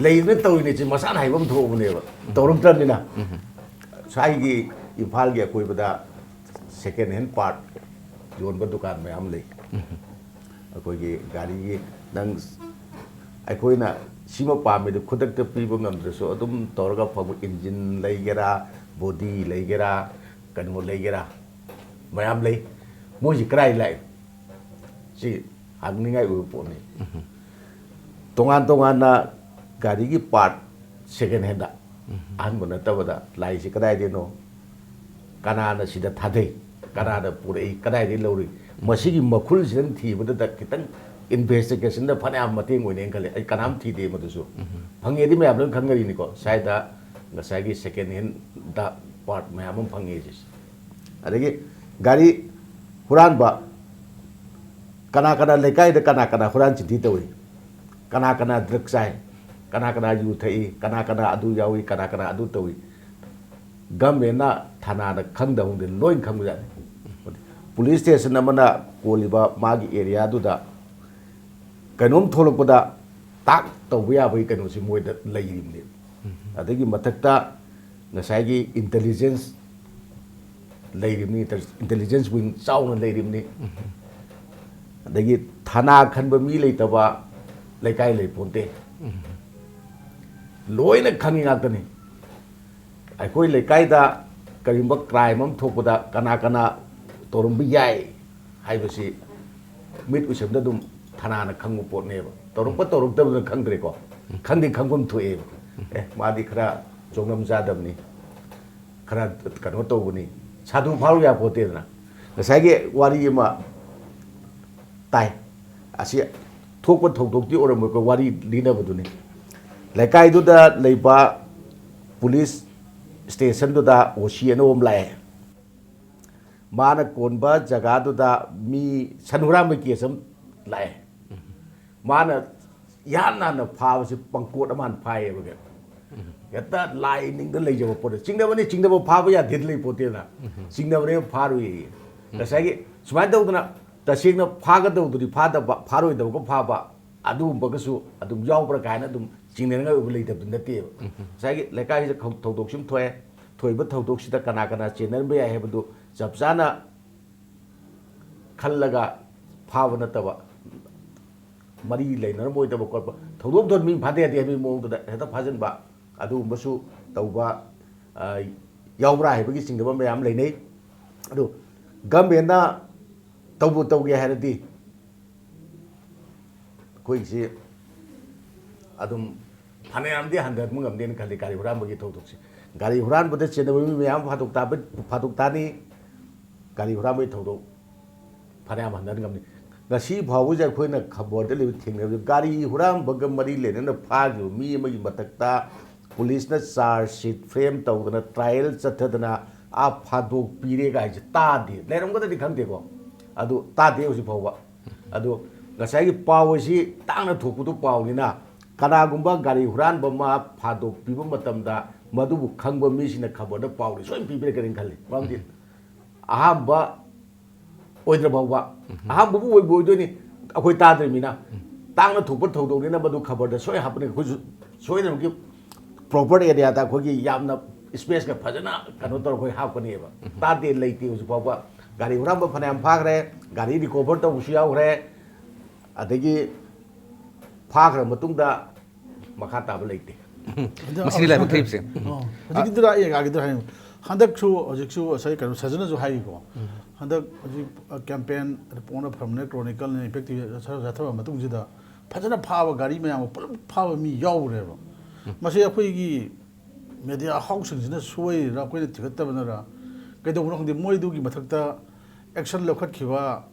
ꯂꯩꯗꯅ ꯇꯧꯔꯤꯅꯦ, ꯁꯤ ꯃꯁꯥꯅ ꯍꯥꯏꯐꯝ ꯊꯣꯛꯑꯕꯅꯦꯕ, ꯇꯧꯔꯛꯇ꯭ꯔꯕꯅꯤꯅ꯫ ꯁ꯭ꯋꯥꯏꯒꯤ ꯏꯝꯐꯥꯜꯒꯤ ꯑꯀꯣꯏꯕꯗ ꯁꯦꯀꯦꯟ ꯍꯦꯟ ꯄꯥꯔꯠ ꯌꯣꯟꯕ ꯗꯨꯀꯥꯟ ꯃꯌꯥꯝ ꯂꯩ꯫ ꯑꯩꯈꯣꯏꯒꯤ ꯒꯥꯔꯤꯒꯤ, ꯅꯪ, ꯑꯩꯈꯣꯏꯅ ꯁꯤꯃ ꯄꯥꯝꯃꯦꯗ ꯈꯨꯗꯛꯇ ꯄꯤꯕ ꯉꯝꯗ꯭ꯔꯁꯨ ꯑꯗꯨꯝ ꯇꯧꯔꯒ ꯐꯪꯕ, ꯏꯟꯖꯤꯟ ꯂꯩꯒꯦꯔꯥ, ꯕꯣꯗꯤ ꯂꯩꯒꯦꯔꯥ, ꯀꯩꯅꯣ ꯂꯩꯒꯦꯔꯥ, ꯃꯌꯥꯝ ꯂꯩ꯫ ꯃꯣꯏꯁꯤ ꯀꯗꯥꯏ ꯂꯥꯛꯏ? ꯁꯤ ꯍꯪꯅꯤꯡꯉꯥꯏ ꯑꯣꯏꯕ ꯄꯣꯠꯅꯤ꯫ ꯇꯣꯉꯥꯟ ꯇꯣꯉꯥꯟꯅ ꯒꯥꯔꯤꯒꯤ ꯄꯥꯔꯠ ꯁꯦꯀꯦꯟ ꯍꯦꯟꯗ, ꯑꯍꯟꯕ ꯅꯠꯇꯕꯗ ꯂꯥꯛꯏꯁꯤ ꯀꯗꯥꯏꯗꯩꯅꯣ? ꯀꯅꯥꯅ ꯁꯤꯗ ꯊꯥꯗꯩ? ꯀꯅꯥꯅ ꯄꯨꯔꯛꯏ? ꯀꯗꯥꯏꯗꯒꯤ ꯂꯧꯔꯨꯏ? ꯃꯁꯤꯒꯤ ꯃꯈꯨꯜꯁꯤꯗꯪ ꯊꯤꯕꯗꯗ ꯈꯤꯇꯪ ꯏꯟꯚꯦꯁꯇꯤꯒꯦꯁꯟꯗ ꯐꯅꯌꯥꯝ ꯃꯇꯦꯡ ꯑꯣꯏꯅꯦꯅ ꯈꯜꯂꯦ꯫ ꯑꯩ ꯀꯅꯥꯝ ꯊꯤꯗꯦ ꯃꯗꯨꯁꯨ꯫ ꯐꯪꯉꯦꯗꯤ ꯃꯌꯥꯝ ꯂꯣꯏꯅ ꯈꯪꯅꯔꯤꯅꯤꯀꯣ, ꯁ꯭ꯋꯥꯏꯗ ꯉꯁꯥꯏꯒꯤ ꯁꯦꯀꯦꯟ ꯍꯦꯟꯗ ꯄꯥꯔꯠ ꯃꯌꯥꯝ ꯑꯃ ꯐꯪꯉꯦ ꯁꯤꯁꯦ꯫ ꯑꯗꯒꯤ ꯒꯥꯔꯤ ꯍꯨꯔꯥꯟꯕ, ꯀꯅꯥ ꯀꯅꯥ ꯂꯩꯀꯥꯏꯗ ꯀꯅꯥ ꯀꯅꯥ ꯍꯨꯔꯥꯟ ꯆꯤꯟꯊꯤ ꯇꯧꯏ, ꯀꯅꯥ ꯀꯅꯥ ꯗ꯭ꯔꯒ ꯆꯥꯏ, ꯀꯅꯥ ꯀꯅꯥ ꯌꯨ ꯊꯛꯏ, ꯀꯅꯥ ꯀꯅꯥ ꯑꯗꯨ ꯌꯥꯎꯏ, ꯀꯅꯥ ꯀꯅꯥ ꯑꯗꯨ ꯇꯧꯏ, ꯒꯃꯦꯟꯅ ꯊꯥꯅꯥꯗ ꯈꯪꯗ ꯍꯪꯗ ꯂꯣꯏ ꯈꯪꯕꯖꯥꯠꯅꯤ꯫ ꯄꯨꯂꯤꯁ ꯁ꯭ꯇꯦꯁꯟ ꯑꯃꯅ ꯀꯣꯜꯂꯤꯕ ꯃꯥꯒꯤ ꯑꯦꯔꯤꯌꯥꯗꯨꯗ ꯀꯩꯅꯣꯝ ꯊꯣꯛꯂꯛꯄꯗ ꯇꯥꯛ ꯇꯧꯕ ꯌꯥꯕꯒꯤ ꯀꯩꯅꯣꯁꯤ ꯃꯣꯏꯗ ꯂꯩꯔꯤꯕꯅꯦꯕ꯫ ꯑꯗꯒꯤ ꯃꯊꯛꯇ ꯉꯁꯥꯏꯒꯤ ꯏꯟꯇꯦꯂꯤꯖꯦꯟꯁ ꯂꯩꯔꯤꯕꯅꯤ, ꯏꯟꯇꯦꯂꯤꯖꯦꯟꯁ ꯋꯤꯡ ꯆꯥꯎꯅ ꯂꯩꯔꯤꯕꯅꯤ꯫ ꯑꯗꯒꯤ ꯊꯥꯅꯥ ꯈꯟꯕ ꯃꯤ ꯂꯩꯇꯕ ꯂꯩꯀꯥꯏ ꯂꯩ ꯄꯣꯟꯇꯦ꯫ ꯂꯣꯏꯅ ꯈꯪꯉꯤ ꯉꯥꯛꯇꯅꯤ꯫ ꯑꯩꯈꯣꯏ ꯂꯩꯀꯥꯏꯗ ꯀꯔꯤꯒꯨꯝꯕ ꯀ꯭ꯔꯥꯏꯝ ꯑꯃ ꯊꯣꯛꯄꯗ ꯀꯅꯥ ꯀꯅꯥ ꯇꯧꯔꯝꯕ ꯌꯥꯏ ꯍꯥꯏꯕꯁꯤ ꯃꯤꯠ ꯎꯏꯁꯟꯗ ꯑꯗꯨꯝ ꯊꯥꯅꯥꯅ ꯈꯪꯕ ꯄꯣꯠꯅꯦꯕ꯫ ꯇꯧꯔꯛꯄ ꯇꯧꯔꯛꯇꯕꯗꯨꯅ ꯈꯪꯗ꯭ꯔꯦꯀꯣ, ꯈꯪꯗꯤ ꯈꯪꯐꯝ ꯊꯣꯛꯑꯦꯕ꯫ ꯑꯦ, ꯃꯥꯗꯤ ꯈꯔ ꯆꯣꯡꯉꯝ ꯆꯥꯗꯕꯅꯤ, ꯈꯔ ꯀꯩꯅꯣ ꯇꯧꯕꯅꯤ, ꯁꯥꯗꯨ ꯐꯥꯔꯨ ꯌꯥꯄꯣꯠꯇꯦꯗꯅ꯫ ꯉꯁꯥꯏꯒꯤ ꯋꯥꯔꯤ ꯑꯃ ꯇꯥꯏ, ꯑꯁꯤ ꯊꯣꯛꯄ ꯊꯧꯗꯣꯛꯇꯤ ꯑꯣꯏꯔꯝꯃꯣꯏꯀꯣ, ꯋꯥꯔꯤ ꯂꯤꯅꯕꯗꯨꯅꯤ꯫ ꯂꯩꯀꯥꯏꯗꯨꯗ ꯂꯩꯕ ꯄꯨꯂꯤꯁ ꯁ꯭ꯇꯦꯁꯟꯗꯨꯗ ꯑꯣ ꯁꯤ ꯑꯅꯧꯕ ꯑꯃ ꯂꯥꯛꯑꯦ꯫ ꯃꯥꯅ ꯀꯣꯟꯕ ꯖꯒꯥꯗꯨꯗ ꯃꯤ ꯁꯟ ꯍꯨꯔꯥꯟꯕ ꯀꯦꯁ ꯑꯃ ꯂꯥꯛꯑꯦ꯫ ꯃꯥꯅ ꯏꯍꯥꯟ ꯍꯥꯟꯅ ꯐꯥꯕꯁꯤ ꯄꯪꯀꯣꯠ ꯑꯃ ꯍꯥꯟꯅ ꯐꯥꯏꯌꯦꯕ꯫ ꯍꯦꯛꯇ ꯂꯥꯏ ꯅꯤꯡꯗ ꯂꯩꯖꯕ ꯄꯣꯠꯇ ꯆꯤꯡꯅꯕꯅꯤ, ꯆꯤꯡꯅꯕ ꯐꯥꯕ ꯌꯥꯗꯦ ꯂꯩ ꯄꯣꯠꯇꯦꯅ꯫ ꯆꯤꯡꯅꯕꯅꯦ ꯐꯥꯔꯨꯏ꯫ ꯉꯁꯥꯏꯒꯤ ꯁꯨꯃꯥꯏꯅ ꯇꯧꯗꯅ ꯇꯁꯦꯡꯅ ꯐꯥꯒꯗꯧꯗꯨꯗꯤ ꯐꯥꯗꯕ, ꯐꯥꯔꯣꯏꯗꯕꯒ ꯐꯥꯕ, ꯑꯗꯨꯒꯨꯝꯕꯒꯁꯨ ꯑꯗꯨꯝ ꯌꯥꯎꯕ꯭ꯔꯥ ꯀꯥꯏꯅ ꯑꯗꯨꯝ ꯆꯤꯡꯅꯅꯤꯡꯉꯥꯏ ꯑꯣꯏꯕ ꯂꯩꯇꯕꯗꯤ ꯅꯠꯇꯦꯕ꯫ ꯉꯁꯥꯏꯒꯤ ꯂꯩꯀꯥꯏꯁꯤꯗ ꯈꯧ-, ꯊꯧꯗꯣꯛꯁꯤꯃ ꯊꯣꯛꯑꯦ꯫ ꯊꯣꯛꯏꯕ ꯊꯧꯗꯣꯛꯁꯤꯗ ꯀꯅꯥ ꯀꯅꯥ ꯆꯦꯟꯅꯔꯝꯕ ꯌꯥꯏ ꯍꯥꯏꯕꯗꯨ ꯆꯞ ꯆꯥꯅ ꯈꯜꯂꯒ ꯐꯥꯕ ꯅꯠꯇꯕ, ꯃꯔꯤ ꯂꯩꯅꯔꯝꯃꯣꯏꯗꯕ ꯈꯣꯠꯄ, ꯊꯧꯗꯣꯛ ꯊꯣꯛꯍꯟꯕ ꯃꯤ ꯐꯥꯗ ꯌꯥꯗꯦ ꯍꯥꯏꯕꯒꯤ ꯃꯑꯣꯡꯗꯨꯗ ꯍꯦꯛꯇ ꯐꯥꯖꯤꯟꯕ, ꯑꯗꯨꯒꯨꯝꯕꯁꯨ ꯇꯧꯕ, ꯑ, ꯌꯥꯎꯕ꯭ꯔꯥ ꯍꯥꯏꯕꯒꯤ ꯆꯤꯡꯅꯕ ꯃꯌꯥꯝ ꯂꯩꯅꯩ꯫ ꯑꯗꯨ ꯒꯃꯦꯟꯅ ꯇꯧꯕꯨ ꯇꯧꯒꯦ ꯍꯥꯏꯔꯗꯤ, ꯑꯩꯈꯣꯏꯒꯤꯁꯤ ꯑꯗꯨꯝ ꯐꯅꯌꯥꯝꯗꯤ ꯍꯟꯊꯍꯟꯕ ꯉꯝꯅꯦꯅ ꯈꯜꯂꯤ, ꯒꯥꯔꯤ ꯍꯨꯔꯥꯟꯕꯒꯤ ꯊꯧꯗꯣꯛꯁꯦ꯫ ꯒꯥꯔꯤ ꯍꯨꯔꯥꯟꯕꯗ ꯆꯦꯟꯅꯕ ꯃꯤ ꯃꯌꯥꯝ ꯐꯥꯗꯣꯛ ꯇꯥꯕ-, ꯐꯥꯗꯣꯛ ꯇꯥꯅꯤ꯫ ꯒꯥꯔꯤ ꯍꯨꯔꯥꯟꯕꯒꯤ ꯊꯧꯗꯣꯛ ꯐꯅꯌꯥꯝ ꯍꯟꯊꯍꯟ ꯉꯝꯅꯤ꯫ ꯉꯁꯤ ꯐꯥꯎꯕꯁꯦ ꯑꯩꯈꯣꯏꯅ ꯈꯕꯔꯗ ꯂꯩꯕ ꯊꯦꯡꯅꯕꯗ ꯒꯥꯔꯤ ꯍꯨꯔꯥꯟꯕꯒ ꯃꯔꯤ ꯂꯩꯅꯅ ꯐꯥꯈꯤꯕ ꯃꯤ ꯑꯃꯒꯤ ꯃꯊꯛꯇ ꯄꯨꯂꯤꯁꯅ ꯆꯥꯔꯖ ꯁꯤꯠ ꯐ꯭ꯔꯦꯝ ꯇꯧꯗꯅ, ꯇ꯭ꯔꯥꯏꯌꯦꯜ ꯆꯠꯊꯗꯅ, ꯑꯥ ꯐꯥꯗꯣꯛꯄꯤꯔꯦꯒ ꯍꯥꯏꯁꯦ ꯇꯥꯗꯦ꯫ ꯂꯩꯔꯝꯒꯗ꯭ꯔꯗꯤ ꯈꯪꯗꯦꯀꯣ, ꯑꯗꯨ ꯇꯥꯗꯦ ꯍꯧꯖꯤꯛ ꯐꯥꯎꯕ꯫ ꯑꯗꯣ ꯉꯁꯥꯏꯒꯤ ꯄꯥꯎ ꯑꯁꯤ ꯇꯥꯡꯅ ꯊꯣꯛꯄꯗꯨ ꯄꯥꯎꯅꯤꯅ, ꯀꯅꯥꯒꯨꯝꯕ ꯒꯥꯔꯤ ꯍꯨꯔꯥꯟꯕ ꯑꯃ ꯐꯥꯗꯣꯛꯄꯤꯕ ꯃꯇꯝꯗ ꯃꯗꯨꯕꯨ ꯈꯪꯕ ꯃꯤꯁꯤꯡꯅ ꯈꯕꯔꯗ ꯄꯥꯎꯗꯤ ꯁꯣꯏꯅ ꯄꯤꯕꯤꯔꯛꯀꯅꯤꯅ ꯈꯜꯂꯤ꯫ ꯃꯔꯝꯗꯤ ꯑꯍꯥꯟꯕ ꯑꯣꯏꯗ꯭ꯔ ꯐꯥꯎꯕ, ꯑꯍꯥꯟꯕꯕꯨ ꯑꯣꯏꯕ ꯑꯣꯏꯗꯣꯏꯅꯤ, ꯑꯩꯈꯣꯏ ꯇꯥꯗ꯭ꯔꯤꯕꯅꯤꯅ꯫ ꯇꯥꯡꯅ ꯊꯣꯛꯄ ꯊꯧꯗꯣꯛꯅꯤꯅ ꯃꯗꯨ ꯈꯕꯔꯗ ꯁꯣꯏ ꯍꯥꯞꯄꯅꯤ꯫ ꯑꯩꯈꯣꯏꯁꯨ ꯁꯣꯏꯗꯅꯃꯛꯀꯤ ꯄ꯭ꯔꯣꯄꯔ ꯑꯦꯔꯤꯌꯥꯗ ꯑꯩꯈꯣꯏꯒꯤ ꯌꯥꯝꯅ ꯏꯁꯄꯦꯁꯀ ꯐꯖꯅ ꯀꯩꯅꯣ ꯇꯧꯔꯒ ꯑꯩꯈꯣꯏ ꯍꯥꯞꯀꯅꯦꯕ꯫ ꯇꯥꯗꯦ, ꯂꯩꯇꯦ ꯍꯧꯖꯤꯛ ꯐꯥꯎꯕ꯫ ꯒꯥꯔꯤ ꯍꯨꯔꯥꯟꯕ ꯐꯅꯌꯥꯝ ꯐꯥꯈ꯭ꯔꯦ, ꯒꯥꯔꯤ ꯔꯤꯀꯣꯚꯔ ꯇꯧꯕꯁꯨ ꯌꯥꯎꯈ꯭ꯔꯦ, ꯑꯗꯒꯤ ꯐꯥꯈ꯭ꯔ ꯃꯇꯨꯡꯗ ꯃꯈꯥ ꯇꯥꯕ ꯂꯩꯇꯦ꯫ ꯑꯗꯣ ꯃꯁꯤꯗꯤ ꯂꯥꯏꯕꯛ ꯊꯤꯕꯁꯦ꯫ ꯑꯣ, ꯍꯧꯖꯤꯛꯀꯤꯗꯨꯗ ꯑꯩ ꯑꯥꯒꯤꯗꯨꯗ ꯍꯥꯏꯅꯤꯡꯕ꯫ ꯍꯟꯗꯛꯁꯨ, ꯍꯧꯖꯤꯛꯁꯨ ꯉꯁꯥꯏ ꯀꯩꯅꯣ ꯁꯖꯅꯁꯨ ꯍꯥꯏꯔꯤꯀꯣ, ꯍꯟꯗꯛ ꯍꯧꯖꯤꯛ ꯀꯦꯝꯄꯦꯟ ꯄꯣꯡꯅ ꯐꯝꯅ ꯀ꯭ꯔꯣꯅꯤꯀꯜꯅ ꯏꯝꯄꯦꯛ ꯇꯤ ꯚꯤ ꯆꯠꯊꯕ ꯃꯇꯨꯡꯁꯤꯗ ꯐꯖꯅ ꯐꯥꯕ ꯒꯥꯔꯤ ꯃꯌꯥꯝ ꯑꯃ ꯄꯨꯂꯞ ꯐꯥꯕ ꯃꯤ ꯌꯥꯎꯈ꯭ꯔꯦꯕ꯫ ꯃꯁꯤ ꯑꯩꯈꯣꯏꯒꯤ ꯃꯦꯗꯤꯌꯥ ꯍꯥꯎꯁꯁꯤꯡꯁꯤꯅ ꯁꯣꯏꯔꯤꯔꯥ, ꯑꯩꯈꯣꯏꯅ ꯊꯤꯒꯠꯇꯕꯅꯔꯥ, ꯀꯩꯗꯧꯕꯅꯣ ꯈꯪꯗꯦ꯫ ꯃꯣꯏꯗꯨꯒꯤ ꯃꯊꯛꯇ ꯑꯦꯛꯁꯟ ꯂꯧꯈꯠꯈꯤꯕ,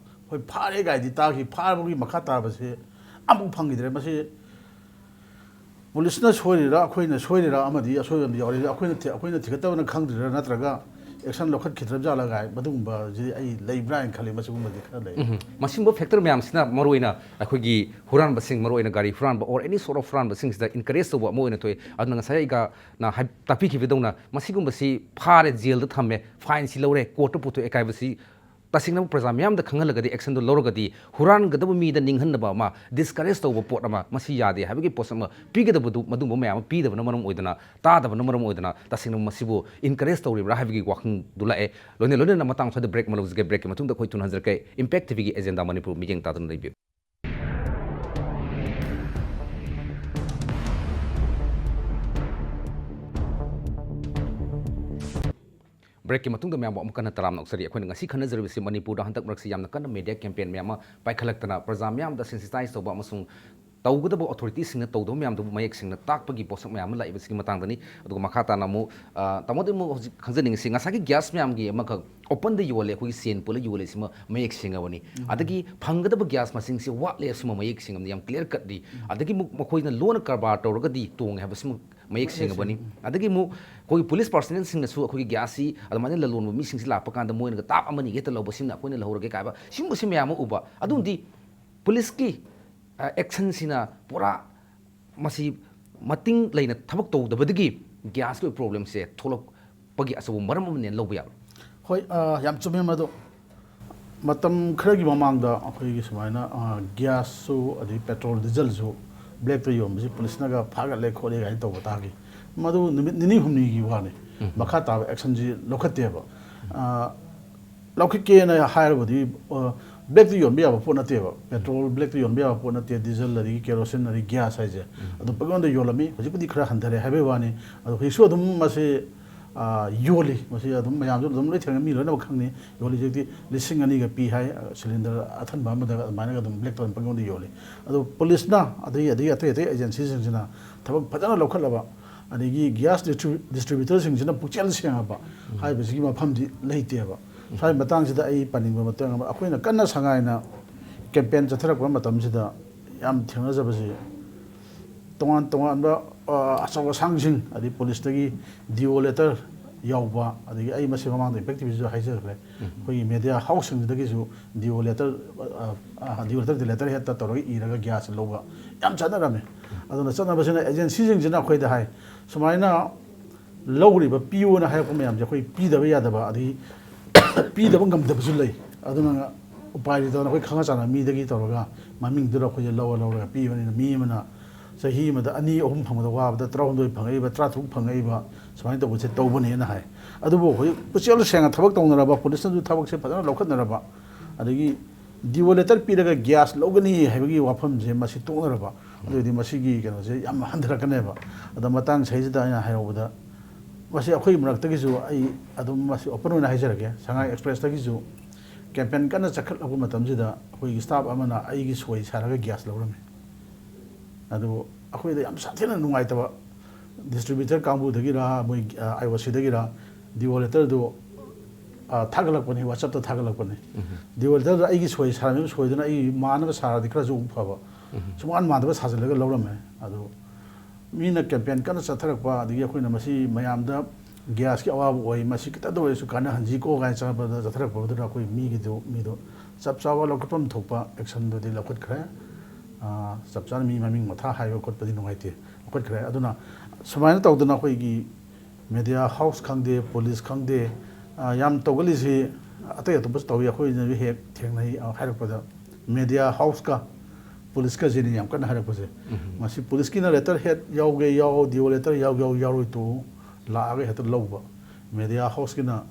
ꯑꯩꯈꯣꯏ ꯐꯥꯔꯦ ꯀꯥꯏꯗꯤ ꯇꯥꯈꯤ, ꯐꯥꯕꯒꯤ ꯃꯈꯥ ꯇꯥꯕꯁꯦ ꯑꯃꯐꯥꯎ ꯐꯪꯈꯤꯗ꯭ꯔꯦ꯫ ꯃꯁꯤ ꯄꯨꯂꯤꯁꯅ ꯁꯣꯏꯔꯤꯔꯥ, ꯑꯩꯈꯣꯏꯅ ꯁꯣꯏꯔꯤꯔꯥ, ꯑꯃꯗꯤ ꯑꯁꯣꯏꯕ ꯑꯃꯗꯤ ꯌꯥꯎꯔꯤ꯫ ꯑꯩꯈꯣꯏꯅ ꯊꯤ-, ꯑꯩꯈꯣꯏꯅ ꯊꯤꯒꯠꯇꯕꯅ ꯈꯪꯗ꯭ꯔꯤꯔꯥ, ꯅꯠꯇ꯭ꯔꯒ ꯑꯦꯛꯁꯟ ꯂꯧꯈꯠꯈꯤꯗ꯭ꯔꯕ ꯖꯥꯠꯂꯒ ꯍꯥꯏ, ꯃꯗꯨꯒꯨꯝꯕꯁꯤ ꯑꯩ ꯂꯩꯕ꯭ꯔꯥ ꯍꯥꯏꯅ ꯈꯜꯂꯤ꯫ ꯃꯁꯤꯒꯨꯝꯕꯗꯤ ꯈꯔ ꯂꯩ꯫ ꯎꯝ꯫ ꯃꯁꯤꯒꯨꯝꯕ ꯐꯦꯛꯇꯔ ꯃꯌꯥꯝꯁꯤꯅ ꯃꯔꯨꯑꯣꯏꯅ ꯑꯩꯈꯣꯏꯒꯤ ꯍꯨꯔꯥꯟꯕꯁꯤꯡ, ꯃꯔꯨꯑꯣꯏꯅ ꯒꯥꯔꯤ ꯍꯨꯔꯥꯟꯕ or any sort of ꯍꯨꯔꯥꯟꯕꯁꯤꯡꯁꯤꯗ ꯏꯟꯀꯔꯦꯖ ꯇꯧꯕ ꯑꯃ ꯑꯣꯏꯅ ꯊꯣꯛꯑꯦ꯫ ꯑꯗꯨꯅ ꯉꯁꯥꯏ ꯑꯩꯒꯅ ꯍꯥꯏ-, ꯇꯥꯛꯄꯤꯈꯤꯕꯗꯧꯅ ꯃꯁꯤꯒꯨꯝꯕꯁꯤ ꯐꯥꯔꯦ, ꯖꯦꯜꯗ ꯊꯝꯃꯦ, ꯐꯥꯏꯟꯁꯤ ꯂꯧꯔꯦ, ꯀꯣꯔꯠꯇ ꯄꯨꯊꯣꯛꯑꯦ ꯍꯥꯏꯕꯁꯤ ꯇꯁꯦꯡꯅ ꯄ꯭ꯔꯖꯥ ꯃꯤꯌꯥꯝꯗ ꯈꯪꯍꯜꯂꯒꯗꯤ, ꯑꯦꯛꯁꯟꯗꯣ ꯂꯧꯔꯒꯗꯤ, ꯍꯨꯔꯥꯟꯒꯗꯕ ꯃꯤꯗ ꯅꯤꯡꯍꯟꯅꯕ ꯑꯃ, ꯗꯤꯁꯀꯔꯦꯖ ꯇꯧꯕ ꯄꯣꯠ ꯑꯃ, ꯃꯁꯤ ꯌꯥꯗꯦ ꯍꯥꯏꯕꯒꯤ ꯄꯣꯠꯁꯛ ꯑꯃ ꯄꯤꯒꯗꯕꯗꯨ, ꯃꯗꯨꯒꯨꯝꯕ ꯃꯌꯥꯝ ꯑꯃ ꯄꯤꯗꯕꯅ ꯃꯔꯝ ꯑꯣꯏꯗꯅ, ꯇꯥꯗꯕꯅ ꯃꯔꯝ ꯑꯣꯏꯗꯅ ꯇꯁꯦꯡꯅ ꯃꯁꯤꯕꯨ ꯏꯟꯀꯔꯦꯖ ꯇꯧꯔꯤꯕ꯭ꯔꯥ ꯍꯥꯏꯕꯒꯤ ꯋꯥꯍꯪꯗꯨ ꯂꯥꯛꯑꯦ꯫ ꯂꯣꯏꯅ ꯂꯣꯏꯅꯅ ꯃꯇꯥꯡ ꯁ꯭ꯋꯥꯏꯗ ꯕ꯭ꯔꯦꯛ ꯑꯃ ꯂꯧꯖꯒꯦ꯫ ꯕ꯭ꯔꯦꯛꯀꯤ ꯃꯇꯨꯡꯗ ꯑꯩꯈꯣꯏ ꯊꯨꯅ ꯍꯟꯖꯔꯛꯀꯦ꯫ ꯏꯝꯄꯦꯛ ꯇꯤꯚꯤꯒꯤ ꯑꯦꯖꯦꯟꯗꯥ ꯃꯅꯤꯄꯨꯔ ꯃꯤꯠꯌꯦꯡ ꯇꯥꯗꯨꯅ ꯂꯩꯕꯤꯌꯨ꯫ ꯕ꯭ꯔꯦꯛꯀꯤ ꯃꯇꯨꯡꯗ ꯃꯌꯥꯝꯕꯨ ꯑꯃꯨꯛ ꯍꯟꯅ ꯇꯔꯥꯝꯅ ꯑꯣꯛꯆꯔꯤ꯫ ꯑꯩꯈꯣꯏꯅ ꯉꯁꯤ ꯈꯟꯅꯖꯔꯤꯕꯁꯤ ꯃꯅꯤꯄꯨꯔꯗ ꯍꯟꯗꯛ ꯃꯔꯛꯁꯤ ꯌꯥꯝꯅ ꯀꯟꯅ ꯃꯦꯗꯤꯌꯥ ꯀꯦꯝꯄꯦꯟ ꯃꯌꯥꯝ ꯑꯃ ꯄꯥꯏꯈꯠꯂꯛꯇꯅ ꯄ꯭ꯔꯖꯥ ꯃꯤꯌꯥꯝꯗ ꯁꯦꯟꯁꯤꯇꯥꯏꯖ ꯇꯧꯕ ꯑꯃꯁꯨꯡ ꯇꯧꯒꯗꯕ ꯑꯣꯊꯣꯔꯤꯇꯤꯁꯤꯡꯅ ꯇꯧꯗꯕ ꯃꯌꯥꯝꯗꯨꯕꯨ ꯃꯌꯦꯛ ꯁꯦꯡꯅ ꯇꯥꯛꯄꯒꯤ ꯄꯣꯠꯁꯛ ꯃꯌꯥꯝ ꯑꯃ ꯂꯥꯛꯏꯕꯁꯤꯒꯤ ꯃꯇꯥꯡꯗꯅꯤ꯫ ꯑꯗꯨꯒ ꯃꯈꯥ ꯇꯥꯅ ꯑꯃꯨꯛ, ꯑ, ꯇꯥꯃꯣꯗꯤ ꯑꯃꯨꯛ ꯍꯧꯖꯤꯛ ꯈꯪꯖꯅꯤꯡꯉꯤꯁꯤ, ꯉꯁꯥꯏꯒꯤ ꯒ꯭ꯌꯥꯁ ꯃꯌꯥꯝꯒꯤ ꯑꯃꯈꯛ ꯑꯣꯄꯟꯗ ꯌꯣꯜꯂꯦ, ꯑꯩꯈꯣꯏꯒꯤ ꯁꯦꯟ ꯄꯨꯜꯂ ꯌꯣꯜꯂꯦ, ꯁꯤꯃ ꯃꯌꯦꯛ ꯁꯦꯡꯉꯕꯅꯤ꯫ ꯑꯗꯒꯤ ꯐꯪꯒꯗꯕ ꯒ꯭ꯌꯥꯁ ꯃꯁꯤꯡꯁꯤ ꯋꯥꯠꯂꯦ, ꯁꯤꯃ ꯃꯌꯦꯛ ꯁꯦꯡꯉꯕꯅꯤ, ꯌꯥꯝ ꯀ꯭ꯂꯤꯌꯥꯔ ꯀꯠꯂꯤ꯫ ꯑꯗꯒꯤ ꯑꯃꯨꯛ ꯃꯈꯣꯏꯅ ꯂꯣꯟꯅ ꯀꯔꯕꯥꯔ ꯇꯧꯔꯒꯗꯤ ꯇꯣꯡꯉꯦ ꯍꯥꯏꯕꯁꯤꯃ ꯃꯌꯦꯛ ꯁꯦꯡꯉꯕꯅꯤ꯫ ꯑꯗꯒꯤ ꯑꯃꯨꯛ ꯑꯩꯈꯣꯏꯒꯤ ꯄꯨꯂꯤꯁ ꯄꯥꯔꯁꯅꯦꯜꯁꯤꯡꯅꯁꯨ ꯑꯩꯈꯣꯏꯒꯤ ꯒ꯭ꯌꯥꯁꯁꯤ ꯑꯗꯨꯃꯥꯏꯅ ꯂꯂꯣꯟꯕ ꯃꯤꯁꯤꯡꯁꯤ ꯂꯥꯛꯄ ꯀꯥꯟꯗ ꯃꯣꯏꯅꯒ ꯇꯥꯞ ꯑꯃꯅꯤ ꯍꯦꯛꯇ ꯂꯧꯕ, ꯁꯤꯅ ꯑꯩꯈꯣꯏꯅ ꯂꯧꯍꯧꯔꯒꯦ ꯀꯥꯏꯕ, ꯁꯤꯒꯨꯝꯕꯁꯤ ꯃꯌꯥꯝ ꯑꯃ ꯎꯕ꯫ ꯑꯗꯨꯝꯗꯤ ꯄꯨꯂꯤꯁꯀꯤ, ꯑ, ꯑꯦꯛꯁꯟꯁꯤꯅ ꯄꯨꯔꯥ ꯃꯁꯤ ꯃꯇꯤꯡ ꯂꯩꯅ ꯊꯕꯛ ꯇꯧꯗꯕꯗꯒꯤ ꯒ꯭ꯌꯥꯁꯀꯤ ꯑꯣꯏꯕ ꯄ꯭ꯔꯣꯕ꯭ꯂꯦꯝꯁꯦ ꯊꯣꯛꯂꯛꯄꯒꯤ ꯑꯆꯧꯕ ꯃꯔꯝ ꯑꯃꯅꯦꯅ ꯂꯧꯕ ꯌꯥꯕ꯭ꯔꯥ? ꯍꯣꯏ, ꯑ, ꯌꯥꯝ ꯆꯨꯝꯃꯦ ꯃꯗꯨ꯫ ꯃꯇꯝ ꯈꯔꯒꯤ ꯃꯃꯥꯡꯗ ꯑꯩꯈꯣꯏꯒꯤ ꯁꯨꯃꯥꯏꯅ, ꯑ, ꯒ꯭ꯌꯥꯁꯁꯨ ꯑꯗꯒꯤ ꯄꯦꯇ꯭ꯔꯣꯜ, ꯗꯤꯖꯜꯁꯨ ꯕ꯭ꯂꯦꯛꯇ ꯌꯣꯟꯕꯁꯤ ꯄꯨꯂꯤꯁꯅꯒ ꯐꯥꯒꯠꯂꯦ ꯈꯣꯠꯂꯦ ꯀꯥꯏꯅ ꯇꯧꯕ ꯇꯥꯈꯤ꯫ ꯃꯗꯨ ꯅꯨꯃꯤꯠ ꯅꯤꯅꯤ ꯍꯨꯝꯅꯤꯒꯤ ꯋꯥꯅꯤ꯫ ꯃꯈꯥ ꯇꯥꯕ ꯑꯦꯛꯁꯟꯁꯤ ꯂꯧꯈꯠꯇꯦꯕ꯫ ꯑ, ꯂꯧꯈꯠꯀꯦꯅ ꯍꯥꯏꯔꯕꯗꯤ, ꯑ, ꯕ꯭ꯂꯦꯛꯇ ꯌꯣꯟꯕ ꯌꯥꯕ ꯄꯣꯠ ꯅꯠꯇꯦꯕ꯫ ꯄꯦꯇ꯭ꯔꯣꯜ ꯕ꯭ꯂꯦꯛꯇ ꯌꯣꯟꯕ ꯌꯥꯕ ꯄꯣꯠ ꯅꯠꯇꯦ, ꯗꯤꯖꯜ ꯑꯗꯒꯤ ꯀꯦꯔꯣꯁꯤꯟ ꯑꯗꯒꯤ ꯒ꯭ꯌꯥꯁ ꯍꯥꯏꯁꯦ꯫ ꯑꯗꯨ ꯄꯪꯌꯣꯟꯗ ꯌꯣꯜꯂꯝꯃꯤ꯫ ꯍꯧꯖꯤꯛꯄꯨꯗꯤ ꯈꯔ ꯍꯟꯊꯔꯦ ꯍꯥꯏꯕꯒꯤ ꯋꯥꯅꯤ꯫ ꯑꯗꯣ ꯍꯧꯖꯤꯛꯁꯨ ꯑꯗꯨꯝ ꯃꯁꯤ, ꯑ, ꯌꯣꯜꯂꯤ꯫ ꯃꯁꯤ ꯑꯗꯨꯝ ꯃꯌꯥꯝꯁꯨ ꯑꯗꯨꯝ ꯂꯣꯏ ꯊꯦꯡꯅꯩ, ꯃꯤ ꯂꯣꯏꯅꯃꯛ ꯈꯪꯅꯩ꯫ ꯌꯣꯜꯂꯤꯁꯦ ꯍꯧꯖꯤꯛꯇꯤ ꯂꯤꯁꯤꯡ ꯑꯅꯤꯒ ꯄꯤ ꯍꯥꯏ, ꯑ, ꯁꯤꯂꯤꯟꯗꯔ ꯑꯊꯟꯕ ꯑꯃꯗꯒ ꯑꯗꯨꯃꯥꯏꯅꯒ ꯑꯗꯨꯝ ꯕ꯭ꯂꯦꯛꯇ ꯑꯗꯨꯝ ꯄꯪꯌꯣꯟꯗ ꯌꯣꯜꯂꯤ꯫ ꯑꯗꯣ ꯄꯨꯂꯤꯁꯅ ꯑꯗꯒꯤ, ꯑꯗꯒꯤ ꯑꯇꯩ ꯑꯇꯩ ꯑꯦꯖꯦꯟꯁꯤꯁꯤꯡꯁꯤꯅ ꯊꯕꯛ ꯐꯖꯅ ꯂꯧꯈꯠꯂꯕ, ꯑꯗꯒꯤ ꯒ꯭ꯌꯥꯁ ꯗꯤꯁꯇ꯭ꯔꯤ-, ꯗꯤꯁꯇ꯭ꯔꯤꯕ꯭ꯌꯨꯇꯔꯁꯤꯡꯁꯤꯅ ꯄꯨꯛꯆꯦꯜ ꯁꯦꯡꯉꯕ ꯍꯥꯏꯕꯁꯤꯒꯤ ꯃꯐꯝꯗꯤ ꯂꯩꯇꯦꯕ꯫ ꯁ꯭ꯋꯥꯏ ꯃꯇꯥꯡꯁꯤꯗ ꯑꯩ ꯄꯟꯅꯤꯡꯕ ꯃꯇꯥꯡ ꯑꯃ, ꯑꯩꯈꯣꯏꯅ ꯀꯟꯅ ꯁꯉꯥꯏꯅ ꯀꯦꯝꯄꯦꯟ ꯆꯠꯊꯔꯛꯄ ꯃꯇꯝꯁꯤꯗ ꯌꯥꯝ ꯊꯦꯡꯅꯖꯕꯁꯤ, ꯇꯣꯉꯥꯟ ꯇꯣꯉꯥꯟꯕ, ꯑ, ꯑꯆꯧ ꯑꯁꯥꯡꯁꯤꯡ, ꯑꯗꯩ ꯄꯨꯂꯤꯁꯇꯒꯤ ꯗꯤ ꯑꯣ ꯂꯦꯇꯔ ꯌꯥꯎꯕ, ꯑꯗꯒꯤ ꯑꯩ ꯃꯁꯤ ꯃꯃꯥꯡꯗ ꯏꯝꯄꯦꯛ ꯇꯤꯚꯤꯁꯨ ꯍꯥꯏꯖꯈ꯭ꯔꯦ, ꯑꯩꯈꯣꯏꯒꯤ ꯃꯦꯗꯤꯌꯥ ꯍꯥꯎꯁꯁꯤꯡꯁꯤꯗꯒꯤꯁꯨ ꯗꯤꯑꯣ ꯂꯦꯇꯔ, ꯗꯤꯑꯣ ꯂꯦꯇꯔ ꯗꯤ ꯂꯦꯇꯔ ꯍꯦꯠꯇ ꯇꯧꯔꯒ ꯏꯔꯒ ꯒ꯭ꯌꯥꯁ ꯂꯧꯕ ꯌꯥꯝ ꯆꯠꯅꯔꯝꯃꯦ꯫ ꯑꯗꯨꯅ ꯆꯠꯅꯕꯁꯤꯅ ꯑꯦꯖꯦꯟꯁꯤꯁꯤꯡꯁꯤꯅ ꯑꯩꯈꯣꯏꯗ ꯍꯥꯏ, ꯁꯨꯃꯥꯏꯅ ꯂꯧꯔꯤꯕ ꯄꯤꯌꯣꯅ ꯍꯥꯏꯔꯛꯄ ꯃꯌꯥꯝꯁꯦ ꯑꯩꯈꯣꯏ ꯄꯤꯗꯕ ꯌꯥꯗꯕ, ꯑꯗꯒꯤ ꯄꯤꯗꯕ ꯉꯝꯗꯕꯁꯨ ꯂꯩ꯫ ꯑꯗꯨꯅ ꯎꯄꯥꯏ ꯂꯩꯇꯗꯅ ꯑꯩꯈꯣꯏ ꯈꯪꯅ ꯆꯥꯟꯅꯕ ꯃꯤꯗꯒꯤ ꯇꯧꯔꯒ ꯃꯃꯤꯡꯗꯨꯗ ꯑꯩꯈꯣꯏꯁꯦ ꯂꯧꯔ ꯂꯧꯔꯒ ꯄꯤꯕꯅꯤꯅ, ꯃꯤ ꯑꯃꯅ ꯆꯍꯤ ꯑꯃꯗ ꯑꯅꯤ ꯑꯍꯨꯝ ꯐꯪꯕꯗ ꯋꯥꯕꯗ ꯇꯔꯥꯍꯨꯝꯗꯣꯏ ꯐꯪꯉꯛꯏꯕ, ꯇꯔꯥꯇꯔꯨꯛ ꯐꯪꯉꯛꯏꯕ, ꯁꯨꯃꯥꯏꯅ ꯇꯧꯕꯁꯦ ꯇꯧꯕꯅꯦꯅ ꯍꯥꯏ꯫ ꯑꯗꯨꯕꯨ ꯍꯧꯖꯤꯛ ꯄꯨꯛꯆꯦꯜ ꯁꯦꯡꯅ ꯊꯕꯛ ꯇꯧꯅꯔꯕ, ꯄꯨꯂꯤꯁꯅꯁꯨ ꯊꯕꯛꯁꯦ ꯐꯖꯅ ꯂꯧꯈꯠꯅꯔꯕ, ꯑꯗꯒꯤ ꯗꯤꯑꯣ ꯂꯦꯇꯔ ꯄꯤꯔꯒ ꯒ꯭ꯌꯥꯁ ꯂꯧꯒꯅꯤ ꯍꯥꯏꯕꯒꯤ ꯋꯥꯐꯝꯁꯦ ꯃꯁꯤ ꯇꯣꯛꯅꯔꯕ, ꯑꯗꯨꯑꯣꯏꯗꯤ ꯃꯁꯤꯒꯤ ꯀꯩꯅꯣꯁꯦ ꯌꯥꯝ ꯍꯟꯊꯔꯛꯀꯅꯦꯕ꯫ ꯑꯗꯣ ꯃꯇꯥꯡ ꯁꯤꯗꯩꯁꯤꯗ ꯑꯩꯅ ꯍꯥꯏꯍꯧꯕꯗ, ꯃꯁꯤ ꯑꯩꯈꯣꯏ ꯃꯔꯛꯇꯒꯤꯁꯨ ꯑꯩ ꯑꯗꯨꯝ ꯃꯁꯤ ꯑꯣꯄꯟ ꯑꯣꯏꯅ ꯍꯥꯏꯖꯔꯒꯦ, ꯁꯉꯥꯏ ꯑꯦꯛꯁꯄ꯭ꯔꯦꯁꯇꯒꯤꯁꯨ ꯀꯦꯝꯄꯦꯟ ꯀꯟꯅ ꯆꯠꯈꯠꯂꯛꯄ ꯃꯇꯝꯁꯤꯗ ꯑꯩꯈꯣꯏꯒꯤ ꯁ꯭ꯇꯥꯐ ꯑꯃꯅ ꯑꯩꯒꯤ ꯁꯣꯏ ꯁꯥꯔꯒ ꯒ꯭ꯌꯥꯁ ꯂꯧꯔꯝꯃꯤ꯫ ꯑꯗꯨꯕꯨ ꯑꯩꯈꯣꯏꯗ ꯌꯥꯝ ꯁꯥꯊꯤꯅ ꯅꯨꯡꯉꯥꯏꯇꯕ, ꯗꯤꯁꯇ꯭ꯔꯤꯕ꯭ꯌꯨꯇꯔ ꯀꯥꯡꯕꯨꯗꯒꯤꯔ, ꯃꯣꯏ ꯑꯥꯏ ꯑꯣ ꯁꯤꯗꯒꯤꯔ, ꯗꯤꯑꯣ ꯂꯦꯇꯔꯗꯨ ꯊꯥꯒꯠꯂꯛꯄꯅꯤ, ꯋꯥꯆꯞꯇ ꯊꯥꯒꯠꯂꯛꯄꯅꯤ꯫ ꯗꯤꯑꯣ ꯂꯦꯇꯔꯗꯨ ꯑꯩꯒꯤ ꯁꯣꯏ ꯁꯥꯔꯝꯃꯤꯕ ꯁꯣꯏꯗꯨꯅ ꯑꯩꯒꯤ ꯃꯥꯟꯅꯕ ꯁꯥꯔꯗꯤ ꯈꯔꯁꯨ ꯑꯃꯨꯛ ꯐꯕ, ꯁꯨꯃꯥꯟ ꯃꯥꯟꯗꯕ ꯁꯥꯖꯤꯜꯂꯒ ꯂꯧꯔꯝꯃꯦ꯫ ꯑꯗꯨ ꯃꯤꯅ ꯀꯦꯝꯄꯦꯟ ꯀꯟꯅ ꯆꯠꯊꯔꯛꯄ, ꯑꯗꯒꯤ ꯑꯩꯈꯣꯏꯅ ꯃꯁꯤ ꯃꯌꯥꯝꯗ ꯒ꯭ꯌꯥꯁꯀꯤ ꯑꯋꯥꯕ ꯑꯣꯏ, ꯃꯁꯤ ꯈꯤꯇꯗ ꯑꯣꯏꯔꯁꯨ ꯀꯥꯟꯅꯍꯟꯁꯤꯀꯣ ꯀꯥꯏꯅ ꯆꯠꯄꯗ, ꯆꯠꯊꯔꯛꯄꯗꯨꯗ ꯑꯩꯈꯣꯏ ꯃꯤꯒꯤꯗꯨ, ꯃꯤꯗꯣ ꯆꯞ ꯆꯥꯕ ꯂꯧꯈꯠꯐꯝ ꯊꯣꯛꯄ ꯑꯦꯛꯁꯟꯗꯨꯗꯤ ꯂꯧꯈꯠꯈ꯭ꯔꯦ꯫ ꯑꯥ, ꯆꯞ ꯆꯥꯅ ꯃꯤ ꯃꯃꯤꯡ ꯃꯊꯥ ꯍꯥꯏꯕ ꯈꯣꯠꯄꯗꯤ ꯅꯨꯡꯉꯥꯏꯇꯦ, ꯂꯧꯈꯠꯈ꯭ꯔꯦ꯫ ꯑꯗꯨꯅ ꯁꯨꯃꯥꯏꯅ ꯇꯧꯗꯅ ꯑꯩꯈꯣꯏꯒꯤ ꯃꯦꯗꯤꯌꯥ ꯍꯥꯎꯁ ꯈꯪꯗꯦ, ꯄꯨꯂꯤꯁ ꯈꯪꯗꯦ, ꯑꯥ, ꯌꯥꯝ ꯇꯧꯒꯜꯂꯤꯁꯤ ꯑꯇꯩ ꯑꯇꯣꯞꯄꯁꯨ ꯇꯧꯏ, ꯑꯩꯈꯣꯏꯅꯁꯨ ꯍꯦꯛ ꯊꯦꯡꯅꯩ, ꯑꯥ, ꯍꯥꯏꯔꯛꯄꯗ ꯃꯦꯗꯤꯌꯥ ꯍꯥꯎꯁꯀ ꯄꯨꯂꯤꯁꯀꯁꯤꯅꯤ ꯌꯥꯝ ꯀꯟꯅ ꯍꯥꯏꯔꯛꯄꯁꯦ꯫ ꯃꯁꯤ ꯄꯨꯂꯤꯁꯀꯤꯅ ꯂꯦꯇꯔ ꯍꯦꯠ ꯌꯥꯎꯒꯦ ꯌꯥꯎ, ꯗꯤꯑꯣ ꯂꯦꯇꯔ ꯌꯥꯎꯒꯦ ꯌꯥꯎ, ꯌꯥꯎꯔꯣꯏ ꯇꯣꯛꯎ, ꯂꯥꯛꯑꯒ ꯍꯦꯛꯇ ꯂꯧꯕ꯫ ꯃꯦꯗꯤꯌꯥ ꯍꯥꯎꯁꯀꯤꯅ,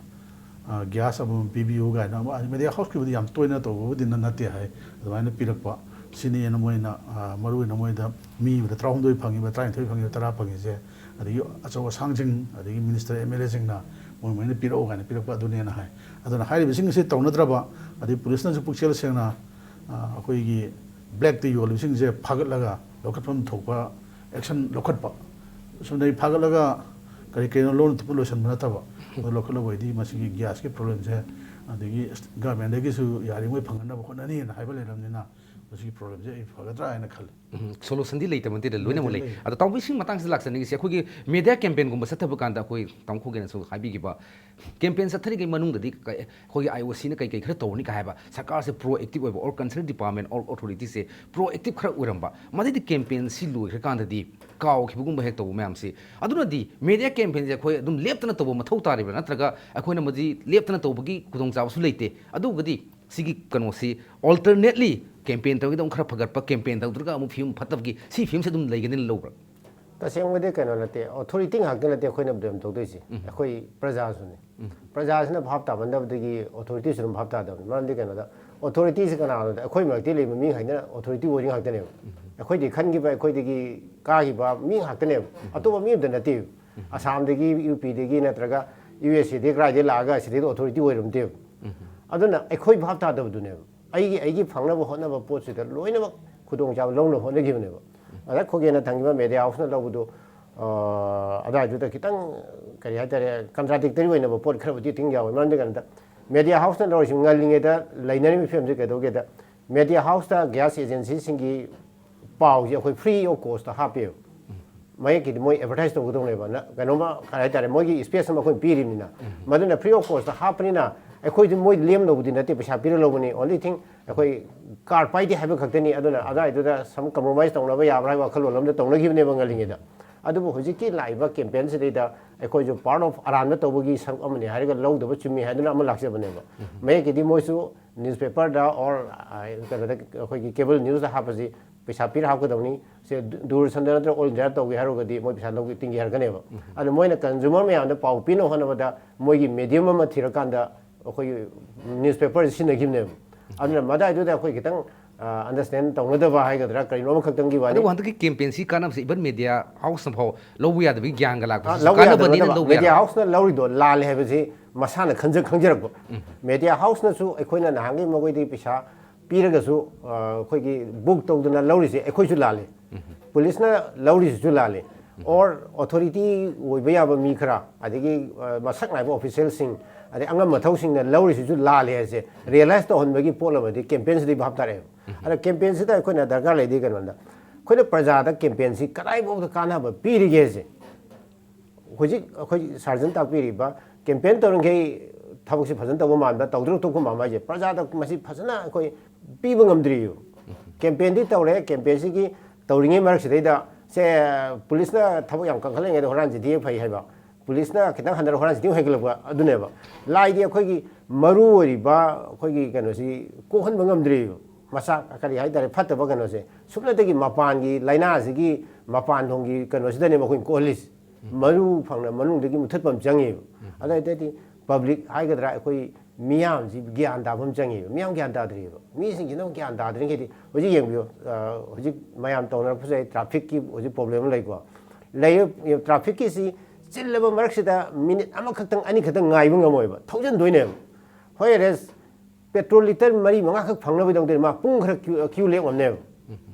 ꯑ, ꯒ꯭ꯌꯥꯁ ꯑꯃꯃꯝ ꯄꯤꯕꯤꯌꯨ ꯀꯥꯏꯅ ꯑꯃ, ꯃꯦꯗꯤꯌꯥ ꯍꯥꯎꯁꯀꯤꯕꯨꯗꯤ ꯌꯥꯝ ꯇꯣꯏꯅ ꯇꯧꯕꯕꯨꯗꯤ ꯅ-, ꯅꯠꯇꯦ ꯍꯥꯏ꯫ ꯑꯗꯨꯃꯥꯏꯅ ꯄꯤꯔꯛꯄ ꯁꯤꯅꯦꯅ ꯃꯣꯏꯅ, ꯑ, ꯃꯔꯨꯑꯣꯏꯅ ꯃꯣꯏꯗ ꯃꯤ ꯑꯃꯗ ꯇꯔꯥꯍꯨꯝꯗꯣꯏ ꯐꯪꯉꯤꯕ, ꯇꯔꯥꯅꯤꯊꯣꯏ ꯐꯪꯉꯤꯕ, ꯇꯔꯥ ꯐꯪꯉꯤꯁꯦ, ꯑꯗꯒꯤ ꯑꯆꯧ ꯑꯁꯥꯡꯁꯤꯡ, ꯑꯗꯒꯤ ꯃꯤꯅꯤꯁꯇꯔ ꯑꯦꯝ ꯑꯦꯜ ꯑꯦꯁꯤꯡꯅ ꯃꯣꯏ ꯃꯣꯏꯅ ꯄꯤꯔꯛꯎ ꯀꯥꯏꯅ ꯄꯤꯔꯛꯄ ꯑꯗꯨꯅꯦꯅ ꯍꯥꯏ꯫ ꯑꯗꯨꯅ ꯍꯥꯏꯔꯤꯕꯁꯤꯡ ꯑꯁꯤ ꯇꯧꯅꯗ꯭ꯔꯕ, ꯑꯗꯩ ꯄꯨꯂꯤꯁꯅꯁꯨ ꯄꯨꯛꯆꯦꯜ ꯁꯦꯡꯅ, ꯑ, ꯑꯩꯈꯣꯏꯒꯤ ꯕ꯭ꯂꯦꯛꯇ ꯌꯣꯜꯂꯤꯕꯁꯤꯡꯁꯦ ꯐꯥꯒꯠꯂꯒ ꯂꯧꯈꯠꯐꯝ ꯊꯣꯛꯄ ꯑꯦꯛꯁꯟ ꯂꯧꯈꯠꯄ, ꯁꯨꯝꯗꯩ ꯐꯥꯒꯠꯂꯒ ꯀꯔꯤ ꯀꯔꯤꯅꯣ ꯂꯣꯟ ꯊꯨꯞꯄ ꯂꯣꯏꯁꯤꯟꯕ ꯅꯠꯇꯕ, ꯑꯗꯨ ꯂꯧꯈꯠꯂꯕ ꯑꯣꯏꯗꯤ ꯃꯁꯤꯒꯤ ꯒ꯭ꯌꯥꯁꯀꯤ ꯄ꯭ꯔꯣꯕ꯭ꯂꯦꯝꯁꯦ, ꯑꯗꯒꯤ ꯒꯚꯔꯟꯃꯦꯟꯗꯒꯤꯁꯨ ꯌꯥꯔꯤꯉꯩ ꯐꯪꯍꯟꯅꯕ ꯍꯣꯠꯅꯅꯤꯅ ꯍꯥꯏꯕ ꯂꯩꯔꯕꯅꯤꯅ, ꯃꯁꯤꯒꯤ ꯄ꯭ꯔꯣꯕ꯭ꯂꯦꯝꯁꯦ ꯑꯩ ꯐꯒꯗ꯭ꯔꯥ ꯍꯥꯏꯅ ꯈꯜꯂꯤ꯫ ꯁꯣꯂꯨꯁꯟꯗꯤ ꯂꯩꯇꯕ ꯅꯠꯇꯦꯗ, ꯂꯣꯏꯅꯃꯛ ꯂꯩ꯫ ꯂꯩ꯫ ꯑꯗꯣ ꯇꯥꯃꯣ, ꯁꯤ ꯃꯇꯥꯡꯁꯤꯗ ꯂꯥꯛꯆꯅꯤꯡꯉꯤꯁꯦ, ꯑꯩꯈꯣꯏꯒꯤ ꯃꯦꯗꯤꯌꯥ ꯀꯦꯝꯄꯦꯟꯒꯨꯝꯕ ꯆꯠꯊꯕ ꯀꯥꯟꯗ ꯑꯩꯈꯣꯏ ꯇꯥꯃꯣ ꯈꯣꯒꯦꯅꯁꯨ ꯍꯥꯏꯕꯤꯈꯤꯕ, ꯀꯦꯝꯄꯦꯟ ꯆꯠꯊꯔꯤꯉꯩ ꯃꯅꯨꯡꯗꯗꯤ ꯀ-, ꯑꯩꯈꯣꯏꯒꯤ ꯑꯥꯏ ꯑꯣ ꯁꯤꯅ ꯀꯩ ꯀꯩ ꯈꯔ ꯇꯧꯔꯅꯤ ꯀꯥ ꯍꯥꯏꯕ, ꯁꯔꯀꯥꯔꯁꯦ ꯄ꯭ꯔꯣ ꯑꯦꯛꯇꯤꯞ ꯑꯣꯏꯕ, ꯑꯣꯔ ꯀꯟꯁꯔꯟ ꯗꯤꯄꯥꯔꯠꯃꯦꯟ ꯑꯣꯔ ꯑꯣꯊꯣꯔꯤꯇꯤꯁꯦ ꯄ꯭ꯔꯣ ꯑꯦꯛꯇꯤꯞ ꯈꯔ ꯑꯣꯏꯔꯝꯕ, ꯃꯗꯩꯗꯤ ꯀꯦꯝꯄꯦꯟꯁꯤ ꯂꯣꯏꯈ꯭ꯔꯀꯥꯟꯗꯗꯤ ꯀꯥꯎꯈꯤꯕꯒꯨꯝꯕ ꯍꯦꯛ ꯇꯧꯕ ꯃꯌꯥꯝꯁꯤ꯫ ꯑꯗꯨꯅꯗꯤ ꯃꯦꯗꯤꯌꯥ ꯀꯦꯝꯄꯦꯟꯁꯦ ꯑꯩꯈꯣꯏ ꯑꯗꯨꯝ ꯂꯦꯞꯇꯅ ꯇꯧꯕ ꯃꯊꯧ ꯇꯥꯔꯤꯕ꯭ꯔꯥ, ꯅꯠꯇ꯭ꯔꯒ ꯑꯩꯈꯣꯏꯅ ꯃꯁꯤ ꯂꯦꯞꯇꯅ ꯇꯧꯕꯒꯤ ꯈꯨꯗꯣꯡꯆꯥꯕꯁꯨ ꯂꯩꯇꯦ? ꯑꯗꯨꯒꯗꯤ ꯁꯤꯒꯤ ꯀꯩꯅꯣꯁꯤ ꯑꯜꯇꯔꯅꯦꯠꯂꯤ ꯀꯦꯝꯄꯦꯟ ꯇꯧꯔꯒꯗꯤ ꯑꯃꯨꯛ ꯈꯔ ꯐꯒꯠꯄ, ꯀꯦꯝꯄꯦꯟ ꯇꯧꯗ꯭ꯔꯒ ꯑꯃꯨꯛ ꯐꯤꯕꯝ ꯐꯠꯇꯕꯒꯤ ꯁꯤ ꯐꯤꯕꯝꯁꯤ ꯑꯗꯨꯝ ꯂꯩꯒꯅꯤꯅ ꯂꯧꯕ꯭ꯔꯥ? ꯇꯁꯦꯡꯕꯗꯤ ꯀꯩꯅꯣ ꯅꯠꯇꯦ, ꯑꯣꯊꯣꯔꯤꯇꯤ ꯉꯥꯛꯇ ꯅꯠꯇꯦ ꯑꯩꯈꯣꯏꯅ ꯕ꯭ꯂꯦꯝ ꯇꯧꯗꯣꯏꯁꯦ, ꯑꯩꯈꯣꯏ ꯄ꯭ꯔꯖꯥꯁꯨꯅꯦ꯫ ꯄ꯭ꯔꯖꯥꯁꯤꯅ ꯚꯥꯞ ꯇꯥꯃꯟꯗꯕꯗꯒꯤ ꯑꯣꯊꯣꯔꯤꯇꯤꯁꯨ ꯑꯗꯨꯝ ꯚꯥꯞ ꯇꯥꯗꯕꯅꯤ꯫ ꯃꯔꯝꯗꯤ ꯀꯩꯅꯣꯗ, ꯑꯣꯊꯣꯔꯤꯇꯤꯁꯤ ꯀꯅꯥꯅꯣꯗ, ꯑꯩꯈꯣꯏ ꯃꯔꯛꯇ ꯂꯩꯕ ꯃꯤ ꯉꯥꯛꯇꯅ ꯑꯣꯊꯣꯔꯤꯇꯤ ꯑꯣꯏꯔꯤ ꯉꯥꯛꯇꯅꯦꯕ꯫ ꯑꯩꯈꯣꯏꯗꯤ ꯈꯟꯈꯤꯕ, ꯑꯩꯈꯣꯏꯗꯒꯤ ꯀꯥꯈꯤꯕ ꯃꯤ ꯉꯥꯛꯇꯅꯦꯕ, ꯑꯇꯣꯞꯄ ꯃꯤ ꯑꯝꯇ ꯅꯠꯇꯦꯕ꯫ ꯑꯁꯥꯝꯗꯒꯤ, ꯌꯨ ꯄꯤꯗꯒꯤ ꯅꯠꯇ꯭ꯔꯒ ꯌꯨ ꯑꯦꯁ ꯑꯦꯗꯒꯤ ꯀꯗꯥꯏꯗꯒꯤ ꯂꯥꯛꯑꯒ ꯁꯤꯗꯩꯗ ꯑꯣꯊꯣꯔꯤꯇꯤ ꯑꯣꯏꯔꯝꯗꯦꯕ꯫ ꯑꯗꯨꯅ ꯑꯩꯈꯣꯏ ꯚꯥꯞ ꯇꯥꯗꯕꯗꯨꯅꯦꯕ꯫ ꯑꯩꯒꯤ, ꯑꯩꯒꯤ ꯐꯪꯅꯕ ꯍꯣꯠꯅꯕ ꯄꯣꯠꯁꯤꯗ ꯂꯣꯏꯅꯃꯛ ꯈꯨꯗꯣꯡꯆꯥꯕ ꯂꯧꯅꯕ ꯍꯣꯠꯅꯈꯤꯕꯅꯦꯕ꯫ ꯑꯗ ꯈꯣꯒꯦꯅ ꯊꯝꯈꯤꯕ ꯃꯦꯗꯤꯌꯥ ꯍꯥꯎꯁꯅ ꯂꯧꯕꯗꯨ, ꯑ, ꯑꯗꯨꯋꯥꯏꯗꯨꯗ ꯈꯤꯇꯪ, ꯀꯔꯤ ꯍꯥꯏꯇꯥꯔꯦ, ꯀꯟꯇ꯭ꯔꯥꯗꯤꯛꯇꯔꯤ ꯑꯣꯏꯅꯕ ꯄꯣꯠ ꯈꯔꯕꯨꯗꯤ ꯑꯗꯨꯝ ꯌꯥꯎꯋꯦ꯫ ꯃꯔꯝꯗꯤ ꯀꯩꯅꯣꯗ, ꯃꯦꯗꯤꯌꯥ ꯍꯥꯎꯁꯅ ꯂꯧꯔꯤꯁꯤ ꯉꯜꯂꯤꯉꯩꯗ ꯂꯩꯅꯔꯤꯕ ꯐꯤꯕꯝꯁꯤ ꯀꯩꯗꯧꯒꯦꯗ, ꯃꯦꯗꯤꯌꯥ ꯍꯥꯎꯁꯇ ꯒ꯭ꯌꯥꯁ ꯑꯦꯖꯦꯟꯁꯤꯁꯤꯡꯒꯤ ꯄꯥꯎꯁꯦ ꯑꯩꯈꯣꯏ ꯐ꯭ꯔꯤ ꯑꯣꯐ ꯀꯣꯁꯇ ꯍꯥꯞꯄꯦꯕ꯫ ꯃꯌꯦꯛꯀꯤꯗꯤ ꯃꯣꯏ ꯑꯦꯗꯚꯔꯇꯥꯏꯁ ꯇꯧꯒꯗꯧꯅꯦꯕ, ꯅ-, ꯀꯩꯅꯣꯝꯃ ꯀꯩ ꯍꯥꯏꯇꯥꯔꯦ, ꯃꯣꯏꯒꯤ ꯁ꯭ꯄꯦꯁ ꯑꯃ ꯑꯩꯈꯣꯏꯅ ꯄꯤꯔꯤꯕꯅꯤꯅ꯫ ꯃꯗꯨꯅ ꯐ꯭ꯔꯤ ꯑꯣꯐ ꯀꯣꯁꯇ ꯍꯥꯞꯄꯅꯤꯅ ꯑꯩꯈꯣꯏꯗꯤ ꯃꯣꯏ ꯂꯦꯝ ꯂꯧꯕꯗꯤ ꯅꯠꯇꯦ, ꯄꯩꯁꯥ ꯄꯤꯔ ꯂꯧꯕꯅꯤ꯫ ꯑꯣꯟꯂꯤ ꯊꯤꯡ ꯑꯩꯈꯣꯏ ꯀꯥꯔꯗ ꯄꯥꯏꯗꯦ ꯍꯥꯏꯕ ꯈꯛꯇꯅꯤ꯫ ꯑꯗꯨꯅ ꯑꯗꯨꯋꯥꯏꯗꯨꯗ ꯁꯝ ꯀꯝꯄ꯭ꯔꯣꯃꯥꯏꯁ ꯇꯧꯅꯕ ꯌꯥꯕ꯭ꯔꯥ ꯍꯥꯏꯕ ꯋꯥꯈꯜꯂꯣꯟ ꯑꯃꯗ ꯇꯧꯅꯈꯤꯕꯅꯦꯕ ꯉꯜꯂꯤꯉꯩꯗ꯫ ꯑꯗꯨꯕꯨ ꯍꯧꯖꯤꯛꯀꯤ ꯂꯥꯛꯏꯕ ꯀꯦꯝꯄꯦꯟꯁꯤꯗꯩꯗ ꯑꯩꯈꯣꯏꯁꯨ ꯄꯥꯔꯠ ꯑꯣꯐ ꯑꯔꯥꯟꯕ ꯇꯧꯕꯒꯤ ꯁꯔꯨꯛ ꯑꯃꯅꯤ ꯍꯥꯏꯔꯒ ꯂꯧꯗꯕ ꯆꯨꯝꯃꯤ ꯍꯥꯏꯗꯨꯅ ꯑꯃ ꯂꯥꯛꯆꯕꯅꯦꯕ꯫ ꯃꯌꯦꯛꯀꯤꯗꯤ ꯃꯣꯏꯁꯨ ꯅ꯭ꯌꯨꯁꯄꯦꯄꯔꯗ ꯑꯣꯔ, ꯑ, ꯀꯩꯅꯣꯗ, ꯑꯩꯈꯣꯏꯒꯤ ꯀꯦꯕꯜ ꯅ꯭ꯌꯨꯁꯇ ꯍꯥꯞꯄꯁꯤ ꯄꯩꯁꯥ ꯄꯤꯔ ꯍꯥꯞꯀꯗꯧꯅꯤ꯫ ꯁꯦ ꯗꯨ-, ꯗꯨꯔꯗꯔꯁꯟꯗ ꯅꯠꯇ꯭ꯔꯒ ꯑꯣꯜ ꯏꯟꯗꯤꯌꯥ ꯇꯧꯒꯦ ꯍꯥꯏꯔꯒꯗꯤ ꯃꯣꯏ ꯄꯩꯁꯥ ꯂꯧꯒꯦ, ꯇꯤꯡꯒꯦ ꯍꯥꯏꯔꯛꯀꯅꯦꯕ꯫ ꯑꯗꯨ ꯃꯣꯏꯅ ꯀꯟꯖꯨꯃꯔ ꯃꯌꯥꯝꯗ ꯄꯥꯎ ꯄꯤꯅꯕ ꯍꯣꯠꯅꯕꯗ ꯃꯣꯏꯒꯤ ꯃꯦꯗꯤꯌꯝ ꯑꯃ ꯊꯤꯔꯀꯥꯟꯗ ꯑꯩꯈꯣꯏꯒꯤ ꯅ꯭ꯌꯨꯁꯄꯦꯄꯔꯁꯦ ꯁꯤꯖꯤꯟꯅꯈꯤꯕꯅꯦꯕ꯫ ꯑꯗꯨꯅ ꯃꯗꯥꯏꯗꯨꯗ ꯑꯩꯈꯣꯏ ꯈꯤꯇꯪ, ꯑ, ꯑꯟꯗꯔꯁ꯭ꯇꯦꯟ ꯇꯧꯅꯗꯕ ꯍꯥꯏꯒꯗ꯭ꯔꯥ, ꯀꯔꯤꯅꯣ ꯑꯃꯈꯛꯇꯪꯒꯤ ꯋꯥꯅꯤ꯫ ꯑꯗꯨꯕꯨ ꯍꯟꯗꯛꯀꯤ ꯀꯦꯝꯄꯦꯟꯁꯤ ꯀꯥꯟꯅꯕꯁꯦ ꯏꯚꯟ ꯃꯦꯗꯤꯌꯥ ꯍꯥꯎꯁꯅ ꯐꯥꯎ ꯂꯧꯕ ꯌꯥꯗꯕꯒꯤ ꯒ꯭ꯌꯥꯟꯒ ꯑ, ꯂꯥꯛꯄꯁꯤꯁꯨ ꯂꯧꯕ ꯀꯥꯟꯅꯕꯅꯤꯅ ꯌꯥꯗꯕ ꯅꯠꯇꯕ, ꯂꯧꯕ ꯃꯦꯗꯤꯌꯥ ꯌꯥꯔꯕ? ꯍꯥꯎꯁꯅ ꯂꯧꯔꯤꯗꯣ ꯂꯥꯜꯂꯦ ꯍꯥꯏꯕꯁꯤ ꯃꯁꯥꯅ ꯈꯟꯖ-, ꯈꯪꯖꯔꯛꯄ꯫ ꯃꯦꯗꯤꯌꯥ ꯍꯥꯎꯁꯅꯁꯨ ꯑꯩꯈꯣꯏꯅ ꯅꯍꯥꯟꯒꯤ ꯃꯈꯣꯏꯗꯒꯤ ꯄꯩꯁꯥ ꯄꯤꯔꯒꯁꯨ, ꯑ, ꯑꯩꯈꯣꯏꯒꯤ ꯕꯨꯛ ꯇꯧꯗꯅ ꯂꯧꯔꯤꯁꯦ ꯑꯩꯈꯣꯏꯁꯨ ꯂꯥꯜꯂꯤ, ꯄꯨꯂꯤꯁꯅ ꯂꯧꯔꯤꯁꯤꯁꯨ ꯂꯥꯜꯂꯤ, ꯑꯣꯔ ꯑꯣꯊꯣꯔꯤꯇꯤ ꯑꯣꯏꯕ ꯌꯥꯕ ꯃꯤ ꯈꯔ, ꯑꯗꯒꯤ, ꯑ, ꯃꯁꯛ ꯅꯥꯏꯕ ꯑꯣꯐꯤꯁꯦꯜꯁꯤꯡ, ꯑꯗꯩ ꯑꯉꯝ ꯑꯊꯧꯁꯤꯡꯅ ꯂꯧꯔꯤꯁꯤꯁꯨ ꯂꯥꯜꯂꯦ ꯍꯥꯏꯁꯦ ꯔꯤꯌꯦꯂꯥꯏꯁ ꯇꯧꯍꯟꯕꯒꯤ ꯄꯣꯠ ꯑꯃꯗꯤ ꯀꯦꯝꯄꯦꯟꯁꯤꯗꯒꯤ ꯚꯥꯞ ꯇꯥꯔꯛꯑꯦꯕ꯫ ꯑꯗ ꯀꯦꯝꯄꯦꯟꯁꯤꯗ ꯑꯩꯈꯣꯏꯅ ꯗꯔꯀꯥꯔ ꯂꯩꯗꯤ ꯀꯩꯅꯣꯗ, ꯑꯩꯈꯣꯏꯅ ꯄ꯭ꯔꯖꯥꯗ ꯀꯦꯝꯄꯦꯟꯁꯤ ꯀꯗꯥꯏꯐꯥꯎꯗ ꯀꯥꯟꯅꯕ ꯄꯤꯔꯤꯒꯦꯁꯦ꯫ ꯍꯧꯖꯤꯛ ꯑꯩꯈꯣꯏ ꯁꯥꯔꯖꯟ ꯇꯥꯛꯄꯤꯔꯤꯕ ꯀꯦꯝꯄꯦꯟ ꯇꯧꯔꯤꯈꯩ ꯊꯕꯛꯁꯤ ꯐꯖꯅ ꯇꯧꯕ ꯃꯥꯟꯕ, ꯇꯧꯗ꯭ꯔ ꯇꯣꯛꯄ ꯃꯥꯟꯕ ꯍꯥꯏꯁꯦ ꯄ꯭ꯔꯖꯥꯗ ꯃꯁꯤ ꯐꯖꯅ ꯑꯩꯈꯣꯏ ꯄꯤꯕ ꯉꯝꯗ꯭ꯔꯤꯌꯦꯕ꯫ ꯀꯦꯝꯄꯦꯟꯗꯤ ꯇꯧꯔꯦ, ꯀꯦꯝꯄꯦꯟꯁꯤꯒꯤ ꯇꯧꯔꯤꯉꯩ ꯃꯔꯛꯁꯤꯗꯩꯗ ꯁꯦ ꯄꯨꯂꯤꯁꯅ ꯊꯕꯛ ꯌꯥꯝ ꯀꯟꯈꯠꯂꯤꯉꯩꯗ ꯍꯨꯔꯥꯟꯁꯤꯗꯤ ꯐꯩ ꯍꯥꯏꯕ, ꯄꯨꯂꯤꯁꯅ ꯈꯤꯇꯪ ꯍꯟꯊꯔ ꯍꯨꯔꯥꯟꯁꯤꯗꯤ ꯍꯦꯟꯒꯠꯂꯛꯄ ꯑꯗꯨꯅꯦꯕ꯫ ꯂꯥꯏꯗꯤ ꯑꯩꯈꯣꯏꯒꯤ ꯃꯔꯨ ꯑꯣꯏꯔꯤꯕ ꯑꯩꯈꯣꯏꯒꯤ ꯀꯩꯅꯣꯁꯤ ꯀꯣꯛꯍꯟꯕ ꯉꯝꯗ꯭ꯔꯤꯕ꯫ ꯃꯆꯥꯛ ꯀꯔꯤ ꯍꯥꯏꯇꯥꯔꯦ, ꯐꯠꯇꯕ ꯀꯩꯅꯣꯁꯦ ꯁꯨꯞꯅꯇꯒꯤ ꯃꯄꯥꯟꯒꯤ ꯂꯥꯏꯅꯥꯁꯤꯒꯤ ꯃꯄꯥꯟ ꯊꯣꯡꯒꯤ ꯀꯩꯅꯣꯁꯤꯗꯅꯦꯕ ꯑꯩꯈꯣꯏꯅ ꯀꯣꯛꯍꯜꯂꯤꯁꯦ꯫ ꯃꯔꯨ ꯐꯪꯅ ꯃꯅꯨꯡꯗꯒꯤ ꯃꯨꯊꯠꯄ ꯑꯃ ꯆꯪꯉꯦꯕ꯫ ꯑꯗꯨ ꯑꯣꯏꯇꯥꯔꯗꯤ ꯄꯕ꯭ꯂꯤꯛ ꯍꯥꯏꯒꯗ꯭ꯔꯥ, ꯑꯩꯈꯣꯏ ꯃꯤꯌꯥꯝꯁꯤ ꯒ꯭ꯌꯥꯟ ꯇꯥꯕ ꯑꯃ ꯆꯪꯉꯦꯕ꯫ ꯃꯤꯌꯥꯝ ꯒ꯭ꯌꯥꯟ ꯇꯥꯗ꯭ꯔꯤꯑꯕ꯫ ꯃꯤꯁꯤꯡꯁꯤꯅ ꯑꯃꯨꯛ ꯒ꯭ꯌꯥꯟ ꯇꯥꯗ꯭ꯔꯤꯉꯩꯗꯤ ꯍꯧꯖꯤꯛ ꯌꯦꯡꯕꯤꯌꯨ, ꯑ, ꯍꯧꯖꯤꯛ ꯃꯌꯥꯝ ꯇꯧꯅꯔꯛꯄꯁꯦ ꯇ꯭ꯔꯥꯐꯤꯛꯀꯤ ꯍꯧꯖꯤꯛ ꯄ꯭ꯔꯣꯕ꯭ꯂꯦꯝ ꯑꯃ ꯂꯩꯀꯣ꯫ ꯂꯩꯔꯤꯕ ꯇ꯭ꯔꯥꯐꯤꯛꯀꯤꯁꯤ ꯆꯤꯜꯂꯕ ꯃꯔꯛꯁꯤꯗ ꯃꯤꯅꯤꯠ ꯑꯃꯈꯛꯇꯪ ꯑꯅꯤꯈꯛꯇꯪ ꯉꯥꯏꯕ ꯉꯝꯃꯣꯏꯕ, ꯊꯧꯖꯤꯟꯗꯣꯏꯅꯦꯕ꯫ ꯍꯣꯏ ꯔꯦꯁ, ꯄꯦꯇ꯭ꯔꯣꯜ ꯂꯤꯇꯔ ꯃꯔꯤ ꯃꯉꯥꯈꯛ ꯐꯪꯅꯕꯒꯤꯗꯃꯛꯇꯗꯤ ꯃꯥ ꯄꯨꯡ ꯈꯔ ꯀ꯭ꯌꯨ, ꯀ꯭ꯌꯨ ꯂꯦꯞ ꯉꯝꯅꯦꯕ꯫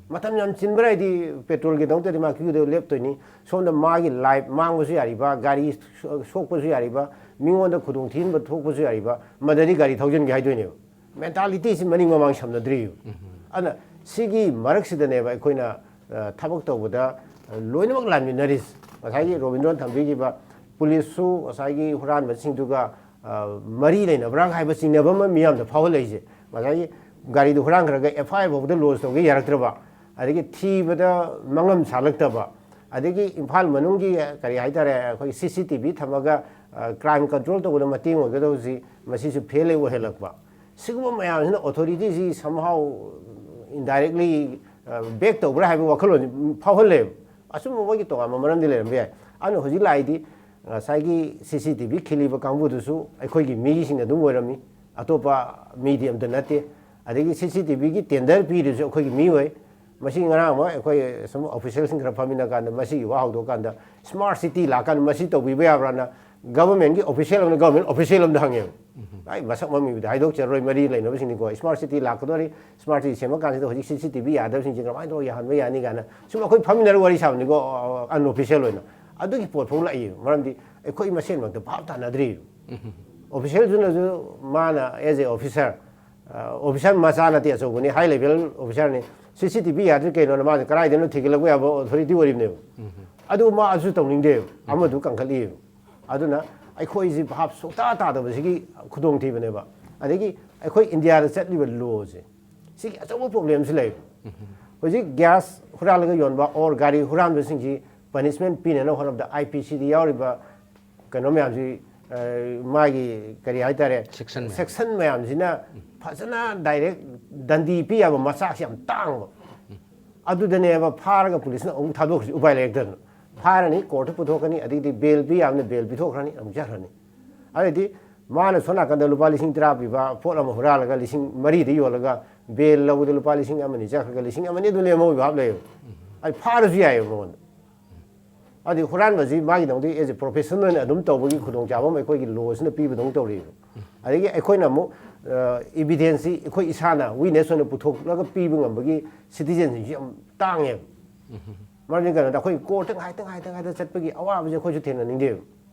ꯃꯇꯝ ꯌꯥꯝ ꯆꯤꯟꯕ꯭ꯔꯥ ꯍꯥꯏꯗꯤ ꯄꯦꯇ꯭ꯔꯣꯜꯒꯤꯗꯃꯛꯇꯗꯤ ꯃꯥ ꯀ꯭ꯌꯨꯗ ꯂꯦꯞꯇꯣꯏꯅꯤ꯫ ꯁꯣꯝꯗ ꯃꯥꯒꯤ ꯂꯥꯏꯐ ꯃꯥꯡꯕꯁꯨ ꯌꯥꯔꯤꯕ, ꯒꯥꯔꯤ ꯁꯣ-, ꯁꯣꯛꯄꯁꯨ ꯌꯥꯔꯤꯕ, ꯃꯤꯉꯣꯟꯗ ꯈꯨꯗꯣꯡꯊꯤꯍꯟꯕ ꯊꯣꯛꯄꯁꯨ ꯌꯥꯔꯤꯕ, ꯃꯗꯗꯤ ꯒꯥꯔꯤ ꯊꯧꯖꯤꯟꯒꯦ ꯍꯥꯏꯗꯣꯏꯅꯦꯕ꯫ ꯃꯦꯟꯇꯥꯂꯤꯇꯤꯁꯤ ꯃꯅꯤꯡ ꯃꯃꯥꯡ ꯁꯝꯅꯗ꯭ꯔꯤꯕ꯫ ꯑꯗꯨꯅ ꯁꯤꯒꯤ ꯃꯔꯛꯁꯤꯗꯅꯦꯕ ꯑꯩꯈꯣꯏꯅ, ꯑ, ꯊꯕꯛ ꯇꯧꯕꯗ, ꯑ, ꯂꯣꯏꯅꯃꯛ ꯂꯥꯟꯃꯤꯟꯅꯔꯤꯁꯤ꯫ ꯉꯁꯥꯏꯒꯤ ꯔꯣꯕꯤꯟꯗ꯭ꯔꯣꯅ ꯊꯝꯕꯤꯈꯤꯕ ꯄꯨꯂꯤꯁꯁꯨ ꯉꯁꯥꯏꯒꯤ ꯍꯨꯔꯥꯟꯕꯁꯤꯡꯗꯨꯒ, ꯑ, ꯃꯔꯤ ꯂꯩꯅꯕ꯭ꯔꯥ ꯍꯥꯏꯕ ꯆꯤꯡꯅꯕ ꯑꯃ ꯃꯤꯌꯥꯝꯗ ꯐꯥꯎꯍꯜꯂꯛꯏꯁꯦ꯫ ꯉꯁꯥꯏꯒꯤ ꯒꯥꯔꯤꯗꯨ ꯍꯨꯔꯥꯟꯈ꯭ꯔꯒ ꯑꯦꯐ ꯑꯥꯏ ꯑꯥꯔ ꯐꯥꯎꯕꯗ ꯂꯣꯟꯁ ꯇꯧꯒꯦ ꯌꯥꯔꯛꯇ꯭ꯔꯕ, ꯑꯗꯒꯤ ꯊꯤꯕꯗ ꯃꯉꯝ ꯁꯥꯜꯂꯛꯇꯕ, ꯑꯗꯒꯤ ꯏꯝꯐꯥꯜ ꯃꯅꯨꯡꯒꯤ ꯀꯔꯤ ꯍꯥꯏꯇꯥꯔꯦ, ꯑꯩꯈꯣꯏ ꯁꯤ ꯁꯤ ꯇꯤ ꯚꯤ ꯊꯝꯃꯒ, ꯑ, ꯀ꯭ꯔꯥꯏꯝ ꯀꯟꯇ꯭ꯔꯣꯜ ꯇꯧꯕꯗ ꯃꯇꯦꯡ ꯑꯣꯏꯒꯗꯧꯕꯁꯤ ꯃꯁꯤꯁꯨ ꯐꯦꯜ ꯍꯦꯛ ꯑꯣꯏꯍꯜꯂꯛꯄ꯫ ꯁꯤꯒꯨꯝꯕ ꯃꯌꯥꯝꯁꯤꯅ ꯑꯣꯊꯣꯔꯤꯇꯤꯁꯤ somehow indirectly, ꯑ, ꯕꯦꯛ ꯇꯧꯕ꯭ꯔꯥ ꯍꯥꯏꯕ ꯋꯥꯈꯜꯂꯣꯟꯁꯤ ꯐꯥꯎꯍꯜꯂꯦꯕ꯫ ꯑꯆꯨꯝꯕ ꯃꯣꯏꯒꯤ ꯇꯣꯉꯥꯟꯕ ꯃꯔꯝꯗꯤ ꯂꯩꯔꯝꯕ ꯌꯥꯏ꯫ ꯑꯗꯨꯅ ꯍꯧꯖꯤꯛ ꯂꯥꯛꯏꯗꯤ ꯉꯁꯥꯏꯒꯤ ꯁꯤ ꯁꯤ ꯇꯤ ꯚꯤ ꯈꯤꯜꯂꯤꯕ ꯀꯥꯡꯕꯨꯗꯨꯁꯨ ꯑꯩꯈꯣꯏꯒꯤ ꯃꯤꯁꯤꯡ ꯑꯗꯨꯝ ꯑꯣꯏꯔꯝꯃꯤ, ꯑꯇꯣꯞꯄ ꯃꯤꯗꯤ ꯑꯝꯇ ꯅꯠꯇꯦ꯫ ꯑꯗꯒꯤ ꯁꯤ ꯁꯤ ꯇꯤ ꯚꯤꯒꯤ ꯇꯦꯟꯗꯔ ꯄꯤꯔꯤꯁꯨ ꯑꯩꯈꯣꯏꯒꯤ ꯃꯤ ꯑꯣꯏ꯫ ꯃꯁꯤ ꯉꯔꯥꯡ ꯑꯃ ꯑꯩꯈꯣꯏ ꯁꯨꯝ ꯑꯣꯐꯤꯁꯦꯜꯁꯤꯡ ꯈꯔ ꯐꯝꯃꯤꯟꯅ ꯀꯥꯟꯗ ꯃꯁꯤꯒꯤ ꯋꯥ ꯍꯧꯗꯣꯛꯑꯀꯥꯟꯗ ꯁ꯭ꯃꯥꯔꯠ ꯁꯤꯇꯤ ꯂꯥꯛꯀꯥꯟꯗ ꯃꯁꯤ ꯇꯧꯕꯤꯕ ꯌꯥꯕ꯭ꯔꯥꯅ ꯒꯚꯔꯟꯃꯦꯟꯒꯤ ꯑꯣꯐꯤꯁꯤꯌꯦꯜ ꯑꯃꯅ ꯒꯚꯔꯟꯃꯦꯟ ꯑꯣꯐꯤꯁꯤꯌꯦꯜ ꯑꯃꯗ ꯍꯪꯉꯦꯕ꯫ ꯑꯩ ꯃꯁꯛ ꯃꯃꯤꯡꯕꯨꯗꯤ ꯍꯥꯏꯗꯣꯛꯆꯔꯔꯣꯏ, ꯃꯔꯤ ꯂꯩꯅꯕꯁꯤꯡꯅꯤꯀꯣ꯫ ꯁ꯭ꯃꯥꯔꯠ ꯁꯤꯇꯤ ꯂꯥꯛꯀꯗꯣꯔꯤ, ꯁ꯭ꯃꯥꯔꯠ ꯁꯤꯇꯤ ꯁꯦꯝꯃ ꯀꯥꯟꯁꯤꯗ ꯍꯧꯖꯤꯛ ꯁꯤ ꯁꯤ ꯇꯤ ꯚꯤ ꯌꯥꯗꯕꯁꯤꯡꯁꯦ ꯀꯃꯥꯏꯅ ꯇꯧꯔꯒ ꯌꯥꯍꯟꯕ ꯌꯥꯅꯤ ꯀꯥꯏꯅ ꯁꯨꯝ ꯑꯩꯈꯣꯏ ꯐꯝꯃꯤꯟꯅꯔꯒ ꯋꯥꯔꯤ ꯁꯥꯕꯅꯤꯀꯣ, ꯑꯟꯑꯣꯐꯤꯁꯤꯌꯦꯜ ꯑꯣꯏꯅ꯫ ꯑꯗꯨꯒꯤ ꯄꯣꯠ ꯐꯥꯎ ꯂꯥꯛꯏ, ꯃꯔꯝꯗꯤ ꯑꯩꯈꯣꯏ ꯃꯁꯦꯟꯃꯛꯇ ꯚꯥꯞ ꯇꯥꯅꯗ꯭ꯔꯤꯕ꯫ ꯑꯣꯐꯤꯁꯦꯜꯗꯨꯅꯁꯨ ꯃꯥꯅ as a officer, ꯑꯣꯐꯤꯁꯥꯔ ꯃꯆꯥ ꯅꯠꯇꯦ, ꯑꯆꯧꯕꯅꯤ, ꯍꯥꯏ ꯂꯦꯚꯦꯜ ꯑꯣꯐꯤꯁꯥꯔꯅꯤ꯫ ꯁꯤ ꯁꯤ ꯇꯤ ꯚꯤ ꯌꯥꯗ꯭ꯔꯤ ꯀꯩꯅꯣꯅ ꯃꯥꯁꯦ ꯀꯔꯥꯏꯗꯅꯣ ꯊꯤꯒꯠꯂꯛꯄ ꯌꯥꯕ ꯑꯣꯊꯣꯔꯤꯇꯤ ꯑꯣꯏꯔꯤꯕꯅꯦꯕ꯫ ꯑꯗꯨ ꯃꯥ ꯑꯗꯨꯁꯨ ꯇꯧꯅꯤꯡꯗꯦꯕ, ꯑꯃꯗꯨ ꯀꯟꯈꯠꯂꯤꯑꯕ꯫ ꯑꯗꯨꯅ ꯑꯩꯈꯣꯏꯁꯤ ꯚꯥꯞ ꯁꯨꯡꯇꯥ ꯇꯥꯗꯕꯁꯤꯒꯤ ꯈꯨꯗꯣꯡꯊꯤꯕꯅꯦꯕ꯫ ꯑꯗꯒꯤ ꯑꯩꯈꯣꯏ ꯏꯟꯗꯤꯌꯥꯗ ꯆꯠꯂꯤꯕ ꯂꯣꯁꯦ, ꯁꯤꯒꯤ ꯑꯆꯧꯕ ꯄ꯭ꯔꯣꯕ꯭ꯂꯦꯝꯁꯤ ꯂꯩ꯫ ꯍꯧꯖꯤꯛ ꯒ꯭ꯌꯥꯁ ꯍꯨꯔꯥꯜꯂꯒ ꯌꯣꯟꯕ ꯑꯣꯔ ꯒꯥꯔꯤ ꯍꯨꯔꯥꯟꯕꯁꯤꯡꯁꯤ ꯄꯅꯤꯁꯃꯦꯟ ꯄꯤꯅꯅꯕ ꯍꯣꯠꯅꯕꯗ ꯑꯥꯏ ꯄꯤ ꯁꯤꯗ ꯌꯥꯎꯔꯤꯕ ꯀꯩꯅꯣ ꯃꯌꯥꯝꯁꯤ, ꯑ, ꯃꯥꯒꯤ ꯀꯔꯤ ꯍꯥꯏꯇꯥꯔꯦ, ꯁꯦꯛꯁꯟ ꯃꯌꯥꯝ꯫ ꯁꯦꯛꯁꯟ ꯃꯌꯥꯝꯁꯤꯅ ꯐꯖꯅ ꯗꯥꯏꯔꯦꯛ ꯗꯟꯗꯤ ꯄꯤ ꯌꯥꯕ ꯃꯆꯥꯛꯁꯤ ꯌꯥꯝ ꯇꯥꯡꯕ꯫ ꯑꯗꯨꯗꯅꯦꯕ ꯐꯥꯔꯒ ꯄꯨꯂꯤꯁꯅ ꯑꯃꯨꯛ ꯊꯥꯗꯣꯛꯈ꯭ꯔꯤꯁꯤ ꯎꯄꯥꯏ ꯂꯩꯔꯛꯇꯗꯅ꯫ ꯐꯥꯔꯅꯤ, ꯀꯣꯔꯠꯇ ꯄꯨꯊꯣꯛꯀꯅꯤ, ꯑꯗꯒꯤꯗꯤ ꯕꯦꯜ ꯄꯤ ꯌꯥꯕꯅ ꯕꯦꯜ ꯄꯤꯊꯣꯛꯈ꯭ꯔꯅꯤ, ꯑꯃꯨꯛ ꯆꯠꯈ꯭ꯔꯅꯤ꯫ ꯑꯗꯩꯗꯤ ꯃꯥꯅ ꯁꯣꯝ ꯅꯥꯀꯟꯗ ꯂꯨꯄꯥ ꯂꯤꯁꯤꯡ ꯇꯔꯥ ꯄꯤꯕ ꯄꯣꯠ ꯑꯃ ꯍꯨꯔꯥꯜꯂꯒ ꯂꯤꯁꯤꯡ ꯃꯔꯤꯗ ꯌꯣꯜꯂꯒ ꯕꯦꯜ ꯂꯧꯕꯗ ꯂꯨꯄꯥ ꯂꯤꯁꯤꯡ ꯑꯃꯅꯤ ꯆꯠꯈ꯭ꯔꯒ ꯂꯤꯁꯤꯡ ꯑꯃꯅꯤ ꯑꯗꯨꯝ ꯂꯦꯝꯍꯧꯕ ꯚꯥꯞ ꯂꯩꯌꯦꯕ꯫ ꯑꯩ ꯐꯥꯔꯁꯨ ꯌꯥꯏꯌꯦꯕ ꯃꯉꯣꯟꯗ꯫ ꯑꯗꯩ ꯍꯨꯔꯥꯟꯕꯁꯤ ꯃꯥꯒꯤꯗꯃꯛꯇ as a professional ꯑꯣꯏꯅ ꯑꯗꯨꯝ ꯇꯧꯕꯒꯤ ꯈꯨꯗꯣꯡꯆꯥꯕ ꯑꯃ ꯑꯩꯈꯣꯏꯒꯤ ꯂꯣꯁꯤꯅ ꯄꯤꯕꯗꯧꯅ ꯇꯧꯔꯤꯕ꯫ ꯑꯗꯒꯤ ꯑꯩꯈꯣꯏꯅ ꯑꯃꯨꯛ, ꯑ, ꯏꯕꯤꯗꯦꯟꯁꯁꯤ ꯑꯩꯈꯣꯏ ꯏꯁꯥꯅ ꯋꯤꯠꯅꯦꯁ ꯑꯣꯏꯅ ꯄꯨꯊꯣꯛꯂꯒ ꯄꯤꯕ ꯉꯝꯕꯒꯤ ꯁꯤꯇꯤꯖꯦꯟꯁꯤꯡꯁꯤ ꯌꯥꯝ ꯇꯥꯡꯉꯦꯕ꯫ ꯃꯔꯝꯗꯤ ꯀꯩꯅꯣꯗ ꯑꯩꯈꯣꯏ ꯀꯣꯔꯠꯇ ꯉꯥꯏꯇ, ꯉꯥꯏꯇ, ꯉꯥꯏꯇ ꯆꯠꯄꯒꯤ ꯑꯋꯥꯕꯁꯦ ꯑꯩꯈꯣꯏꯁꯨ ꯊꯦꯡꯅꯅꯤꯡꯗꯦꯕ꯫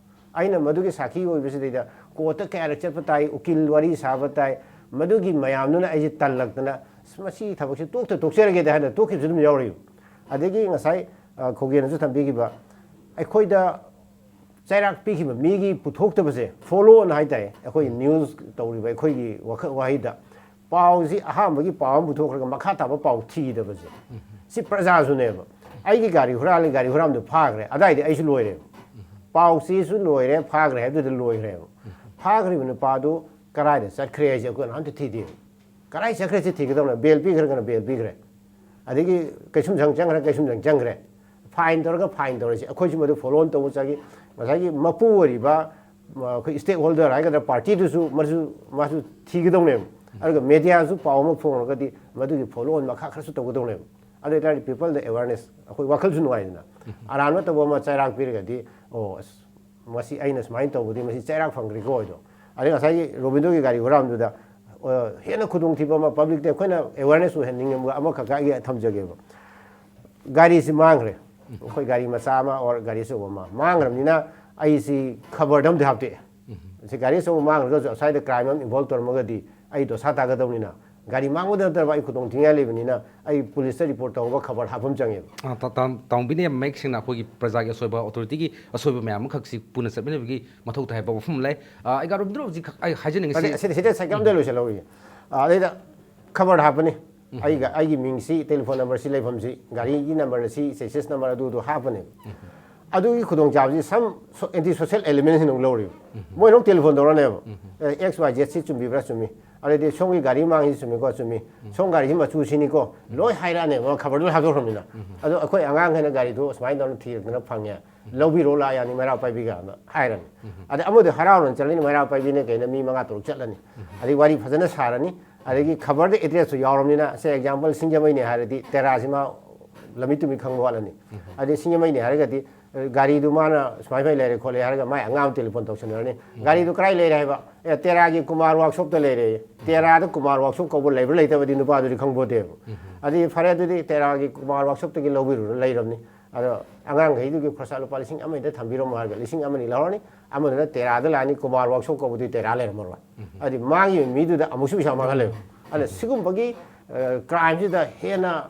ꯑꯩꯅ ꯃꯗꯨꯒꯤ ꯁꯥꯈꯤ ꯑꯣꯏꯕꯁꯤꯗꯩꯗ ꯀꯣꯔꯠꯇ ꯀꯌꯥꯔꯛ ꯆꯠꯄ ꯇꯥꯏ, ꯎꯀꯤꯜ ꯋꯥꯔꯤ ꯁꯥꯕ ꯇꯥꯏ, ꯃꯗꯨꯒꯤ ꯃꯌꯥꯝꯗꯨꯅ ꯑꯩꯁꯦ ꯇꯜꯂꯛꯇꯅ, "ꯑꯁ, ꯃꯁꯤ ꯊꯕꯛꯁꯦ ꯇꯣꯛꯇ ꯇꯣꯛꯆꯔꯒꯦꯗ" ꯍꯥꯏꯅ ꯇꯣꯛꯈꯤꯕꯁꯨ ꯑꯗꯨꯝ ꯌꯥꯎꯔꯤꯕ꯫ ꯑꯗꯒꯤ ꯉꯁꯥꯏ, ꯑ, ꯈꯧꯒꯦꯟꯅꯁꯨ ꯊꯝꯕꯤꯈꯤꯕ, ꯑꯩꯈꯣꯏꯗ ꯆꯩꯔꯥꯛ ꯄꯤꯈꯤꯕ ꯃꯤꯒꯤ ꯄꯨꯊꯣꯛꯇꯕꯁꯦ, follow on ꯍꯥꯏꯇꯥꯔꯦ, ꯑꯩꯈꯣꯏ ꯅ꯭ꯌꯨꯁ ꯇꯧꯔꯤꯕ ꯑꯩꯈꯣꯏꯒꯤ ꯋꯥꯈꯜ ꯋꯥꯍꯩꯗ ꯄꯥꯎꯁꯤ ꯑꯍꯥꯟꯕꯒꯤ ꯄꯥꯎ ꯑꯃ ꯄꯨꯊꯣꯛꯈ꯭ꯔꯒ ꯃꯈꯥ ꯇꯥꯕ ꯄꯥꯎ ꯊꯤꯗꯕꯁꯦ, ꯁꯤ ꯄ꯭ꯔꯖꯥꯁꯨꯅꯦꯕ꯫ ꯑꯩꯒꯤ ꯒꯥꯔꯤ ꯍꯨꯔꯥꯜꯂꯤ, ꯒꯥꯔꯤ ꯍꯨꯔꯥꯟꯕꯗꯨ ꯐꯥꯈ꯭ꯔꯦ, ꯑꯗꯥꯏꯗꯤ ꯑꯩꯁꯨ ꯂꯣꯏꯔꯦꯕ꯫ ꯄꯥꯎ ꯆꯦꯁꯨ ꯂꯣꯏꯔꯦ, ꯐꯥꯈ꯭ꯔꯦ ꯍꯥꯏꯕꯗꯨꯗ ꯂꯣꯏꯈ꯭ꯔꯦꯕ꯫ ꯐꯥꯈ꯭ꯔꯤꯕ ꯅꯨꯄꯥꯗꯨ ꯀꯗꯥꯏꯗ ꯆꯠꯈ꯭ꯔꯦ ꯍꯥꯏꯁꯦ ꯑꯩꯈꯣꯏ ꯀꯅꯥꯝꯇ ꯊꯤꯗꯦꯕ꯫ ꯀꯗꯥꯏ ꯆꯠꯈ꯭ꯔꯦ ꯁꯤ ꯊꯤꯒꯗꯧꯅꯦ, ꯕꯦꯜ ꯄꯤꯈ꯭ꯔꯒꯅ ꯕꯦꯜ ꯄꯤꯈ꯭ꯔꯦ, ꯑꯗꯒꯤ ꯀꯩꯁꯨꯝꯁꯪ ꯆꯪꯈ꯭ꯔ ꯀꯩꯁꯨꯝꯁꯪ ꯆꯪꯈ꯭ꯔꯦ, ꯐꯥꯏꯟ ꯇꯧꯔꯒ ꯐꯥꯏꯟ ꯇꯧꯔꯁꯤ, ꯑꯩꯈꯣꯏꯁꯨ ꯃꯗꯨ follow on ꯇꯧꯕ ꯆꯪꯏ꯫ ꯉꯁꯥꯏꯒꯤ ꯃꯄꯨ ꯑꯣꯏꯔꯤꯕ, ꯑ, ꯑꯩꯈꯣꯏ ꯁ꯭ꯇꯦꯛ ꯍꯣꯜꯗꯔ ꯍꯥꯏꯒꯗ꯭ꯔꯥ, ꯄꯥꯔꯇꯤꯗꯨꯁꯨ ꯃꯥꯁꯨ, ꯃꯥꯁꯨ ꯊꯤꯒꯗꯧꯅꯦꯕ꯫ ꯑꯗꯨꯒ ꯃꯦꯗꯤꯌꯥꯁꯨ ꯄꯥꯎ ꯑꯃ ꯐꯣꯡꯉꯒꯗꯤ ꯃꯗꯨꯒꯤ follow on ꯃꯈꯥ ꯈꯔꯁꯨ ꯇꯧꯒꯗꯧꯅꯦꯕ꯫ ꯑꯗꯨ ꯑꯣꯏꯇꯥꯔꯗꯤ ꯄꯤꯄꯜꯗ ꯑꯦꯋꯥꯔꯅꯦꯁ, ꯑꯩꯈꯣꯏ ꯋꯥꯈꯜꯁꯨ ꯅꯨꯡꯉꯥꯏꯗꯅ꯫ ꯑꯔꯥꯟꯕ ꯇꯧꯕ ꯑꯃ ꯆꯩꯔꯥꯛ ꯄꯤꯔꯒꯗꯤ, "ꯑꯣ, ꯑꯁ, ꯃꯁꯤ ꯑꯩꯅ ꯁꯨꯃꯥꯏꯅ ꯇꯧꯕꯗꯤ ꯃꯁꯤ ꯆꯩꯔꯥꯛ ꯐꯪꯈ꯭ꯔꯦꯀꯣ" ꯍꯥꯏꯗꯣ꯫ ꯑꯗꯩ ꯉꯁꯥꯏꯒꯤ ꯔꯣꯕꯤꯟꯗꯣꯒꯤ ꯒꯥꯔꯤ ꯍꯨꯔꯥꯟꯕꯗꯨꯗ, ꯑ, ꯍꯦꯟꯅ ꯈꯨꯗꯣꯡꯊꯤꯕ ꯑꯃ ꯄꯕ꯭ꯂꯤꯛꯇ ꯑꯩꯈꯣꯏꯅ ꯑꯦꯋꯥꯔꯅꯦꯁ ꯑꯣꯏꯍꯟꯅꯤꯡꯕ ꯑꯃꯈꯛꯀ ꯑꯩꯒꯤ ꯊꯝꯖꯒꯦꯕ꯫ ꯒꯥꯔꯤꯁꯤ ꯃꯥꯡꯈ꯭ꯔꯦ, ꯑꯩꯈꯣꯏ ꯒꯥꯔꯤ ꯃꯆꯥ ꯑꯃ ꯑꯣꯔ ꯒꯥꯔꯤ ꯑꯆꯧꯕ ꯑꯃ ꯃꯥꯡꯈ꯭ꯔꯕꯅꯤꯅ ꯑꯩꯁꯤ ꯈꯕꯔꯗ ꯑꯝꯗꯤ ꯍꯥꯞꯇꯦ꯫ ꯁꯤ ꯒꯥꯔꯤ ꯑꯆꯧꯕ ꯃꯥꯡꯈ꯭ꯔꯒꯁꯨ ꯑꯁ꯭ꯋꯥꯏꯗ ꯀ꯭ꯔꯥꯏꯝ ꯑꯃ ꯏꯟꯚꯣꯜꯕ ꯇꯧꯔꯝꯃꯒꯗꯤ ꯑꯩ ꯗꯣꯁꯥ ꯇꯥꯒꯗꯧꯅꯤꯅ, ꯒꯥꯔꯤ ꯃꯥꯡꯕꯗ ꯅꯠꯇꯕ ꯑꯩ ꯈꯨꯗꯣꯡ ꯊꯤꯅꯤꯡꯉꯥꯏ ꯂꯩꯕꯅꯤꯅ ꯑꯩ ꯄꯨꯂꯤꯁꯇ ꯔꯤꯄꯣꯔꯠ ꯇꯧꯔꯒ ꯈꯕꯔ ꯍꯥꯞꯄ ꯑꯃ ꯆꯪꯉꯦꯕ꯫ ꯑ, ꯇꯥ- ꯇꯥ- ꯇꯥꯎꯕꯤꯅ ꯌꯥꯝ ꯃꯌꯦꯛ ꯁꯦꯡꯅ ꯑꯩꯈꯣꯏꯒꯤ ꯄ꯭ꯔꯖꯥꯒꯤ ꯑꯁꯣꯏꯕ, ꯑꯣꯊꯣꯔꯤꯇꯤꯒꯤ ꯑꯁꯣꯏꯕ ꯃꯌꯥꯝ ꯑꯃꯈꯛꯁꯤ ꯄꯨꯟꯅ ꯆꯠꯃꯤꯟꯅꯕꯒꯤ ꯃꯊꯧ ꯇꯥꯏ ꯍꯥꯏꯕ ꯋꯥꯐꯝ ꯑꯃ ꯂꯩ꯫ ꯑ, ꯑꯩ ꯒꯥꯔꯣ ꯕꯤꯟꯗ꯭ꯔꯣ ꯍꯧꯖꯤꯛ ꯈꯛ ꯑꯩ ꯍꯥꯏꯖꯅꯤꯡꯉꯤꯁꯤ ꯑꯗꯩ ꯁꯤꯗ ꯁꯤꯗ ꯁꯥꯏꯀꯜ ꯑꯝꯇ ꯂꯣꯏꯁꯤꯜꯍꯧꯔꯤꯒꯦ꯫ ꯑꯗꯩꯗ ꯈꯕꯔ ꯍꯥꯞꯄꯅꯤ꯫ ꯑꯩꯒ ꯑꯩꯒꯤ ꯃꯤꯡꯁꯤ, ꯇꯦꯂꯤꯐꯣꯟ ꯅꯝꯕꯔꯁꯤ, ꯂꯩꯐꯝꯁꯤ, ꯒꯥꯔꯤꯒꯤ ꯅꯝꯕꯔꯅ ꯁꯤ, ꯆꯦꯁꯤꯁ ꯅꯝꯕꯔ ꯑꯗꯨꯗꯨ ꯍꯥꯞꯄꯅꯦꯕ꯫ ꯑꯗꯨꯒꯤ ꯈꯨꯗꯣꯡꯆꯥꯕꯁꯤ ꯁꯝ ꯑꯦꯟꯇꯤ ꯁꯣꯁꯦꯜ ꯑꯦꯂꯤꯃꯦꯟꯁꯤꯡꯅ ꯑꯃꯨꯛ ꯂꯧꯔꯤꯕ꯫ ꯃꯣꯏꯅ ꯑꯃꯨꯛ ꯇꯦꯂꯤꯐꯣꯟ ꯇꯧꯔꯅꯦꯕ꯫ X Y ꯖꯦꯠꯁꯤ ꯆꯨꯝꯕꯤꯕ꯭ꯔꯥ? ꯆꯨꯝꯃꯤ꯫ ꯑꯗꯩꯗꯤ ꯁꯣꯝꯒꯤ ꯒꯥꯔꯤ ꯃꯥꯡꯉꯤꯁꯤ ꯆꯨꯝꯃꯤꯀꯣ? ꯆꯨꯝꯃꯤ꯫ ꯁꯣꯝ ꯒꯥꯔꯤꯁꯤ ꯃꯆꯨꯁꯤꯅꯤꯀꯣ? ꯂꯣꯏ ꯍꯥꯏꯔꯛꯑꯅꯦꯕ, ꯈꯕꯔꯗꯨ ꯍꯥꯞꯇꯣꯛꯈ꯭ꯔꯕꯅꯤꯅ꯫ ꯑꯗꯣ ꯑꯩꯈꯣꯏ ꯑꯉꯥꯡꯈꯩꯅ ꯒꯥꯔꯤꯗꯨ ꯁꯨꯃꯥꯏꯅ ꯇꯧꯅ ꯊꯤꯔꯛꯇꯅ ꯐꯪꯉꯦ, ꯂꯧꯕꯤꯔꯣ ꯂꯥꯛ ꯌꯥꯅꯤ ꯃꯩꯔꯥ ꯄꯥꯏꯕꯤꯒꯅ ꯍꯥꯏꯔꯅꯤ꯫ ꯑꯗꯩ ꯑꯃꯗꯤ ꯍꯔꯥꯎꯅ ꯆꯠꯂꯅꯤ, ꯃꯩꯔꯥ ꯄꯥꯏꯕꯤꯅ ꯀꯩꯅ ꯃꯤ ꯃꯉꯥ ꯇꯔꯨꯛ ꯆꯠꯂꯅꯤ꯫ ꯑꯗꯩ ꯋꯥꯔꯤ ꯐꯖꯅ ꯁꯥꯔꯅꯤ꯫ ꯑꯗꯒꯤ ꯈꯕꯔꯗ ꯑꯦꯗ꯭ꯔꯦꯁꯇꯨ ꯌꯥꯎꯔꯕꯅꯤꯅ, ꯁꯦ ꯑꯦꯛꯖꯥꯝꯄꯜ ꯁꯤꯡꯖꯃꯩꯅꯦ ꯍꯥꯏꯔꯗꯤ ꯇꯦꯔꯥꯁꯤ ꯃꯥ ꯂꯝꯃꯤ ꯇꯨꯝꯃꯤ ꯈꯪꯕ ꯋꯥꯠꯂꯅꯤ꯫ ꯑꯗꯩ ꯁꯤꯡꯖꯃꯩꯅꯦ ꯍꯥꯏꯔꯒꯗꯤ, ꯑ, ꯒꯥꯔꯤꯗꯨ ꯃꯥꯅ ꯁꯨꯃꯥꯏ ꯁꯨꯃꯥꯏꯅ ꯂꯩꯔꯦ ꯈꯣꯠꯂꯦ ꯍꯥꯏꯔꯒ ꯃꯥꯏ ꯑꯉꯥꯡ ꯑꯃ ꯇꯦꯂꯤꯐꯣꯟ ꯇꯧꯁꯟꯅꯔꯅꯤ꯫ ꯒꯥꯔꯤꯗꯨ ꯀꯗꯥꯏ ꯂꯩꯔꯦ ꯍꯥꯏꯕ? ꯑꯦ, ꯇꯦꯔꯥꯒꯤ ꯀꯨꯃꯥꯔ ꯋꯥꯛꯁꯣꯞꯇ ꯂꯩꯔꯦ꯫ ꯇꯦꯔꯥꯗ ꯀꯨꯃꯥꯔ ꯋꯥꯛꯁꯣꯞ ꯀꯧꯕ ꯂꯩꯕ꯭ꯔꯥ ꯂꯩꯇꯕꯗꯤ ꯅꯨꯄꯥꯗꯨꯗꯤ ꯈꯪꯄꯣꯠꯇꯦꯕ꯫ ꯑꯗꯨꯗꯤ ꯐꯔꯦ, ꯑꯗꯨꯗꯤ ꯇꯦꯔꯥꯒꯤ ꯀꯨꯃꯥꯔ ꯋꯥꯛꯁꯣꯞꯇꯒꯤ ꯂꯧꯕꯤꯔꯨꯔ ꯂꯩꯔꯕꯅꯤ꯫ ꯑꯗꯣ ꯑꯉꯥꯡꯈꯩꯗꯨꯒꯤ ꯈꯣꯔꯁꯥ ꯂꯨꯄꯥ ꯂꯤꯁꯤꯡ ꯑꯃ ꯑꯅꯤꯗ ꯊꯝꯕꯤꯔꯝꯃꯣ ꯍꯥꯏꯔꯒ ꯂꯤꯁꯤꯡ ꯑꯃ ꯑꯅꯤ ꯂꯧꯔꯅꯤ꯫ ꯑꯃꯗꯨꯅ ꯇꯦꯔꯥꯗ ꯂꯥꯛꯑꯅꯤ, ꯀꯨꯃꯥꯔ ꯋꯥꯛꯁꯣꯞ ꯀꯧꯕꯗꯨꯗꯤ ꯇꯦꯔꯥ ꯂꯩꯔꯝꯃꯔꯣꯏ꯫ ꯑꯗꯨꯗꯤ ꯃꯥꯡꯉꯤꯕ ꯃꯤꯗꯨꯗ ꯑꯃꯨꯛꯁꯨ ꯄꯩꯁꯥ ꯃꯥꯡꯍꯜꯂꯦꯕ꯫ ꯑꯗꯨꯅ ꯁꯤꯒꯨꯝꯕꯒꯤ, ꯑ, ꯀ꯭ꯔꯥꯏꯝꯁꯤꯗ ꯍꯦꯟꯅ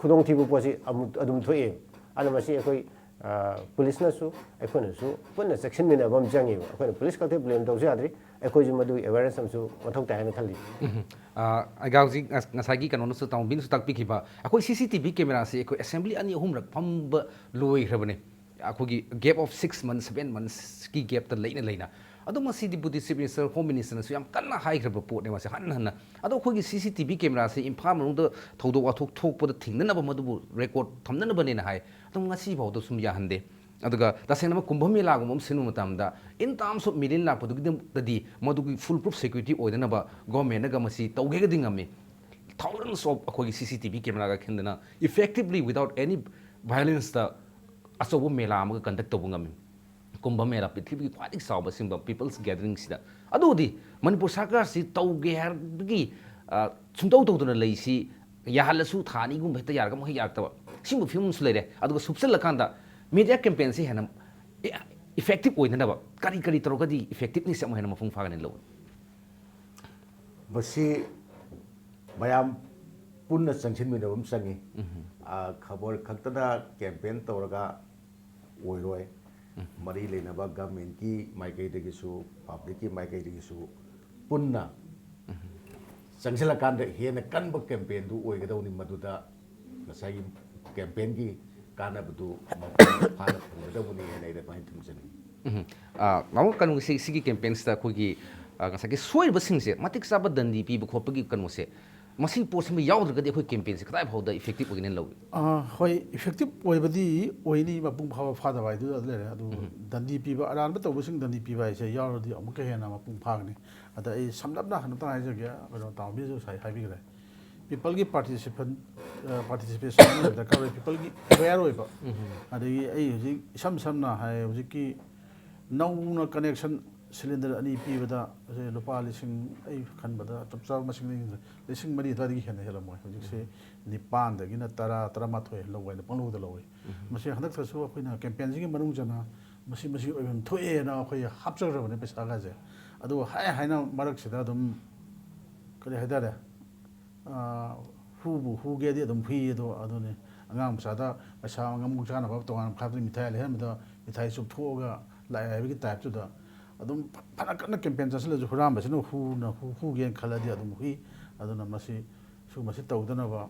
ꯈꯨꯗꯣꯡꯊꯤꯕ ꯄꯣꯠꯁꯤ ꯑꯃꯨꯛ ꯑꯗꯨꯝ ꯊꯣꯛꯑꯦ꯫ ꯑꯗꯨꯅ ꯃꯁꯤ ꯑꯩꯈꯣꯏ, ꯑ, ꯄꯨꯂꯤꯁꯅꯁꯨ ꯑꯩꯈꯣꯏꯅꯁꯨ ꯄꯨꯟꯅ ꯆꯦꯛꯁꯤꯟꯃꯤꯟꯅꯕ ꯑꯃ ꯆꯪꯉꯦꯕ꯫ ꯑꯩꯈꯣꯏꯅ ꯄꯨꯂꯤꯁ ꯈꯛꯇ ꯕ꯭ꯂꯦꯝ ꯇꯧꯁꯨ ꯌꯥꯗ꯭ꯔꯤ, ꯑꯩꯈꯣꯏꯁꯨ ꯃꯗꯨꯒꯤ ꯑꯦꯋꯦꯔꯅꯦꯁ ꯑꯃꯁꯨ ꯃꯊꯧ ꯇꯥꯏ ꯍꯥꯏꯅ ꯈꯜꯂꯤ꯫ ꯎꯝ꯫ ꯑ, ꯑꯩꯒ ꯍꯧꯖꯤꯛ ꯉꯁ- ꯉꯁꯥꯏꯒꯤ ꯀꯩꯅꯣꯅꯁꯨ, ꯇꯥꯎꯕꯤꯅꯁꯨ ꯇꯥꯛꯄꯤꯈꯤꯕ, ꯑꯩꯈꯣꯏ ꯁꯤ ꯁꯤ ꯇꯤ ꯚꯤ ꯀꯦꯃꯦꯔꯥꯁꯤ ꯑꯩꯈꯣꯏ ꯑꯦꯁꯦꯝꯕ꯭ꯂꯤ ꯑꯅꯤ ꯑꯍꯨꯝꯔꯛ ꯐꯝꯕ ꯂꯣꯏꯈ꯭ꯔꯕꯅꯦ, ꯑꯩꯈꯣꯏꯒꯤ gap of six months, seven months ꯀꯤ ꯒꯦꯞꯇ ꯂꯩꯅ ꯂꯩꯅ꯫ ꯑꯗꯣ ꯃꯁꯤ ꯗꯤꯄꯨꯇꯤ ꯆꯤꯐ ꯃꯤꯅꯤꯁꯇꯔ, ꯍꯣꯝ ꯃꯤꯅꯤꯁꯇꯔꯅꯁꯨ ꯌꯥꯝ ꯀꯟꯅ ꯍꯥꯏꯈ꯭ꯔꯕ ꯄꯣꯠꯅꯦ ꯃꯁꯤ ꯍꯟꯅ ꯍꯟꯅ꯫ ꯑꯗꯣ ꯑꯩꯈꯣꯏꯒꯤ C C T V ꯀꯦꯃꯦꯔꯥꯁꯤ Imphal ꯃꯅꯨꯡꯗ ꯊꯧꯗꯣꯛ ꯋꯥꯊꯣꯛ ꯊꯣꯛꯄꯗ ꯊꯤꯡꯅꯅꯕ, ꯃꯗꯨꯕꯨ ꯔꯦꯀꯣꯔꯗ ꯊꯝꯅꯅꯕꯅꯦꯅ ꯍꯥꯏ꯫ ꯑꯗꯨꯝ ꯉꯁꯤ ꯐꯥꯎꯗ ꯁꯨꯝ ꯌꯥꯍꯟꯗꯦ꯫ ꯑꯗꯨꯒ ꯇꯁꯦꯡꯅꯃꯛ ꯀꯨꯝꯚ ꯃꯦꯂꯥꯒꯨꯝꯕ ꯑꯃ ꯁꯤꯟꯕ ꯃꯇꯝꯗ, in terms of million ꯂꯥꯛꯄꯗꯨꯒꯤꯗꯃꯛꯇꯗꯤ ꯃꯗꯨꯒꯤ ꯐꯨꯜ ꯄ꯭ꯔꯨꯐ ꯁꯦꯀ꯭ꯌꯨꯔꯤꯇꯤ ꯑꯣꯏꯗꯅꯕ ꯒꯣꯔꯃꯦꯟꯅꯒ ꯃꯁꯤ ꯇꯧꯒꯦꯒꯗꯤ ꯉꯝꯃꯤ꯫ Thousands of ꯑꯩꯈꯣꯏꯒꯤ ꯁꯤ ꯁꯤ ꯇꯤ ꯚꯤ ꯀꯦꯃꯦꯔꯥꯒ ꯈꯤꯟꯗꯅ effectively, without any violence ꯇ ꯑꯆꯧꯕ ꯃꯦꯂꯥ ꯑꯃꯒ ꯀꯟꯗꯛ ꯇꯧꯕ ꯉꯝꯃꯤ꯫ ꯀꯨꯝꯚ ꯃꯦꯂꯥ, ꯄ꯭ꯔꯤꯊꯤꯕꯤꯒꯤ ꯈ꯭ꯋꯥꯏꯗꯒꯤ ꯆꯥꯎꯕ ꯑꯁꯤꯒꯨꯝꯕ people's gathering ꯁꯤꯗ꯫ ꯑꯗꯨꯕꯨꯗꯤ ꯃꯅꯤꯄꯨꯔ ꯁꯔꯀꯥꯔꯁꯤ ꯇꯧꯒꯦ ꯍꯥꯏꯕꯒꯤ, ꯑ, ꯁꯨꯡꯇꯧ ꯇꯧꯗꯅ ꯂꯩꯁꯤ, ꯌꯥꯍꯜꯂꯁꯨ ꯊꯥ ꯑꯅꯤꯒꯨꯝꯕ ꯍꯦꯛꯇ ꯌꯥꯔꯒ ꯑꯃꯨꯛ ꯍꯦꯛ ꯌꯥꯔꯛꯇꯕ, ꯁꯤꯒꯨꯝꯕ ꯐꯤꯕꯝ ꯑꯃꯁꯨ ꯂꯩꯔꯦ꯫ ꯑꯗꯨꯒ ꯁꯨꯞꯆꯜꯂꯀꯥꯟꯗ media campaign ꯁꯤ ꯍꯦꯟꯅ, ꯑꯦ, effective ꯑꯣꯏꯅꯅꯕ ꯀꯔꯤ ꯀꯔꯤ ꯇꯧꯔꯒꯗꯤ effectiveness ꯑꯃꯨꯛ ꯍꯦꯟꯅ ꯃꯄꯨꯡ ꯐꯥꯒꯅꯤ ꯂꯧ? ꯃꯁꯤ ꯃꯌꯥꯝ ꯄꯨꯟꯅ ꯆꯪꯁꯤꯟꯃꯤꯟꯅꯕ ꯑꯃ ꯆꯪꯉꯤ꯫ ꯑ, ꯈꯕꯔ ꯈꯛꯇꯗ campaign ꯇꯧꯔꯒ ꯑꯣꯏꯔꯣꯏ꯫ ꯃꯔꯤ ꯂꯩꯅꯕ governmentꯀꯤ ꯃꯥꯏꯀꯩꯗꯒꯤꯁꯨ, publicꯀꯤ ꯃꯥꯏꯀꯩꯗꯒꯤꯁꯨ ꯄꯨꯟꯅ ꯆꯪꯁꯤꯜꯂꯀꯥꯟꯗ ꯍꯦꯟꯅ ꯀꯟꯕ campaignꯗꯨ ꯑꯣꯏꯒꯗꯧꯅꯤ꯫ ꯃꯗꯨꯗ ꯉꯁꯥꯏꯒꯤ campaignꯒꯤ ꯀꯥꯟꯅꯕꯗꯨ ꯃꯄꯨꯡ ꯐꯥꯅ ꯐꯪꯒꯗꯧꯕꯅꯤ ꯍꯥꯏꯅ ꯑꯩꯅ ꯑꯗꯨꯃꯥꯏꯅ ꯊꯝꯖꯅꯤꯡꯉꯤ꯫ ꯎꯝ꯫ ꯑ, ꯃꯃꯨ ꯀꯩꯅꯣꯁꯤ, ꯁꯤꯒꯤ campaignꯁꯤꯗ ꯑꯩꯈꯣꯏꯒꯤ, ꯑ, ꯉꯁꯥꯏꯒꯤ ꯁꯣꯏꯔꯤꯕꯁꯤꯡꯁꯦ ꯃꯇꯤꯛ ꯆꯥꯕ ꯗꯟꯗꯤ ꯄꯤꯕ ꯈꯣꯠꯄꯒꯤ ꯀꯩꯅꯣꯁꯦ, ꯃꯁꯤꯒꯤ ꯄꯣꯠꯁꯤꯃ ꯌꯥꯎꯗ꯭ꯔꯒꯗꯤ ꯑꯩꯈꯣꯏ campaignꯁꯦ ꯀꯗꯥꯏ ꯐꯥꯎꯗ effective ꯑꯣꯏꯒꯅꯤ ꯂꯧꯏ? ꯑ, ꯍꯣꯏ, effective ꯑꯣꯏꯕꯗꯤ ꯑꯣꯏꯅꯤ, ꯃꯄꯨꯡ ꯐꯥꯕ ꯐꯥꯗꯕ ꯍꯥꯏꯗꯨꯗ ꯂꯩꯔꯦ꯫ ꯑꯗꯨ ꯗꯟꯗꯤ ꯄꯤꯕ, ꯑꯔꯥꯟꯕ ꯇꯧꯕꯁꯤꯡ ꯗꯟꯗꯤ ꯄꯤꯕ ꯍꯥꯏꯁꯦ ꯌꯥꯎꯔꯗꯤ ꯑꯃꯨꯛꯀ ꯍꯦꯟꯅ ꯃꯄꯨꯡ ꯐꯥꯒꯅꯤ꯫ ꯑꯗ ꯑꯩ ꯁꯝꯂꯞꯅ ꯍꯟꯗꯛꯇꯪ ꯍꯥꯏꯖꯒꯦ, ꯀꯩꯅꯣ, ꯇꯥꯃꯣꯕꯤꯁꯨ ꯉꯁꯥꯏ ꯍꯥꯏꯕꯤꯈ꯭ꯔꯦ꯫ Peopleꯒꯤ participant, ꯑ, participation ꯑꯃ ꯗꯔꯀꯥꯔ ꯑꯣꯏ꯫ Peopleꯒꯤ aware ꯑꯣꯏꯕ꯫ ꯑꯗꯒꯤ ꯑꯩ ꯍꯧꯖꯤꯛ ꯏꯁꯝ ꯁꯝꯅ ꯍꯥꯏ, ꯍꯧꯖꯤꯛꯀꯤ ꯅꯧꯅ connection cylinder ꯑꯅꯤ ꯄꯤꯕꯗ ꯉꯁꯤ ꯂꯨꯄꯥ ꯂꯤꯁꯤꯡ, ꯑꯩ ꯈꯟꯕꯗ ꯆꯞ ꯆꯥꯕ ꯃꯁꯤꯡꯗꯤ ꯈꯪꯗ꯭ꯔꯦ, ꯂꯤꯁꯤꯡ ꯃꯔꯤ ꯑꯗꯨꯋꯥꯏꯗꯒꯤ ꯍꯦꯟꯅ ꯍꯦꯜꯂꯝꯃꯣꯏ꯫ ꯍꯧꯖꯤꯛꯁꯦ ꯅꯤꯄꯥꯟꯗꯒꯤꯅ ꯇꯔꯥ, ꯇꯔꯥꯃꯥꯊꯣꯏ ꯂꯧꯕ ꯍꯥꯏꯅ ꯄꯪꯂꯧꯗ ꯂꯧꯏ꯫ ꯃꯁꯤ ꯍꯟꯗꯛꯇꯁꯨ ꯑꯩꯈꯣꯏꯅ campaignꯁꯤꯒꯤ ꯃꯅꯨꯡ ꯆꯟꯅ ꯃꯁꯤ, ꯃꯁꯤ ꯑꯣꯏꯐꯝ ꯊꯣꯛꯑꯦꯅ ꯑꯩꯈꯣꯏ ꯍꯥꯞꯆꯈ꯭ꯔꯕꯅꯦ ꯄꯩꯁꯥꯒꯁꯦ꯫ ꯑꯗꯨꯒ ꯍꯥꯏ ꯍꯥꯏꯅ ꯃꯔꯛꯁꯤꯗ ꯑꯗꯨꯝ, ꯀꯔꯤ ꯍꯥꯏꯇꯥꯔꯦ, ꯑ, ꯍꯨꯕꯨ ꯍꯨꯒꯦꯗꯤ ꯑꯗꯨꯝ ꯍꯨꯏ ꯑꯗꯣ, ꯑꯗꯨꯅꯤ꯫ ꯑꯉꯥꯡ ꯃꯆꯥꯗ ꯄꯩꯁꯥ ꯑꯉꯥꯡꯕ ꯆꯥꯅꯕ ꯇꯣꯉꯥꯟꯅ ꯈꯥꯏꯕꯗ ꯃꯤꯊꯥꯏ ꯂꯩꯍꯟꯕꯗ ꯃꯤꯊꯥꯏ ꯆꯨꯞꯊꯣꯛꯑꯒ ꯂꯥꯛꯑꯦ ꯍꯥꯏꯕꯒꯤ typeꯇꯨꯗ ꯑꯗꯨꯝ ꯐꯅ ꯀꯟꯅ campaign ꯆꯠꯁꯤꯜꯂꯁꯨ ꯍꯨꯔꯥꯟꯕꯁꯤꯅ ꯍꯨꯅ ꯍꯨ-, ꯍꯨꯒꯦꯅ ꯈꯜꯂꯗꯤ ꯑꯗꯨꯝ ꯍꯨꯏ꯫ ꯑꯗꯨꯅ ꯃꯁꯤ, ꯁꯤꯒꯨꯝꯕꯁꯤ ꯇꯧꯗꯅꯕ,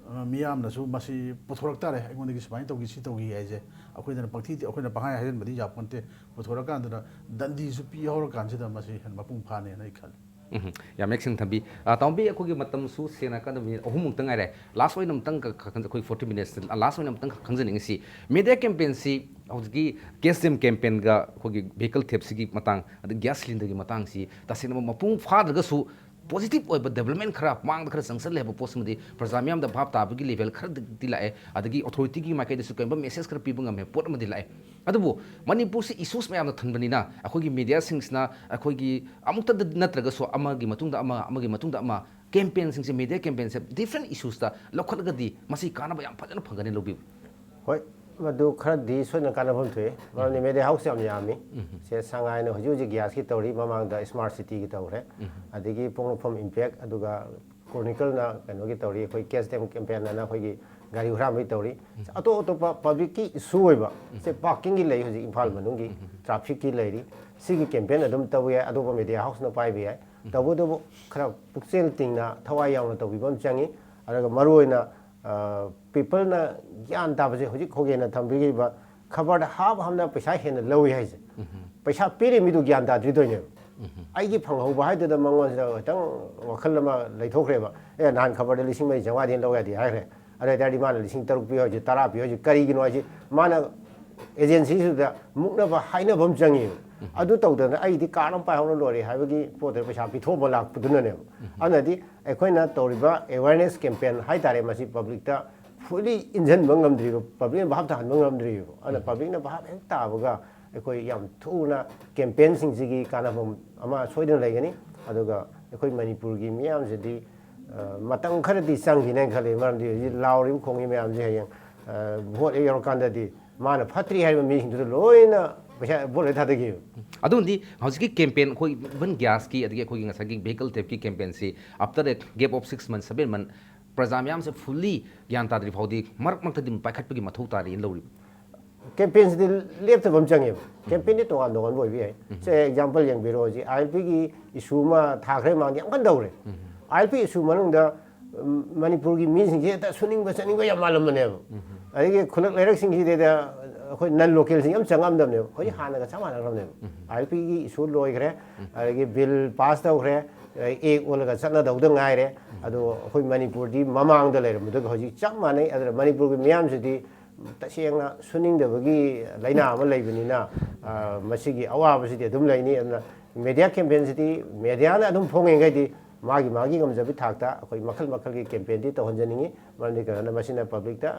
ꯑ, ꯃꯤꯌꯥꯝꯅꯁꯨ ꯃꯁꯤ ꯄꯨꯊꯣꯔꯛ ꯇꯥꯔꯦ, ꯑꯩꯉꯣꯟꯗꯒꯤ ꯁꯨꯃꯥꯏꯅ ꯇꯧꯈꯤ, ꯁꯤ ꯇꯧꯈꯤ ꯍꯥꯏꯁꯦ꯫ ꯑꯩꯈꯣꯏꯗꯅ ꯄꯪꯊꯤ, ꯑꯩꯈꯣꯏꯅ ꯄꯪꯍꯥꯏ ꯍꯥꯏꯖꯤꯟꯕꯗꯤ ꯌꯥꯄꯣꯟꯇꯦ꯫ ꯄꯨꯊꯣꯔꯛꯀꯥꯟꯗꯨꯗ ꯗꯟꯗꯤꯁꯨ ꯄꯤꯍꯧꯔꯀꯥꯟꯁꯤꯗ ꯃꯁꯤ ꯍꯦꯟꯅ ꯃꯄꯨꯡ ꯐꯥꯅꯦꯅ ꯑꯩ ꯈꯜꯂꯤ꯫ ꯎꯝ, ꯌꯥꯝ ꯃꯌꯦꯛ ꯁꯦꯡꯅ ꯊꯝꯕꯤ꯫ ꯑ, ꯇꯥꯃꯣꯕꯤ, ꯑꯩꯈꯣꯏꯒꯤ ꯃꯇꯝꯁꯨ ꯁꯦꯡꯅ ꯀꯥꯟꯗ minute ꯑꯍꯨꯝꯃꯨꯛꯇ ꯉꯥꯏꯔꯦ꯫ Last ꯑꯣꯏꯅ ꯑꯃꯨꯛꯇꯪ ꯈ-, ꯈ-, ꯑꯩꯈꯣꯏ forty minutes, last ꯑꯣꯏꯅ ꯑꯃꯨꯛꯇꯪ ꯈ-, ꯈꯪꯖꯅꯤꯡꯉꯤꯁꯤ, media campaignꯁꯤ ꯍꯧꯖꯤꯛꯀꯤ cash jam campaignꯒ ꯑꯩꯈꯣꯏꯒꯤ vehicle thiefꯁꯤꯒꯤ ꯃꯇꯥꯡ, ꯑꯗꯩ gas cylinderꯒꯤ ꯃꯇꯥꯡꯁꯤ ꯇꯁꯦꯡꯅ ꯃꯄꯨꯡ ꯐꯥꯗ꯭ꯔꯒꯁꯨ positive ꯑꯣꯏꯕ development ꯈꯔ ꯃꯥꯡꯗ ꯈꯔ ꯆꯪꯁꯜꯂꯦ ꯍꯥꯏꯕ ꯄꯣꯠꯁꯤꯃꯗꯤ ꯄ꯭ꯔꯖꯥ ꯃꯤꯌꯥꯝꯗ ꯚꯥꯞ ꯇꯥꯕꯒꯤ level ꯈꯔꯗꯤ ꯂꯥꯛꯑꯦ꯫ ꯑꯗꯒꯤ authorityꯒꯤ ꯃꯥꯏꯀꯩꯗꯁꯨ ꯀꯔꯤꯒꯨꯝꯕ message ꯈꯔ ꯄꯤꯕ ꯉꯝꯃꯦ ꯄꯣꯠ ꯑꯃꯗꯤ ꯂꯥꯛꯑꯦ꯫ ꯑꯗꯨꯕꯨ ꯃꯅꯤꯄꯨꯔꯁꯤ issues ꯃꯌꯥꯝꯅ ꯊꯟꯕꯅꯤꯅ ꯑꯩꯈꯣꯏꯒꯤ mediaꯁꯤꯡꯁꯤꯅ ꯑꯩꯈꯣꯏꯒꯤ ꯑꯃꯨꯛꯇꯗ ꯅꯠꯇ꯭ꯔꯒꯁꯨ ꯑꯃꯒꯤ ꯃꯇꯨꯡꯗ ꯑꯃ, ꯑꯃꯒꯤ ꯃꯇꯨꯡꯗ ꯑꯃ campaignꯁꯤꯡꯁꯦ, media campaignꯁꯦ different issuesꯇ ꯂꯧꯈꯠꯂꯒꯗꯤ ꯃꯁꯤ ꯀꯥꯟꯅꯕ ꯌꯥꯝ ꯐꯖꯅ ꯐꯪꯒꯅꯤ ꯂꯧꯕꯤꯕ꯫ ꯍꯣꯏ, ꯃꯗꯨ ꯈꯔꯗꯤ ꯁꯣꯏꯗꯅ ꯀꯥꯟꯅꯐꯝ ꯊꯣꯛꯏ꯫ ꯃꯔꯝꯗꯤ ꯃꯦꯗꯤꯌꯥ ꯍꯥꯎꯁ ꯌꯥꯝ ꯌꯥꯝꯃꯤ꯫ ꯁꯦ, ꯁꯉꯥꯏꯅ ꯍꯧꯖꯤꯛ ꯍꯧꯖꯤꯛ ꯒ꯭ꯌꯥꯁꯀꯤ ꯇꯧꯔꯤ, ꯃꯃꯥꯡꯗ ꯁ꯭ꯃꯥꯔꯠ ꯁꯤꯇꯤꯒꯤ ꯇꯧꯈ꯭ꯔꯦ, ꯑꯗꯒꯤ ꯄꯣꯛꯅꯐꯝ ꯏꯝꯄꯦꯛ, ꯑꯗꯨꯒ ꯀ꯭ꯔꯣꯅꯤꯀꯜꯅ ꯀꯩꯅꯣꯒꯤ ꯇꯧꯔꯤ, ꯑꯩꯈꯣꯏ ꯀꯦꯁ ꯗꯦꯝ ꯀꯦꯝꯄꯦꯟ ꯑꯅ ꯑꯩꯈꯣꯏꯒꯤ ꯒꯥꯔꯤ ꯍꯨꯔꯥꯟꯕꯒꯤ ꯇꯧꯔꯤ꯫ ꯑꯇꯣꯞ ꯑꯇꯣꯞꯄ ꯄꯕ꯭ꯂꯤꯛꯀꯤ ꯏꯁꯨ ꯑꯣꯏꯕ, ꯁꯦ, ꯄꯥꯔꯀꯤꯡꯒꯤ ꯂꯩ, ꯍꯧꯖꯤꯛ ꯏꯝꯐꯥꯜ ꯃꯅꯨꯡꯒꯤ ꯇ꯭ꯔꯥꯐꯤꯛꯀꯤ ꯂꯩꯔꯤ, ꯁꯤꯒꯤ ꯀꯦꯝꯄꯦꯟ ꯑꯗꯨꯝ ꯇꯧꯕ ꯌꯥꯏ, ꯑꯇꯣꯞꯄ ꯃꯦꯗꯤꯌꯥ ꯍꯥꯎꯁꯅ ꯄꯥꯏꯕ ꯌꯥꯏ꯫ ꯇꯧꯕꯇꯕꯨ ꯈꯔ ꯄꯨꯛꯆꯦꯜ ꯇꯤꯡꯅ, ꯊꯋꯥꯏ ꯌꯥꯎꯅ ꯇꯧꯕꯤꯕ ꯑꯃ ꯆꯪꯉꯤ꯫ ꯑꯗꯨꯒ ꯃꯔꯨꯑꯣꯏꯅ ꯄꯤꯄꯜꯅ ꯒ꯭ꯌꯥꯟ ꯇꯥꯕꯁꯦ ꯍꯧꯖꯤꯛ ꯈꯣꯏꯒꯦꯟꯅ ꯊꯝꯕꯤꯈꯤꯕ ꯈꯕꯔꯗ ꯍꯥꯞ ꯍꯥꯞꯅ ꯄꯩꯁꯥ ꯍꯦꯟꯅ ꯂꯧꯏ ꯍꯥꯏꯁꯦ꯫ ꯄꯩꯁꯥ ꯄꯤꯔꯤ ꯃꯤꯗꯨ ꯒ꯭ꯌꯥꯟ ꯇꯥꯗ꯭ꯔꯤꯗꯣꯏꯅꯦꯕ꯫ ꯑꯩꯒꯤ ꯐꯪꯍꯧꯕ ꯍꯥꯏꯗꯨꯗ ꯃꯉꯣꯟꯁꯤꯗ ꯈꯤꯇꯪ ꯋꯥꯈꯜ ꯑꯃ ꯂꯩꯊꯣꯛꯈ꯭ꯔꯦꯕ꯫ "ꯑꯦ, ꯅꯍꯥꯟ ꯈꯕꯔꯗ ꯂꯤꯁꯤꯡ ꯃꯔꯤ ꯆꯥꯝꯃꯉꯥꯗꯤ ꯍꯦꯟꯅ ꯂꯧ ꯌꯥꯗꯦ" ꯍꯥꯏꯈ꯭ꯔꯦ꯫ ꯑꯗꯨ ꯑꯣꯏꯇꯥꯔꯗꯤ ꯃꯥꯅ ꯂꯤꯁꯤꯡ ꯇꯔꯨꯛ ꯄꯤꯌꯨ ꯍꯥꯏꯁꯦ, ꯇꯔꯥ ꯄꯤꯌꯨ ꯍꯥꯏꯁꯦ ꯀꯔꯤꯒꯤꯅꯣ ꯍꯥꯏꯁꯦ ꯃꯥꯅ ꯑꯦꯖꯦꯟꯁꯤꯁꯤꯗ ꯃꯨꯛꯅꯕ ꯍꯥꯏꯅꯕ ꯑꯃ ꯆꯪꯉꯦꯕ꯫ ꯑꯗꯨ ꯇꯧꯗꯅ ꯑꯩꯗꯤ ꯀꯥꯔꯗ ꯑꯃ ꯄꯥꯏꯍꯧꯔ ꯂꯣꯏꯔꯦ ꯍꯥꯏꯕꯒꯤ ꯄꯣꯠꯇꯨꯗ ꯄꯩꯁꯥ ꯄꯤꯊꯣꯛꯑꯝꯕ ꯂꯥꯛꯄꯗꯨꯅꯅꯦꯕ꯫ ꯑꯗꯨꯅꯗꯤ ꯑꯩꯈꯣꯏꯅ ꯇꯧꯔꯤꯕ ꯑꯦꯋꯦꯔꯅꯦꯁ ꯀꯦꯝꯄꯦꯟ ꯍꯥꯏꯇꯥꯔꯦ, ꯃꯁꯤ ꯄꯕ꯭ꯂꯤꯛꯇ ꯐꯨꯜꯂꯤ ꯏꯟꯖꯟꯕ ꯉꯝꯗ꯭ꯔꯤꯕ, ꯄꯕ꯭ꯂꯤꯛꯅ ꯚꯥꯞ ꯇꯥꯍꯟꯕ ꯉꯝꯗ꯭ꯔꯤꯕ꯫ ꯑꯗꯨꯅ ꯄꯕ꯭ꯂꯤꯛꯅ ꯚꯥꯞ ꯍꯦꯛ ꯇꯥꯕꯒ ꯑꯩꯈꯣꯏ ꯌꯥꯝ ꯊꯨꯅ ꯀꯦꯝꯄꯦꯟꯁꯤꯡꯁꯤꯒꯤ ꯀꯥꯟꯅꯐꯝ ꯑꯃ ꯁꯣꯏꯗꯅ ꯂꯩꯒꯅꯤ꯫ ꯑꯗꯨꯒ ꯑꯩꯈꯣꯏ ꯃꯅꯤꯄꯨꯔꯒꯤ ꯃꯤꯌꯥꯝꯁꯤꯗꯤ, ꯑ, ꯃꯇꯝ ꯈꯔꯗꯤ ꯆꯪꯈꯤꯅꯦꯅ ꯈꯜꯂꯤ꯫ ꯃꯔꯝꯗꯤ ꯍꯧꯖꯤꯛ ꯂꯥꯎꯔꯤꯕ ꯈꯣꯡꯉꯤ ꯃꯌꯥꯝꯁꯦ ꯍꯌꯦꯡ, ꯑ, ꯚꯣꯠ ꯍꯦꯛ ꯌꯧꯔꯀꯥꯟꯗꯗꯤ ꯃꯥꯅ ꯐꯠꯇ꯭ꯔꯤ ꯍꯥꯏꯔꯤꯕ ꯃꯤꯁꯤꯡꯗꯨꯗ ꯂꯣꯏꯅ ꯄꯩꯁꯥ, ꯚꯣꯠ ꯂꯣꯏ ꯊꯥꯗꯈꯤꯕ꯫ ꯑꯗꯨꯅꯗꯤ ꯍꯧꯖꯤꯛꯀꯤ ꯀꯦꯝꯄꯦꯟ, ꯑꯩꯈꯣꯏ ꯏꯚꯟ ꯒ꯭ꯌꯥꯁꯀꯤ, ꯑꯗꯒꯤ ꯑꯩꯈꯣꯏꯒꯤ ꯉꯁꯥꯏꯒꯤ vehicle ꯊꯦꯞꯀꯤ ꯀꯦꯝꯄꯦꯟꯁꯤ, after a gap of six months, seven months, ꯄ꯭ꯔꯖꯥ ꯃꯌꯥꯝꯁꯦ ꯐꯨꯜꯂꯤ ꯒ꯭ꯌꯥꯟ ꯇꯥꯗ꯭ꯔꯤ ꯐꯥꯎꯗꯤ ꯃꯔꯛ ꯃꯔꯛꯇꯗꯤ ꯑꯗꯨꯝ ꯄꯥꯏꯈꯠꯄꯒꯤ ꯃꯊꯧ ꯇꯥꯔꯤꯅ ꯂꯧꯔꯤꯕ꯫ ꯀꯦꯝꯄꯦꯟꯁꯤꯗꯤ ꯂꯦꯞꯇꯕ ꯑꯃ ꯆꯪꯉꯦꯕ꯫ ꯀꯦꯝꯄꯦꯟꯗꯤ ꯇꯣꯉꯥꯟ ꯇꯣꯉꯥꯟꯕ ꯑꯣꯏꯕ ꯌꯥꯏ꯫ ꯁꯦ, ꯑꯦꯛꯖꯥꯝꯄꯜ ꯌꯦꯡꯕꯤꯔꯣ, ꯍꯧꯖꯤꯛ ꯑꯥꯏ ꯑꯦꯜ ꯄꯤꯒꯤ ꯏꯁꯨ ꯑꯃ ꯊꯥꯈ꯭ꯔꯦ, ꯃꯃꯥꯡꯗ ꯌꯥꯝ ꯀꯟꯅ ꯇꯧꯔꯦ꯫ ꯑꯥꯏ ꯑꯦꯜ ꯄꯤ ꯏꯁꯨ ꯃꯅꯨꯡꯗ, ꯎꯝ, ꯃꯅꯤꯄꯨꯔꯒꯤ ꯃꯤꯁꯤꯡꯁꯦ ꯍꯦꯛꯇ ꯁꯨꯅꯤꯡꯕ ꯆꯠꯅꯤꯡꯕ ꯌꯥꯝ ꯃꯥꯜꯂꯝꯕꯅꯦꯕ꯫ ꯑꯗꯒꯤ ꯈꯨꯜꯂꯛ ꯂꯩꯔꯛꯁꯤꯡꯁꯤꯗ ꯑꯩꯈꯣꯏ ꯅꯟ ꯂꯣꯀꯦꯜꯁꯤꯡ ꯌꯥꯝ ꯆꯪꯉꯛꯑꯝꯗꯕꯅꯦꯕ꯫ ꯍꯧꯖꯤꯛ ꯍꯥꯟꯅꯒ ꯆꯞ ꯃꯥꯟꯅꯈ꯭ꯔꯕꯅꯦꯕ꯫ ꯑꯥꯏ ꯑꯦꯜ ꯄꯤꯒꯤ ꯏꯁꯨ ꯂꯣꯏꯈ꯭ꯔꯦ, ꯑꯗꯒꯤ ꯕꯤꯜ ꯄꯥꯁ ꯇꯧꯈ꯭ꯔꯦ, ꯑꯦꯛ ꯑꯣꯜꯂꯒ ꯆꯠꯅꯗꯧꯗ ꯉꯥꯏꯔꯦ꯫ ꯑꯗꯣ ꯑꯩꯈꯣꯏ ꯃꯅꯤꯄꯨꯔꯗꯤ ꯃꯃꯥꯡꯗ ꯂꯩꯔꯝꯕꯗꯨꯒ ꯍꯧꯖꯤꯛ ꯆꯞ ꯃꯥꯟꯅꯩ꯫ ꯑꯗꯨꯅ ꯃꯅꯤꯄꯨꯔꯒꯤ ꯃꯤꯌꯥꯝꯁꯤꯗꯤ ꯇꯁꯦꯡꯅ ꯁꯨꯅꯤꯡꯗꯕꯒꯤ ꯂꯥꯏꯅꯥ ꯑꯃ ꯂꯩꯕꯅꯤꯅ, ꯑ, ꯃꯁꯤꯒꯤ ꯑꯋꯥꯕꯁꯤꯗꯤ ꯑꯗꯨꯝ ꯂꯩꯅꯤ꯫ ꯑꯗꯨꯅ ꯃꯦꯗꯤꯌꯥ ꯀꯦꯝꯄꯦꯟꯁꯤꯗꯤ ꯃꯦꯗꯤꯌꯥꯅ ꯑꯗꯨꯝ ꯐꯣꯡꯉꯤꯈꯩꯗꯤ ꯃꯥꯒꯤ ꯃꯥꯒꯤ ꯉꯝꯖꯕꯤ ꯊꯥꯛꯇ ꯑꯩꯈꯣꯏ ꯃꯈꯜ ꯃꯈꯜꯒꯤ ꯀꯦꯝꯄꯦꯟꯗꯤ ꯇꯧꯍꯟꯖꯅꯤꯡꯉꯤ꯫ ꯃꯔꯝꯗꯤ ꯀꯩꯅꯣꯅ ꯃꯁꯤꯅ ꯄꯕ꯭ꯂꯤꯛꯇ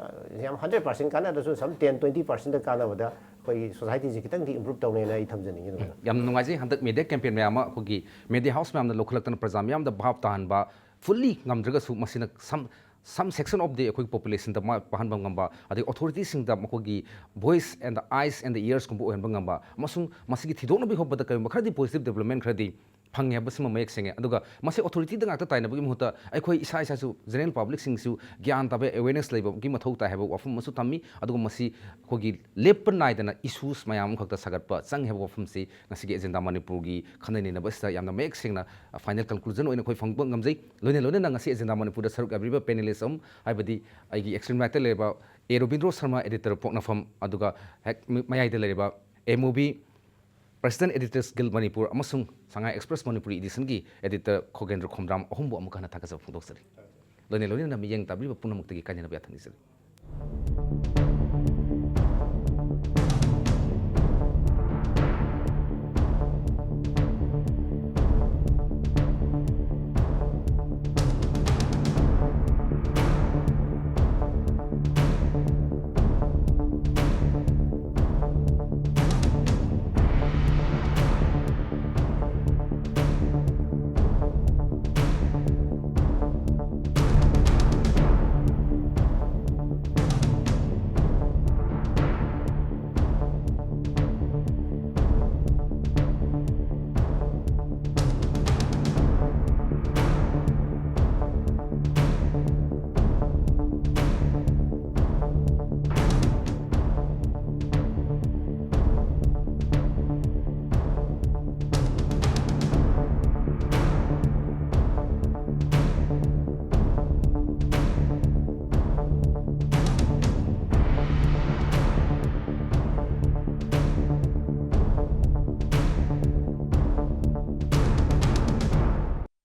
ꯌꯥꯝ ꯍꯟꯗ꯭ꯔꯦꯠ ꯄꯥꯔꯁꯦꯟ ꯀꯥꯟꯅꯗ꯭ꯔꯁꯨ ꯁꯝ ꯇꯦꯟ ꯇ꯭ꯋꯦꯟꯇꯤ ꯄꯥꯔꯁꯦꯟꯗ ꯀꯥꯟꯅꯕꯗ ꯑꯩꯈꯣꯏꯒꯤ ꯁꯣꯁꯥꯏꯇꯤꯁꯤ ꯈꯤꯇꯪꯗꯤ ꯏꯝꯄ꯭ꯔꯨꯞ ꯇꯧꯅꯦꯅ ꯑꯩ ꯊꯝꯖꯅꯤꯡꯉꯤ꯫ ꯑꯗꯨꯃꯥꯏꯅ ꯌꯥꯝ ꯅꯨꯡꯉꯥꯏꯖꯩ꯫ ꯍꯟꯗꯛ ꯃꯦꯗꯤꯌꯥ ꯀꯦꯝꯄꯦꯟ ꯃꯌꯥꯝ ꯑꯃ ꯑꯩꯈꯣꯏꯒꯤ ꯃꯦꯗꯤꯌꯥ ꯍꯥꯎꯁ ꯃꯌꯥꯝꯅ ꯂꯧꯈꯠꯂꯛꯇꯅ ꯄ꯭ꯔꯖꯥ ꯃꯤꯌꯥꯝꯗ ꯚꯥꯞ ꯇꯥꯍꯟꯕ, ꯐꯨꯜꯂꯤ ꯉꯝꯗ꯭ꯔꯒꯁꯨ ꯃꯁꯤꯅ ꯁꯝ some section of the ꯑꯩꯈꯣꯏꯒꯤ populationꯗ ꯃꯥ ꯄꯥꯍꯟꯕ ꯉꯝꯕ, ꯑꯗꯒꯤ authorityꯁꯤꯡꯗ ꯃꯈꯣꯏꯒꯤ voice and the eyes and the earsꯀꯨꯝꯕ ꯑꯣꯏꯍꯟꯕ ꯉꯝꯕ, ꯑꯃꯁꯨꯡ ꯃꯁꯤꯒꯤ ꯊꯤꯗꯣꯛꯅꯕꯒꯤ ꯍꯣꯠꯄꯗ ꯀꯔꯤꯒꯨꯝꯕ ꯈꯔꯗꯤ positive development ꯈꯔꯗꯤ ꯐꯪꯉꯦ ꯍꯥꯏꯕꯁꯤꯃ ꯃꯌꯦꯛ ꯁꯦꯡꯉꯦ꯫ ꯑꯗꯨꯒ ꯃꯁꯤ authorityꯗ ꯉꯥꯛꯇ ꯇꯥꯏꯅꯕꯒꯤ ꯃꯍꯨꯠꯇ ꯑꯩꯈꯣꯏ ꯏꯁꯥ ꯏꯁꯥꯁꯨ general publicꯁꯤꯡꯁꯨ ꯒ꯭ꯌꯥꯟ ꯇꯥꯕ awareness ꯂꯩꯕꯒꯤ ꯃꯊꯧ ꯇꯥꯏ ꯍꯥꯏꯕ ꯋꯥꯐꯝ ꯑꯃꯁꯨ ꯊꯝꯃꯤ꯫ ꯑꯗꯨꯒ ꯃꯁꯤ ꯑꯩꯈꯣꯏꯒꯤ ꯂꯦꯞꯄ ꯅꯥꯏꯗꯅ issues ꯃꯌꯥꯝ ꯑꯃꯈꯛꯇ ꯁꯥꯒꯠꯄ ꯆꯪꯉꯦ ꯍꯥꯏꯕ ꯋꯥꯐꯝꯁꯤ ꯉꯁꯤꯒꯤ Agenda Manipurꯒꯤ ꯈꯟꯅ ꯅꯩꯅꯕ ꯑꯁꯤꯗ ꯌꯥꯝꯅ ꯃꯌꯦꯛ ꯁꯦꯡꯅ final conclusion ꯑꯣꯏꯅ ꯑꯩꯈꯣꯏ ꯐꯪꯕ ꯉꯝꯖꯩ꯫ ꯂꯣꯏꯅ ꯂꯣꯏꯅꯅ ꯉꯁꯤ Agenda Manipurꯗ ꯁꯔꯨꯛ ꯌꯥꯕꯤꯔꯤꯕ panelist ꯑꯍꯨꯝ, ꯍꯥꯏꯕꯗꯤ ꯑꯩꯒꯤ extreme rightꯇ ꯂꯩꯔꯤꯕ ꯑꯦ ꯔꯣꯕꯤꯟꯗ꯭ꯔꯣ ꯁꯔꯃ, editor ꯄꯣꯛꯅꯐꯝ, ꯑꯗꯨꯒ ꯍꯦꯛ ꯃ-, ꯃꯌꯥꯏꯗ ꯂꯩꯔꯤꯕ M O B, President Editors Guild Manipur ꯑꯃꯁꯨꯡ ꯁꯉꯥꯏ Express ꯃꯅꯤꯄꯨꯔꯤ editionꯒꯤ editor ꯈꯣꯒꯦꯟꯗ꯭ꯔ ꯈꯣꯝꯗ꯭ꯔꯥꯝ ꯑꯍꯨꯝꯕꯨ ꯑꯃꯨꯛ ꯍꯟꯅ ꯊꯥꯒꯠꯆꯕ ꯐꯣꯡꯗꯣꯛꯆꯔꯤ꯫ ꯂꯣꯏꯅ ꯂꯣꯏꯅꯅ ꯃꯤꯠꯌꯦꯡ ꯇꯥꯕꯤꯔꯤꯕ ꯄꯨꯝꯅꯃꯛꯇꯒꯤ ꯀꯥꯏꯅꯅꯕ ꯌꯥꯊꯪ ꯅꯤꯖꯔꯤ꯫